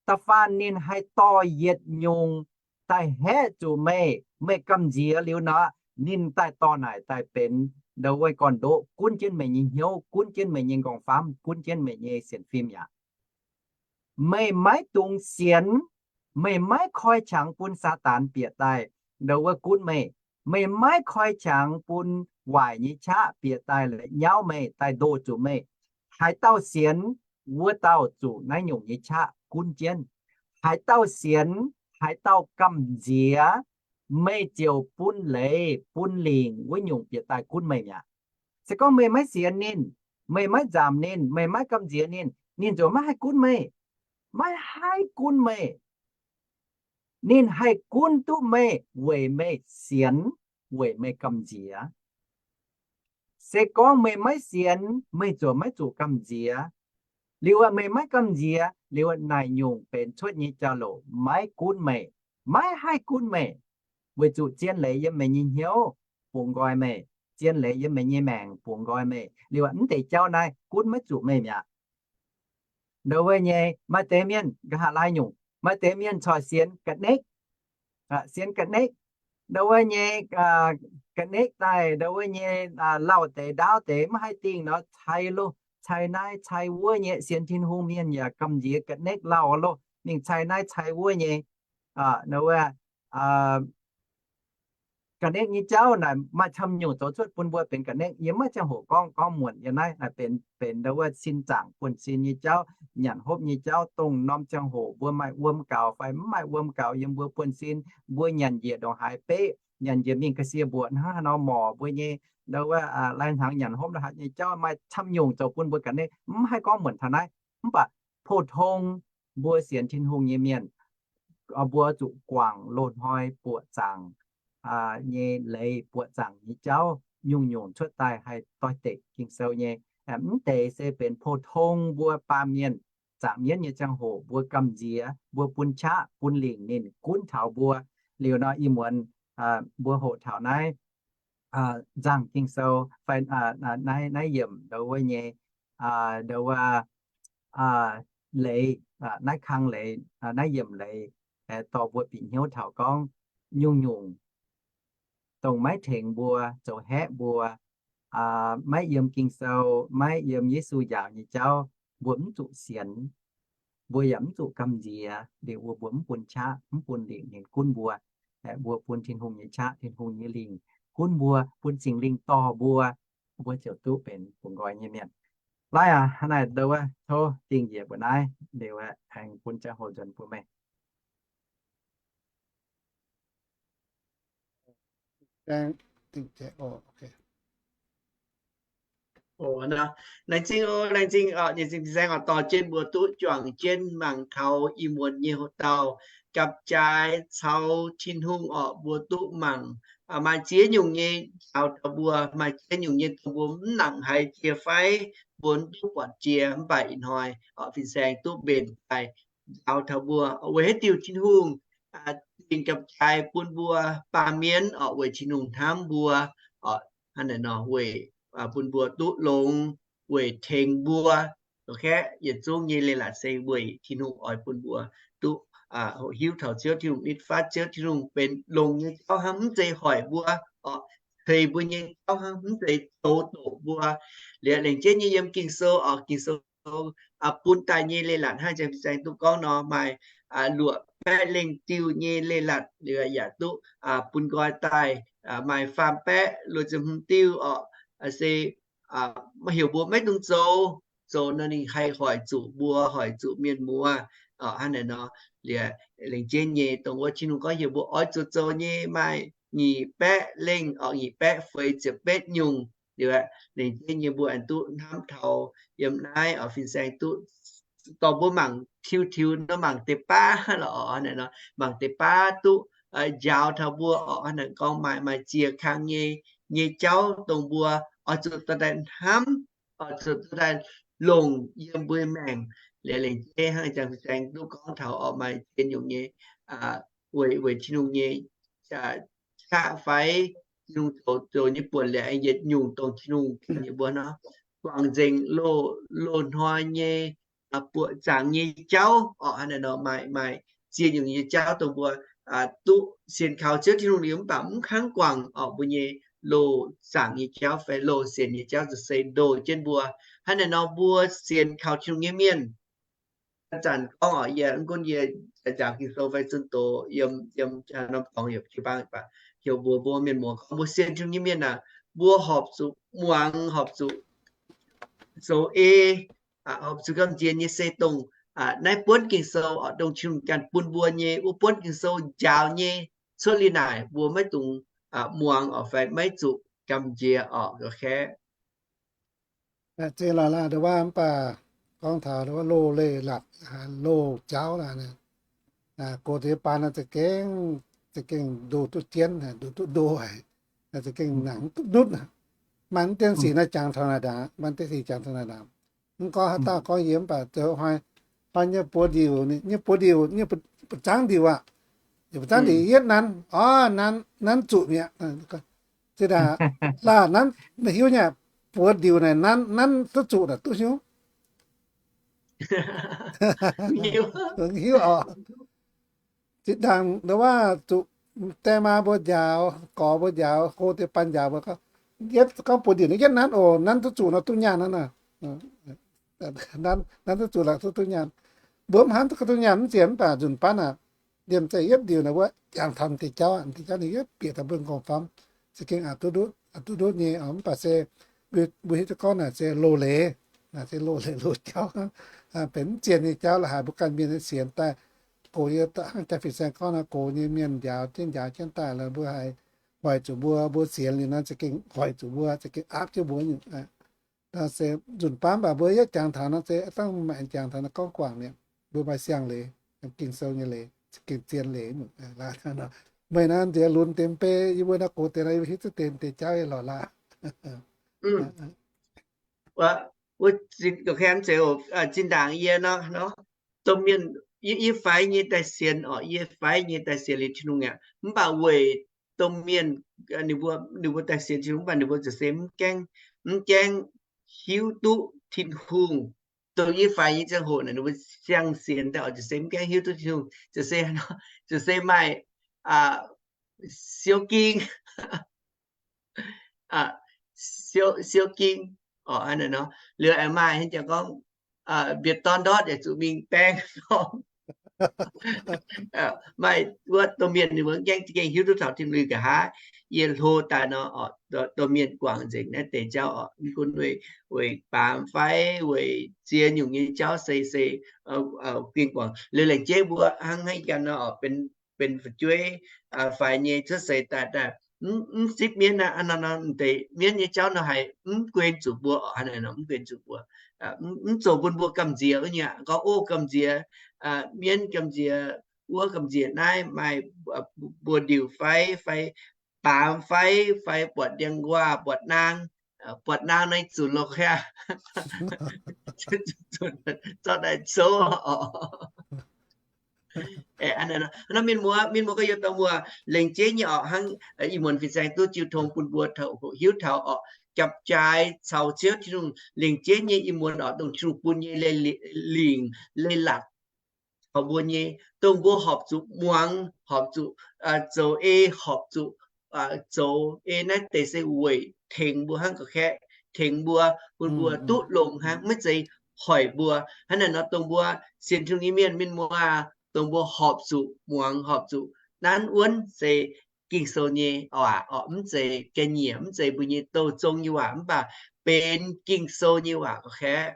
Da'faanh ninh haih dorh yietc nyungc daaih haeqv zuqc meih, meih gamh nziex liuz nor, ninh daaih dorh naaic daaih benx ndau wuov gorn-ndoqv gunv jienv meih nyei hnyouv, gunv jienv meih nyei nqorngv-famv, gunv jienv meih nyei sienx fim yaac. Meih maiv dungx sienx, meih maiv koi qangx bun Saadaan bieqc daaih ndau wuov gunv meih. Meih maiv koi qangx bun waaic nyei qaqv bieqc daaih la'nyauv meih, daaih ndoh zuqc meih. Haaix dauh sienx, wuov dauh zuqc naaiv nyungc nyei qaqv gunv jienv. Haaix dauh sienx, haaix dauh gamh nziex, meih ziouc bun leiz bun lingc wuov nyungc bieqc daaih gunv meih mi'aqv. Se gorngv meih maiv sienx ninh, meih maiv nzamc ninh, meih maiv gamh nziex ninh, ninh ziouc maiv haih gunv meih. Maiv haih gunv meih. Ninh haih gunv duqv meih weic meih sienx, weic meih gamh nziex. Se gorngv meih maiv sienx, meih ziouc maiv zuqc gamh nziex. Liuz meih maiv gamh nziex liuz, naaic nyungc benx cuotv nyei jauv-louc maiv gunv meih, maiv haih gunv meih, weic zuqc zien leiz yiem meih nyei hnyouv bungx nqoi meih, zien leiz yiem meih nyei maengc bungx nqoi meih. Liuz mv deix jauv naaiv gunv maiv zuqc meih mi'aqv. Ndau wuov nyei maaih deix mienh nqa'haav laai nyungc, maaih deix mienh corc sienx ga'nekv, sienx ga'nekv. Ndau wuov nyei ga'nekv daaih, ndau wuov nyei lauh deix ndaauv deix maiv haih dingh nor, cai loh, cai naaiv cai wuov nyei. Sienx Tin-Hungh mienh yaac gamh nziex ga'nekv lauh loh, mingh cai naaiv cai wuov nyei. Ndau wuov ga'nekv nyei jauv naaic maaih camv nyungc zoux cuotv bun mbuo benx ga'nekv. Yie maiv ziangh hoc gorngv, gorngv muonc yiem naaiv naaic benx, benx ndau wuov sin zaangc buonv-sin nyei jauv, nyanc hopv nyei jauv, dongh norm ziangh hoc mbuo maaih wuom gaux fai mv maaih wuom gaux yiem mbuo buonv-sin, mbuo nyanc njiec ndongc haaix beqv, nyanc njiec mingh ga'sie mbuoqc hnangv haaix nor morc mbuo nyei, ndau wuov lai hnaangx nyanc hopv la'haic nyei jauv maaih camv nyungc zoux bun mbuo ga'nekv. Mv haih gorngv muonc taux naaiv, mv baac pou-tong mbuo sienx Tin-Hungh nyei mienh, mbuo zuqc guangc loz-hnoi buoqc zaangc nyei leiz, buoqc zaangc nyei jauv, nyungc-nyungc cuotv daaih haih doix-dekc Ging-Sou nyei. Mv deix se benx pou-tong mbuo baamh mienh zaangc mienv nyei ziangh hoc mbuo gamh nziex, mbuo bun qaqv bun lingc ninh gunv taux mbuo. Liuz nor ih muonz mbuo hoqc taux naaiv nzangc Ging-Sou fai naaiv, naaiv yiemc ndau wuov nyei, ndau wuov leiz, naaiv kang leiz, naaiv yiemc leiz, dorh mbuo bieqc hnyouv taux gorngv nyungc-nyungc dongh maiv tengx mbuo, zoux haeqv mbuo, maiv yiem Ging-Sou, maiv yiem Yesu njaaux nyei jauv, mbuo mv zuqc sienx. Mbuo yaac mv zuqc gamh nziex liuz wuov mbuo mv bun qaqv, mv bun lingc ninh gunv mbuo. Mbuo bun Tin-Hungh nyei qaqv, Tin-Hungh nyei lingc gunv mbuo, bun Singx Lingh dorh mbuo, mbuo ziouc duqv benx bungx nqoi nyei mienh. Laaiv aac, hnangv naaic ndouv wuov tov dingh njiec mbuo naaiv liuz aengx bun ziangh hoc nzuonx bun meih. Laengz zingh oc, laengz zingh oc, laengz zingh fin-saeng oc, dorh jienv mbuo duqv juangc jienv mangc taux ih muonz nyei hoc-dauh gapv-jaaix caux Tin-Hungh orqc, mbuo duqv mangc maaih ziex nyungc nyei njaaux taux mbuo, maaih ziex nyungc nyei dongh mbuo mv nangc haiz jiex fai mbuo mv duqv buatc jiex, mv baac ih hnoi fin-saeng duqv mbenc daaih njaaux taux mbuo. Weic haaix diuc Tin-Hungh dingc gapv-jaaix bun mbuo baamh mienh orqc? Weic Tin-Hungh hnamv mbuo orqc, hnangv naaic nor weic bun mbuo duqv longx, weic tengx mbuo. Kaeqv yietc zungv nyei leiz-latc se weic Tin-Hungh oix bun mbuo duqv hoqc hiuv taux Ziouv Tin-Hungh, nitv fatv Ziouv Tin-Hungh benx longx nyei jauv hnangv, mv zeiz hoic mbuo orqc, ceix mbuo nyei jauv hnangv, mv zeiz zoux doqc mbuo. Liuz lengc jeiv nyei yiem Ging-Sou orqc, Ging-Sou bun daaih nyei leiz-latc hnangv jang fin-saeng duqv gorngv nor, maaih luoqc baeqv lengh diuh nyei leiz-latc liuz yaac duqv bun nqoi daaih, maaih faam baeqv luoqc ziepc hmz diuh orqc, se maiv heuc mbuo maiv dungx zoux, zoux nor ninh haih hoic zuqc mbuo, hoic zuqc mienh muoz. Hnangv naaic nor, liuz lengc jeiv nyei dongh wuov Tin-Hungh gorngv heuc mbuo oix zuqc zoux nyei maaih nyic baeqv lengh orqc, nyic baeqv feix ziepc betv nyungc. Liuz lengc jeiv nyei mbuo aengx duqv hnamv taux yiem naaiv orqc, fin-saeng duqv dorh mbuo mangc tiux tiux nor, mangc deix baav lorqc, mangc deix baav duqv njaaux taux mbuo orqc. Hnangv naaic gorngv maaih, maaih ziex kang nyei, nyei jauv dongh mbuo oix zuqc dorh daaih hnamv, oix zuqc dorh daaih longc yiem mbuo maengc. Liuz lengc jeiv hnangv jang fin-saeng duqv gorngv taux orqc, maaih ziex nyungc nyei weic, weic Tin-Hungh nyei qaqv fai Tin-Hungh zoux, zoux nyei buonc liuz aengx yietc nyungc dongh Tin-Hungh ganh nyei mbuo nor, guangc nzengc loz, loz-hnoi nyei buoqc zaangc nyei jauv orqc. Hnangv naaic nor maaih, maaih ziex nyungc nyei jauv dongh mbuo duqv sienx kaux Ziouv Tin-Hungh liuz mv baac mv kangv guangc orqc, mbuo nyei loz zaangc nyei jauv fai loz sienx nyei jauv ziouc se ndoh jienv mbuo. Hnangv naaic nor mbuo sienx kaux Tin-Hungh nyei mienh, zanc gorngv orqc, yie mv gunv yie njaaux Ging-Sou fai zunh doz yiem, yiem norm dorngx yaac jiu-baang baac heuc mbuox mbuo mienh muoz gorngv mbuo sienx Tin-Hungh nyei mienh aah, mbuo horpc zuqc muangx, horpc zuqc zoux ei, horpc zuqc gamh nziex nyei se dongh naaiv buonv Ging-Sou orqc, dongh Tin-Hungh ganh bun mbuo nyei wuov buonv Ging-Sou njaaux nyei. Cuotv liuz naaic mbuo maiv dungx muangx orqc fai maiv zuqc gamh nziex orqc, ga'kaeqv. Zeiz lorqc laah, nduov waac mv baac gorngv taux nduov waac loz-leiz-latc, loz-jauv laah, gox deix baan naaiv za'gengh, za'gengh ndoh duqv jienv, ndoh duqv ndoh haic, za'gengh nangc duqv nutv. Maaih mv dien sic naaiv jangx taux naaic ndaangc, maaih mv dien sic jangx taux naaic ndaangc. Mv gorngv haaix dauh gorngv yie mv baac zoux hnoi, hnoi nyei buoz ndiuc, nyei buoz ndiuc, nyei buoz zaangv ndiuc aqv. Yie buoz zaangv ndiuc yietv nanv, orv, nanv, nanv zuqc mi'aqv. Zinh ndaangc laah, nanv, meih hiuv nyei, buoz ndiuc naaic nanv, nanv duqv zuqc naaic duqv hiuv. Hiuv oc. Zinh ndaangc nduov waac zuqc die maa mbuo njaaux, gorx mbuo njaaux, gox deix baan njaaux mbuo gorngv, yietv gorngv buoz ndiuc naaiv yietv nanv oc, nanv duqv zuqc nor duqv nyaanh nanv aqv. Nanv, nanv duqv zuqc lorqc duqv, duqv nyaanh. Mbuo mv hnamv duqv, duqv nyaanh mv zienx mv baac nzunc baav aqv. Liemh zeih yietv ndiuc naaic wuov jangx taux deix jauv aqv, deix jauv ninh yietv bieqc taux mbuo m'nqorngv famv. Za'gengh aqc duqv ndutv, aqc duqv ndutv nyei, mv baac se mbuo hiuv duqv gorngv naaic se loz-leiz, naaic se loz-leiz loz-jauv, benx mv zienx nyei jauv la'haic mbuo ganh mienh nyei sienx daaih. Gox yie hnangv jaa-fin saeng gorngv naaic, gox nyei mienh njaaux jienv njaaux jienv daaih lorqc, mbuo haiz hoic zuqc mbuo, mbuo sienx liuz naaiv za'gengh hoic zuqc mbuo, za'gengh aapv jienv mbuo nyungc. Naaiv se nzunc baav mv baac mbuo yietv jangx taux naaiv se dangh maaih jangx taux naaiv gorngv guangc mi'aqv. Mbuo maaih siang-leiz, Ging-Sou nyei leiz, za'gengh zien leiz. Meih naaiv nziex lunx deix mv bei, yie mbuo naaiv gox deix naaiv hiuv duqv deix, deix jauv lorqc laah. Wuov, wuov zinh, zinh ndaangc yie nor, domh mienh, yie, yie faix nyei daaih sienx orqc, yie faix nyei daaih sienx liuz Tin-Hungh aqv. Mv baac weic domh mienh, ninh mbuo, ninh mbuo daaih sienx Tin-Hungh, mv baac ninh mbuo ziouc se mv gaengh, mv gaengh hiuv duqv Tin-Hungh. Dongh yie faix nyei ziangh hoc naaic, ninh mbuo siang-sienx daaih oix ziouc se mv gaengh hiuv duqv Tin-Hungh, ziouc se, ziouc se maaih siou ging, siou, siou ging orqc. Hnangv naaic nor, liuz aengx maaih haaix jaax gorngv, mbieqc dorn ndortv yaac zuqc mingh baeng dorn. Maaih wuov domh mienh ninh mbuo mv gaengh za'gengh hiuv duqv taux Tin-Hungh nqa'haav. Yie hlo daaih nor, domh mienh guangc nzengc naaiv deix jauv oc. Mv gunv weic baamz fai weic ziex nyungc nyei jauv se, se guingx guangc. Liuz laengz jeiv mbuo hnangv haaix ganh nor, benx fu'jueiv faix nyei cuotv seix daaih, mv zipv mienv aqv. Nor deix mienv nyei jauv nor haih mv guen zuqc mbuo oc. Hnangv naaic nor mv guen zuqc mbuo, mv zoux bun mbuo gamh nziex wuov nyei aqv. Gorngv, o, gamh nziex mienv, gamh nziex wuov, gamh nziex naaiv, maaih buoz-ndiuc fai, fai baamz fai, fai buatc ndiangx-nquaah, buatc naang, buatc naang naaiv zunc lorqc aqv. Zorqv daaih zouv oc. Mienh muoz, mienh muoz gorx-youz dorh mbuo lengc jeiv nyei oc, hnangv ih muonz fin-saeng duqv jiu tong bun mbuo hoqc hiuv taux oc, japc jaaix caux Ziouv Tin-Hungh lengc jeiv nyei ih muonz oc, dongh Tin-Hungh bun nyei leiz-lingc leiz-latc caux mbuo nyei, dongh mbuo horpc zuqc muangx, horpc zuqc zoux ei, horpc zuqc zoux ei naaiv deix se weic tengx mbuo hnangv ga'kaeqv, tengx mbuo, bun mbuo duqv longx hnangv, maiv zeiz hoic mbuo. Hnangv naaic nor dongh mbuo sienx Tin-Hungh nyei mienh, mienh muoz, dongh mbuo horpc zuqc muangx, horpc zuqc nanv wuonv se Ging-Sou nyei waac oc. Mv zeiz ga'nyiec, mv zeiz mbuo nyei douh zong nyei waac, mv baac benx Ging-Sou nyei waac ga'kaeqv.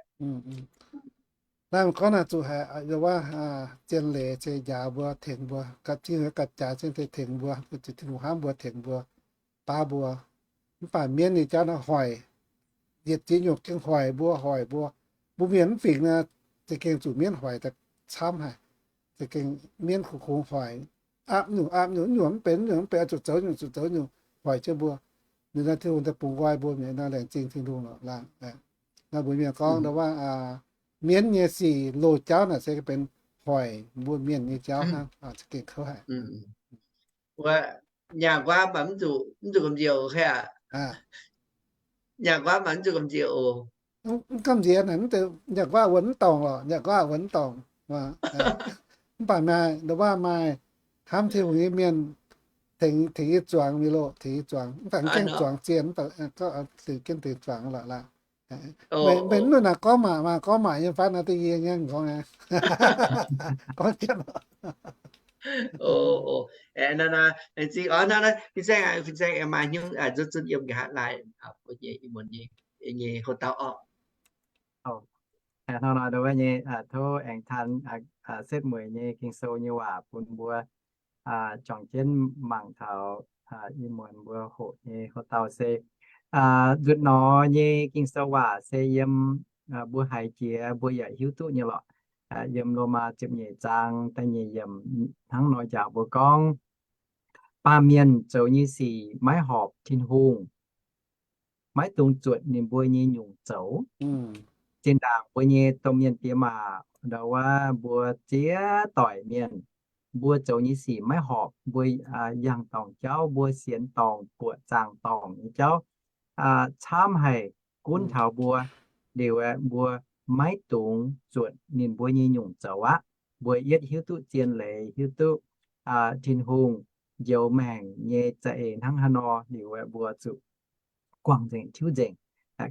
Naaiv gorngv naaic zuqc haiz waac zien leiz se njaaux mbuo, tengx mbuo, gapv zingh gapv jaax cingx deix tengx mbuo, zuqc Tin-Hungh hnamv mbuo, tengx mbuo, baav mbuo. Mv baac mienv nyei jauv naaiv hoic, yietc ziex nyungc gengh hoic mbuo, hoic mbuo. Mbuo mienh mv fingx naaiv, za'gengh zuqc mienv hoic daaih camv haic. Za'gengh mienv kungx-kungx hoic, aapv nyungc aapv nyungc, nyungc mv benx nyungc mv benx, zuqc zoux nyungc zuqc zoux nyungc, hoic jienv mbuo. Liuz naaiv Tin-Hungh daaih bungx nqoi mbuo mi'aqv, naaiv laengz zingh Tin-Hungh lorqc laangh. Naaiv mbuo mienh gorngv waac, mienv nyei sic loz-jauv naaic se benx hoic mbuo mienh nyei jauv hnangv, za'gengh kouv haic. Wuov, nyaah nquaatv mv zuqc, mv zuqc gamh nziex oc, nyaah nquaatv mv zuqc gamh nziex oc. Mv gamh nziex naaic, nyaah nquaatv wuonx mv dorngc lorqc, nyaah nquaatv wuonx mv dorngc. Mv baac maaih, waac maaih hnamv Tin-Hungh nyei mienh tengx yie zuangx, mienh loh, tengx yie zuangx. Mv baac mv gaengh zuangx zien, mv baac gorngv liuz jienv tengx zuangx lorqc laangh. Mbenc mv naaic gorngv maac, maac gorngv maac yiem faanv naaiv da'nyeic nyei gorngv aqv. Gorngv jienv. Fin-saeng, fin-saeng maaih hnyouv zunh zunh yiem nqa'haav laaix mbuo nyei, ih muonz nyei, nyei houx-dauh orqc. Hnangv nor ndau wuov nyei, tov aengx taan setv mueiz nyei Ging-Sou nyei waac bun mbuo juangc jienv mangc taux ih muonz mbuo hoqc nyei houx-dauh se nzutc nor nyei Ging-Sou waac se yiem mbuo haiz jiex mbuo yaac hiuv duqv nyei lorqc. Yiem Lomaa ziepc nyeic zaang da'nyeic yiemc hnangv nor njaaux mbuo gorngv, baamh mienh zoux nyei sic maiv horpc Tin-Hungh, maiv dungx zuotc ninh mbuo nyei nyungc zoux. Zinh ndaangc mbuo nyei domh mienh diex maac ndau wuov, mbuo ziex doic mienh, mbuo zoux nyei sic maiv horpc, mbuo yangh dorngc jauv, mbuo sienx dorngc, buoqc zaangc dorngc nyei jauv camv haic gunv taux mbuo. Liuz aeqv, mbuo maiv dungx zuotc ninh mbuo nyei nyungc zoux aqv. Mbuo yietv hiuv duqv zien leiz, hiuv duqv Tin-Hungh njoux maengc nyei za'eix hnangv haaix nor, liuz aeqv, mbuo zuqc guangc nzengc, tiuv nzengc.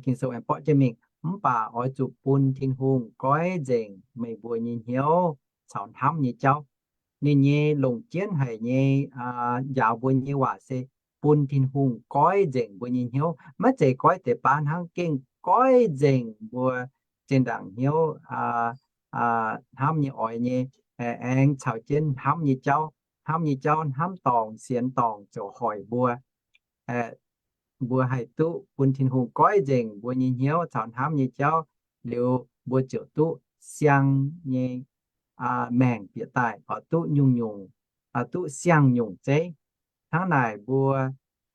Ging-Sou aengx borqv jienv mingh, mv baac oix zuqc bun Tin-Hungh goiv nzengc meih mbuo nyei hnyouv caux hnamv nyei jauv. Ninh nyei longc jienv haic nyei njaaux mbuo nyei waac se bun Tin-Hungh goiv nzengc mbuo nyei hnyouv. Maiv zeiz goiv deix baav hnangv, gengh goiv nzengc mbuo zinh ndaangc hnyouv, hnamv nyei, oix nyei, aengx caux jienv hnamv nyei jauv. Hnamv nyei jauv, hnamv dorngc, sienx dorngc ziouc hoic mbuo. Mbuo haih duqv bun Tin-Hungh goiv nzengc mbuo nyei hnyouv caux hnamv nyei jauv, liuz mbuo ziouc duqv siang nyei maengc bieqc daaih, oix duqv nyungc-nyungc, duqv siang nyungc zeiv. Hnangv naaic mbuo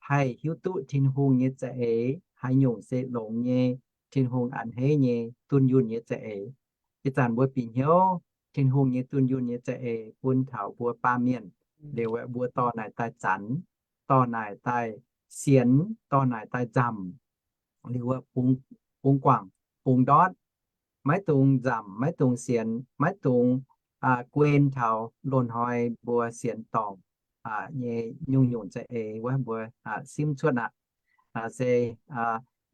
haih hiuv duqv Tin-Hungh nyei za'eix haaix nyungc se longx nyei, Tin-Hungh a'hneiv nyei, dunh yunh nyei za'eix. Ih zanc mbuo bieqc hnyouv Tin-Hungh nyei dunh yunh nyei za'eix bun taux mbuo baamh mienh, liuz aeqv, mbuo dorh naaic daaih zanc, dorh naaic daaih sienx, dorh naaic daaih nzamc, liuz aeqv, bungx guangc, bungx ndortv, maiv dungx nzamc, maiv dungx sienx, maiv dungx guen taux loz-hnoi mbuo sienx dorngc nyei nyungc-nyungc za'eix wuov mbuo simv cuotv aqv. Se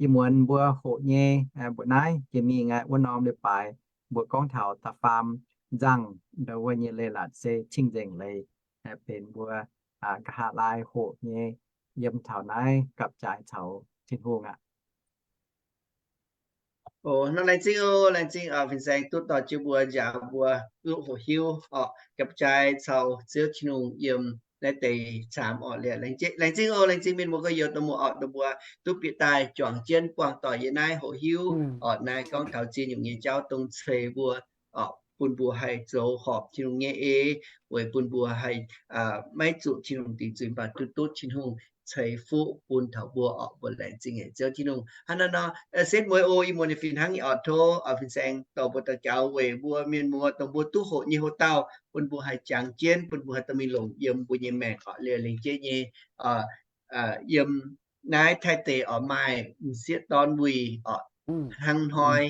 ih muonz mbuo hoqc nyei mbuoqc naaiv jiex mingh wuov norm leiz-baaix mbuo gorngv taux da'faam nzangc ndau wuov nyei leiz-latc se cing-nzengc leiz, benx mbuo nqa'haav laai hoqc nyei, yiem taux naaiv gapv-jaaix caux Tin-Hungh aqv. O, nor laengz zingh o, laengz zingh fin-saeng duqv dorh jienv mbuo njaaux mbuo duqv hoqc hiuv orqc, gapv-jaaix caux Ziouv Tin-Hungh yiem naaiv deix camv orqc. Liuz laengz zingh o, laengz zingh mienh muoz gorx-youz dongh mbuo orqc, dongh mbuo duqv bieqc daaih juangc jienv buangh doic yiem naaiv hoqc hiuv orqc. Naaiv gorngv taux ziex nyungc nyei jauv dongh ceix mbuo orqc, bun mbuo haih zoux horpc Tin-Hungh nyei eix, weic bun mbuo haih maiv zuqc Tin-Hungh dingc zuiz, mv baac duqv duqv Tin-Hungh ceix fuqv bun taux mbuo orqc. Mbuo laengz zingh haic Ziouv Tin-Hungh. Hnangv naaiv nor, setv mueiz o, ih muonz ninh fih hnangv nyei orqc, tov fin-saeng dorh mbuo daux gaux weic mbuo mienh muoz dongh mbuo duqv hoqc nyei hoc dauh, bun mbuo haih jangx jienv, bun mbuo haih dorh mingh longc yiem mbuo nyei maengc orqc. Liuz lengc jeiv nyei yiem naaiv Taiv deic orqc maaih m'sieqv dorn wuic orqc, hnangv hnoi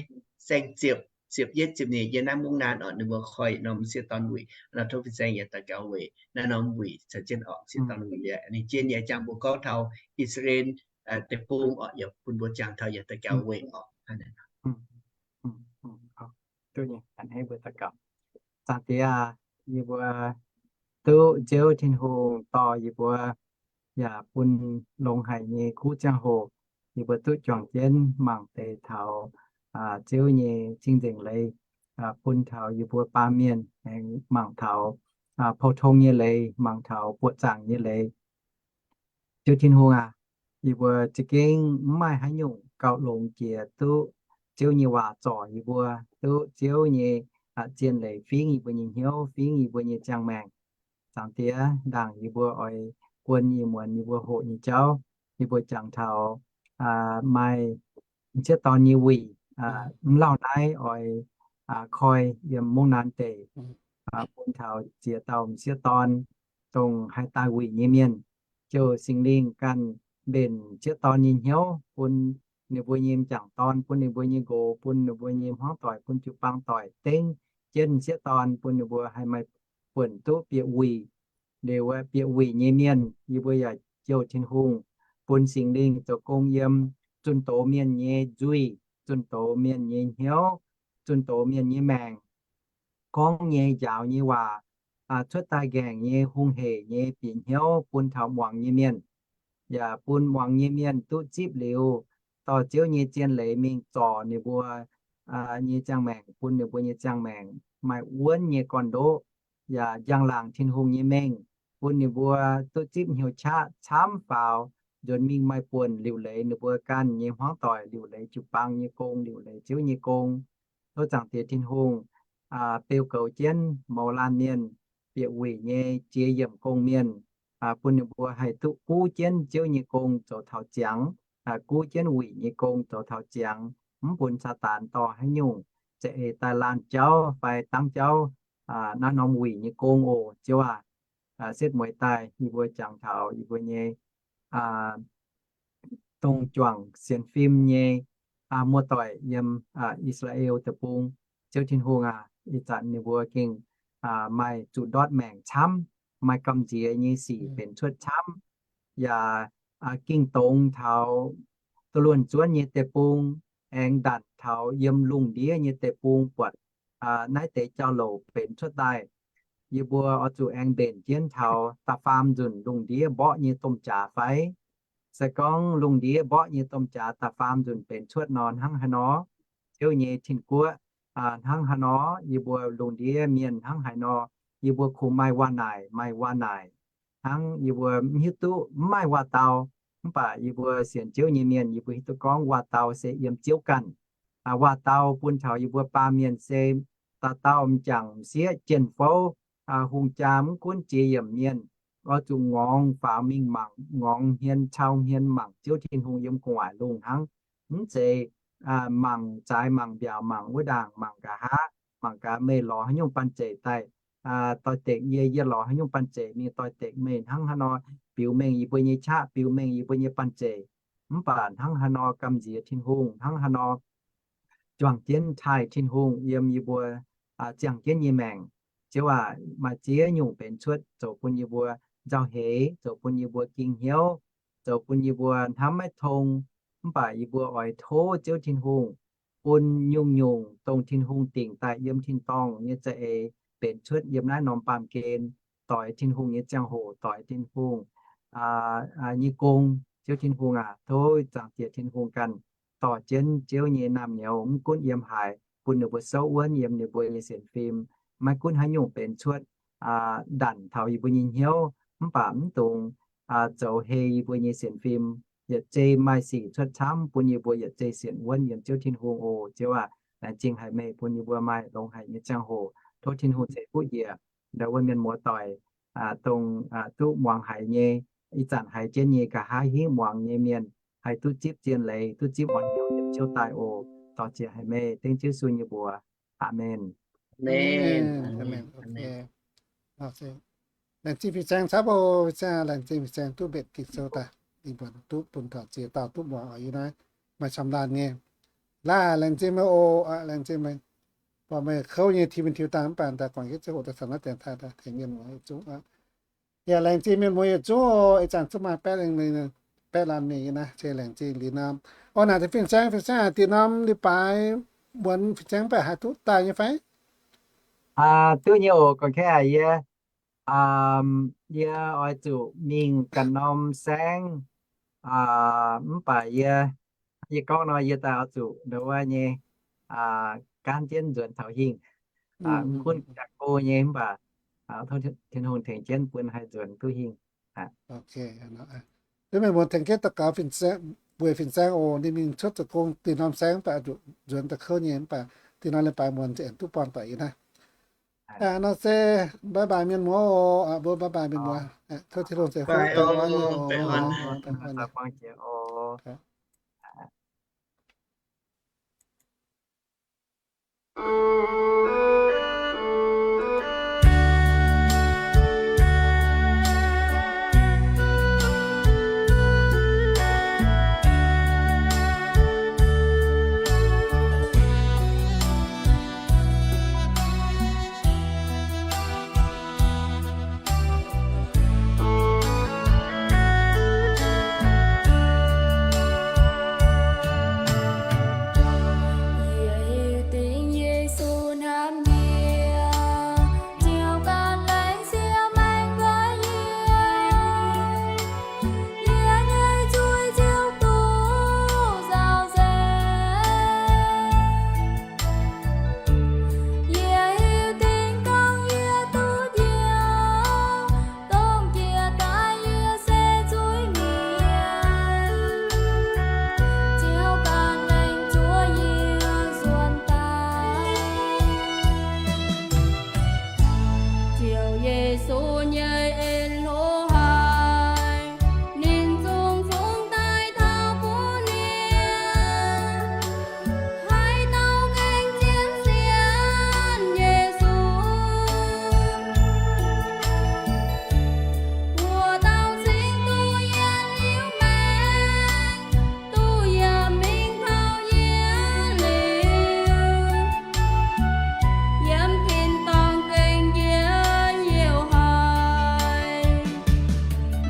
saeng-ziepc, ziepc yietv, ziepc nyeic yiem naaiv mungv naanc orqc, ninh mbuo koi yietc norm m'sieqv dorn wuic. Naaiv norm wuic caux jienv orqc, m'sieqv dorn wuic liuz ninh jienv nyei jangx mbuo gorngv taux I^saa^laa^en deic-bung orqc, yaac bun mbuo jangx taux yaac daux gaux weic orqc. Zaangc Diex, yie mbuo duqv Ziouv Tin-Hungh dorh yie mbuo yaac bun longx haic nyei kuv ziangh hoc, yie mbuo duqv juangc jienv mangc deix taux Ziouv nyei cing-nzengc leiz, bun taux yie mbuo baamh mienh aengx mangc taux pou-tong nyei leiz, mangc taux buoqc zaangc nyei leiz. Ziouv Tin-Hungh aac, yie mbuo za'gengh mv maaih haaix nyungc gauh longx jiex duqv Ziouv nyei waac zorc yie mbuo, duqv Ziouv nyei zien leiz fingv yie mbuo nyei hnyouv, fingv yie mbuo nyei ziangh maengc. Zaangc Diex, ndaangc yie mbuo oix guon ih muonz yie mbuo hoqc nyei jauv, yie mbuo jangx taux maaih m'sieqv dorn nyei wuic, mv lauh naaiv oix koi yiem mungv naanc deic, bun taux ziex dauh m'sieqv dorn dongh haih daaih wuic nyei mienh, ziouc Singx Lingh ganh mbenc m'sieqv dorn nyei hnyouv, bun ninh mbuo nyei m'jangc dorn, bun ninh mbuo nyei nqox, bun ninh mbuo nyei hmuangv doic, bun jiu-baang doic dengv jienv m'sieqv dorn, bun ninh mbuo haih maaih buonc duqv bieqc wuic. Liuz bieqc wuic nyei mienh, yie mbuo yaac jouh Tin-Hungh bun Singx Lingh zoux gong yiem, zunh doz mienh nyei nzuih, zunh doz mienh nyei hnyouv, zunh doz mienh nyei maengc, gorngv nyei njaaux nyei waac, cuotv daaih nqaengc nyei, hungh heic nyei bieqc hnyouv bun taux muangx nyei mienh. Yaac bun muangx nyei mienh duqv zipv liuz, dorh Ziouv nyei zien leiz mingh zorc ninh mbuo nyei ziangh maengc, bun ninh mbuo nyei ziangh maengc maaih wuonv nyei gorn-ndoqv, yaac njang-laangc Tin-Hungh nyei mengh, bun ninh mbuo duqv zipv hnyouv qaqv camv faaux, nzuonx mingh maaih buonc liuc leiz ninh mbuo ganh nyei hmuangv doic, liuc leiz jiu-baang nyei gong, liuc leiz Ziouv nyei gong. Tov Zaangc Diex Tin-Hungh beu goux jienv mouz laanh mienh, bieqc wuic nyei jiex yiemc gong mienh, bun ninh mbuo haih duqv guv jienv Ziouv nyei gong zoux taux ziangx, guv jienv wuic nyei gong zoux taux ziangx, mv bun Saadaan dorh haaix nyungc za'eix daaih laanh jauv fai dangv jauv naaiv norm wuic nyei gong oc, Ziouv aac. Setv mueiz daaih yie mbuo jangx taux yie mbuo nyei dongh juangc sienx fim nyei muoz-doic yiem I^saa^laa^en Deic-Bung, Ziouv Tin-Hungh aac, ih zanc ninh mbuo gengh maaih zuqc ndortv maengc camv, maaih gamh nziex nyei sic benx cuotv camv, yaac ging dongz taux duqv luonx zuonv nyei deic-bung, aengx ndanc taux yiem lungh ndiev nyei deic-bung buatc naaiv deix jauv-louc benx cuotv daaih. Yie mbuo oix zuqc aengx mbenc jienv taux da'faam nzunc lungh ndiev mborqv nyei domh jaax fai? Se gorngv lungh ndiev mborqv nyei domh jaax da'faam nzunc benx cuotv nor, hnangv haaix nor Ziouv nyei tin-guoqv, hnangv haaix nor yie mbuo lungh ndiev mienh, hnangv haaix nor yie mbuo kungx maaih waac-naaic, maaih waac-naaic, hnangv yie mbuo mv hiuv duqv, mv maaih waac-dau. Mv baac yie mbuo sienx Ziouv nyei mienh, yie mbuo hiuv duqv gorngv waac-dau se yiem Ziouv ganh. Waac-dau bun taux yie mbuo baamh mienh se dauh dauh m'jangc m'sieqv, jien-fouv, hungh jaa, mv gunv jiex yiemc mienh, oix zuqc ngorngx faaux mingh mangc, ngorngx hmien cau hmien mangc Ziouv Tin-Hungh yiem gu'nguaaic lungh hnangv. Mv zeiz mangc zaaix mangc mbiaauc mangc wuov ndaangc mangc nqa'haav, mangc gaax meih lorz haaix nyungc banh zeic daaih doix-dekc yie, yie lorz haaix nyungc banh zeic mingh doix-dekc meih, hnangv haaix nor biux mengh yie mbuo nyei qaqv, biux mengh yie mbuo nyei banh zeic. Mv baac hnangv haaix nor gamh nziex Tin-Hungh, hnangv haaix nor juangc jienv taaih Tin-Hungh yiem yie mbuo ziangh jienv nyei maengc. Ziouv aac, maaih ziex nyungc benx cuotv zoux bun yie mbuo nzauh heix, zoux bun yie mbuo ging hnyouv, zoux bun yie mbuo hnamv maiv tong. Mv baac yie mbuo oix tov Ziouv Tin-Hungh bun nyungc-nyungc dongh Tin-Hungh dingc daaih yiem tin-dorngh nyei za'eix benx cuotv yiem naaiv norm baamh gen, doix Tin-Hungh nyei ziangh hoc, doix Tin-Hungh nyei gong. Ziouv Tin-Hungh aac, tov Zaangc Diex Tin-Hungh ganh dorh jienv Ziouv nyei naamh nyouz mv gunv yiem haaix, bun ninh mbuo souv wuonv yiem ninh mbuo nyei sienx fim. Maiv gunv haaix nyungc benx cuotv ndanc taux yie mbuo nyei hnyouv, mv baac mv dungx zoux hei yie mbuo nyei sienx fim. Yietc zei maaih sic cuotv camv bun yie mbuo yietc zei sienx wuonv yiem Ziouv Tin-Hungh oc. Ziouv aac, laengz zingh haic meih bun yie mbuo maaih longx haic nyei ziangh hoc. Tov Tin-Hungh ceix fuqv njiec ndau wuov mienh muoz-doic, dongh duqv muangx haiz nyei, ih zanc haiz jienv nyei, nqa'haav hingv muangx nyei mienh haih duqv zipv zien leiz, duqv zipv orn hnyouv yiem Ziouv daaih oc. Dorh ziex haic meih dengv Ziouv Yesu nyei mbuox. Aamen. Laengz zingh fin-saeng camv oc. Fin-saeng, laengz zingh fin-saeng duqv mbenc Ging-Sou daaih, ninh mbuo duqv bun taux ziex dauh duqv muangx oc. Yie naaiv maaih camv laanh nyei. Laaih laengz zingh meih oc, laengz zingh meih. Buatc meih kouv nyei Ti^mo^ti daaih mv baac daaih guangc jienv ziangh hoc daaih caux naaiv dienx taaih daaih tengx mienh muoz yietc zungv. Yaac laengz zingh mienh muoz yietc zungv oc. Ih zanc zungv maaih baeqv laanh mingh, baeqv laanh mingh naaiv, se laengz zingh liuz norm. Orv naaic fin-saeng, fin-saeng aac, dinh norm leiz-baaix muonz fin-saeng mv baac haih duqv daaih nyei fai? Duqv nyei oc, gorngv kaav yie, yie oix zuqc mingh ganh norm saengv, mv baac yie, yie gorngv nor yie daaih oix zuqc ndau wuov nyei gaanv jienv nzuonx taux hingh. Mv gunv jangx go nyei mv baac tov Tin-Hungh tengx jienv bun haih nzuonx duqv hingh. Duqv mienh muoz tengx jienv daux gaux weic fin-saeng oc. Ninh mingh cuotv zoux gong dinh norm saengv mv baac nzuonx daaih kouv nyei mv baac dinh norm leiz-baaix muonz za'gengh duqv buangh doic yie naaiv. Nor se bye bye mienh muoz oc. Mbuo bye bye mienh muoz. Tov Tin-Hungh ceix fuqv daaih oc. Yie hiuv duqv Yesu hnamv yie, ziouc ganh laengz zingh maengx nqoi yie. Yie nyei zuiz Ziouv duqv nzauh nzengc. Yie hiuv duqv gorngv yie duqv njoux, dongh jiex daaih yie se zuiz-mienh. Ziouv ganh laengz zuov yie nzuonx daaih. Ziouv Yesu nyei en-hlo haic, ninh zungv fungx daaih taux bun yie. Haaix dauh gengh zien sienx Yesu, wuov dauh cingx duqv yietc liuz maengx, duqv yaac mingh taux yie liuz, yiem tin-dorngh gengh njiec youh haic.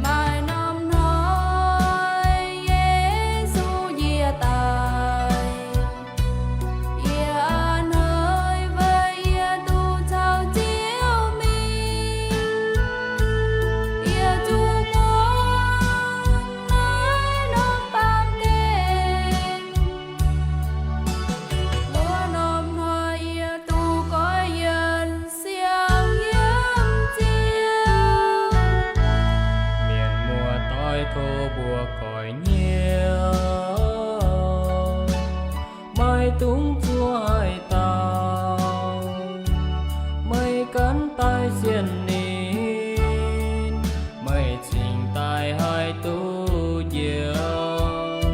Maaih norm hnoi Yesu yie daaih, yie a'hneiv weic yie duqv caux Ziouv mingh. Yie zuqc guangc naaiv norm baamh gen. Wuov norm hnoi yie duqv goiv yienc siang yiem Ziouv. Mienh muoz-doic tov mbuo goiv hnyouv, maiv dungx zuov haaix dauh. Meih gan daaih sienx ninh, meih cingx daaih haih duqv njoux.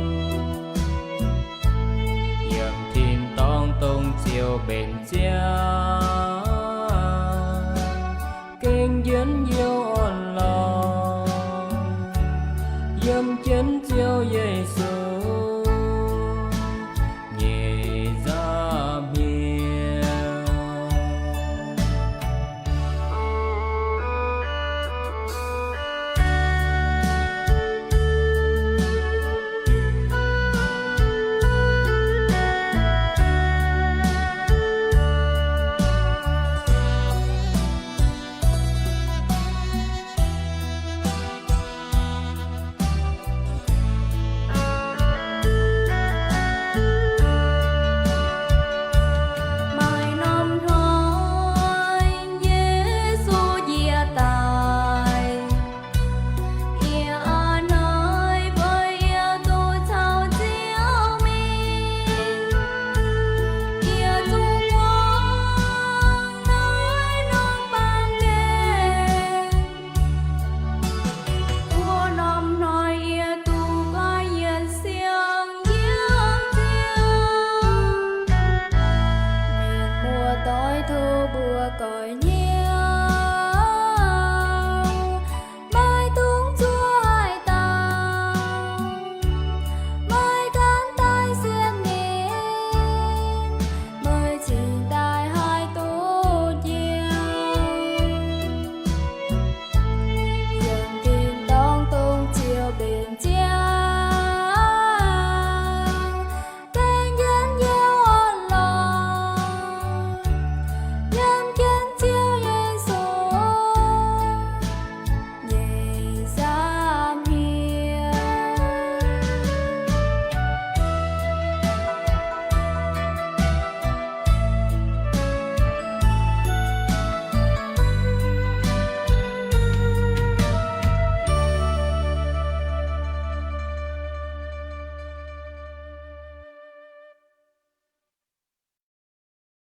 Yiem tin-dorngh dongh Ziouv mbenc ziangx, gengh njiec youh orn-lorqc. Yiem jienv Ziouv Yesu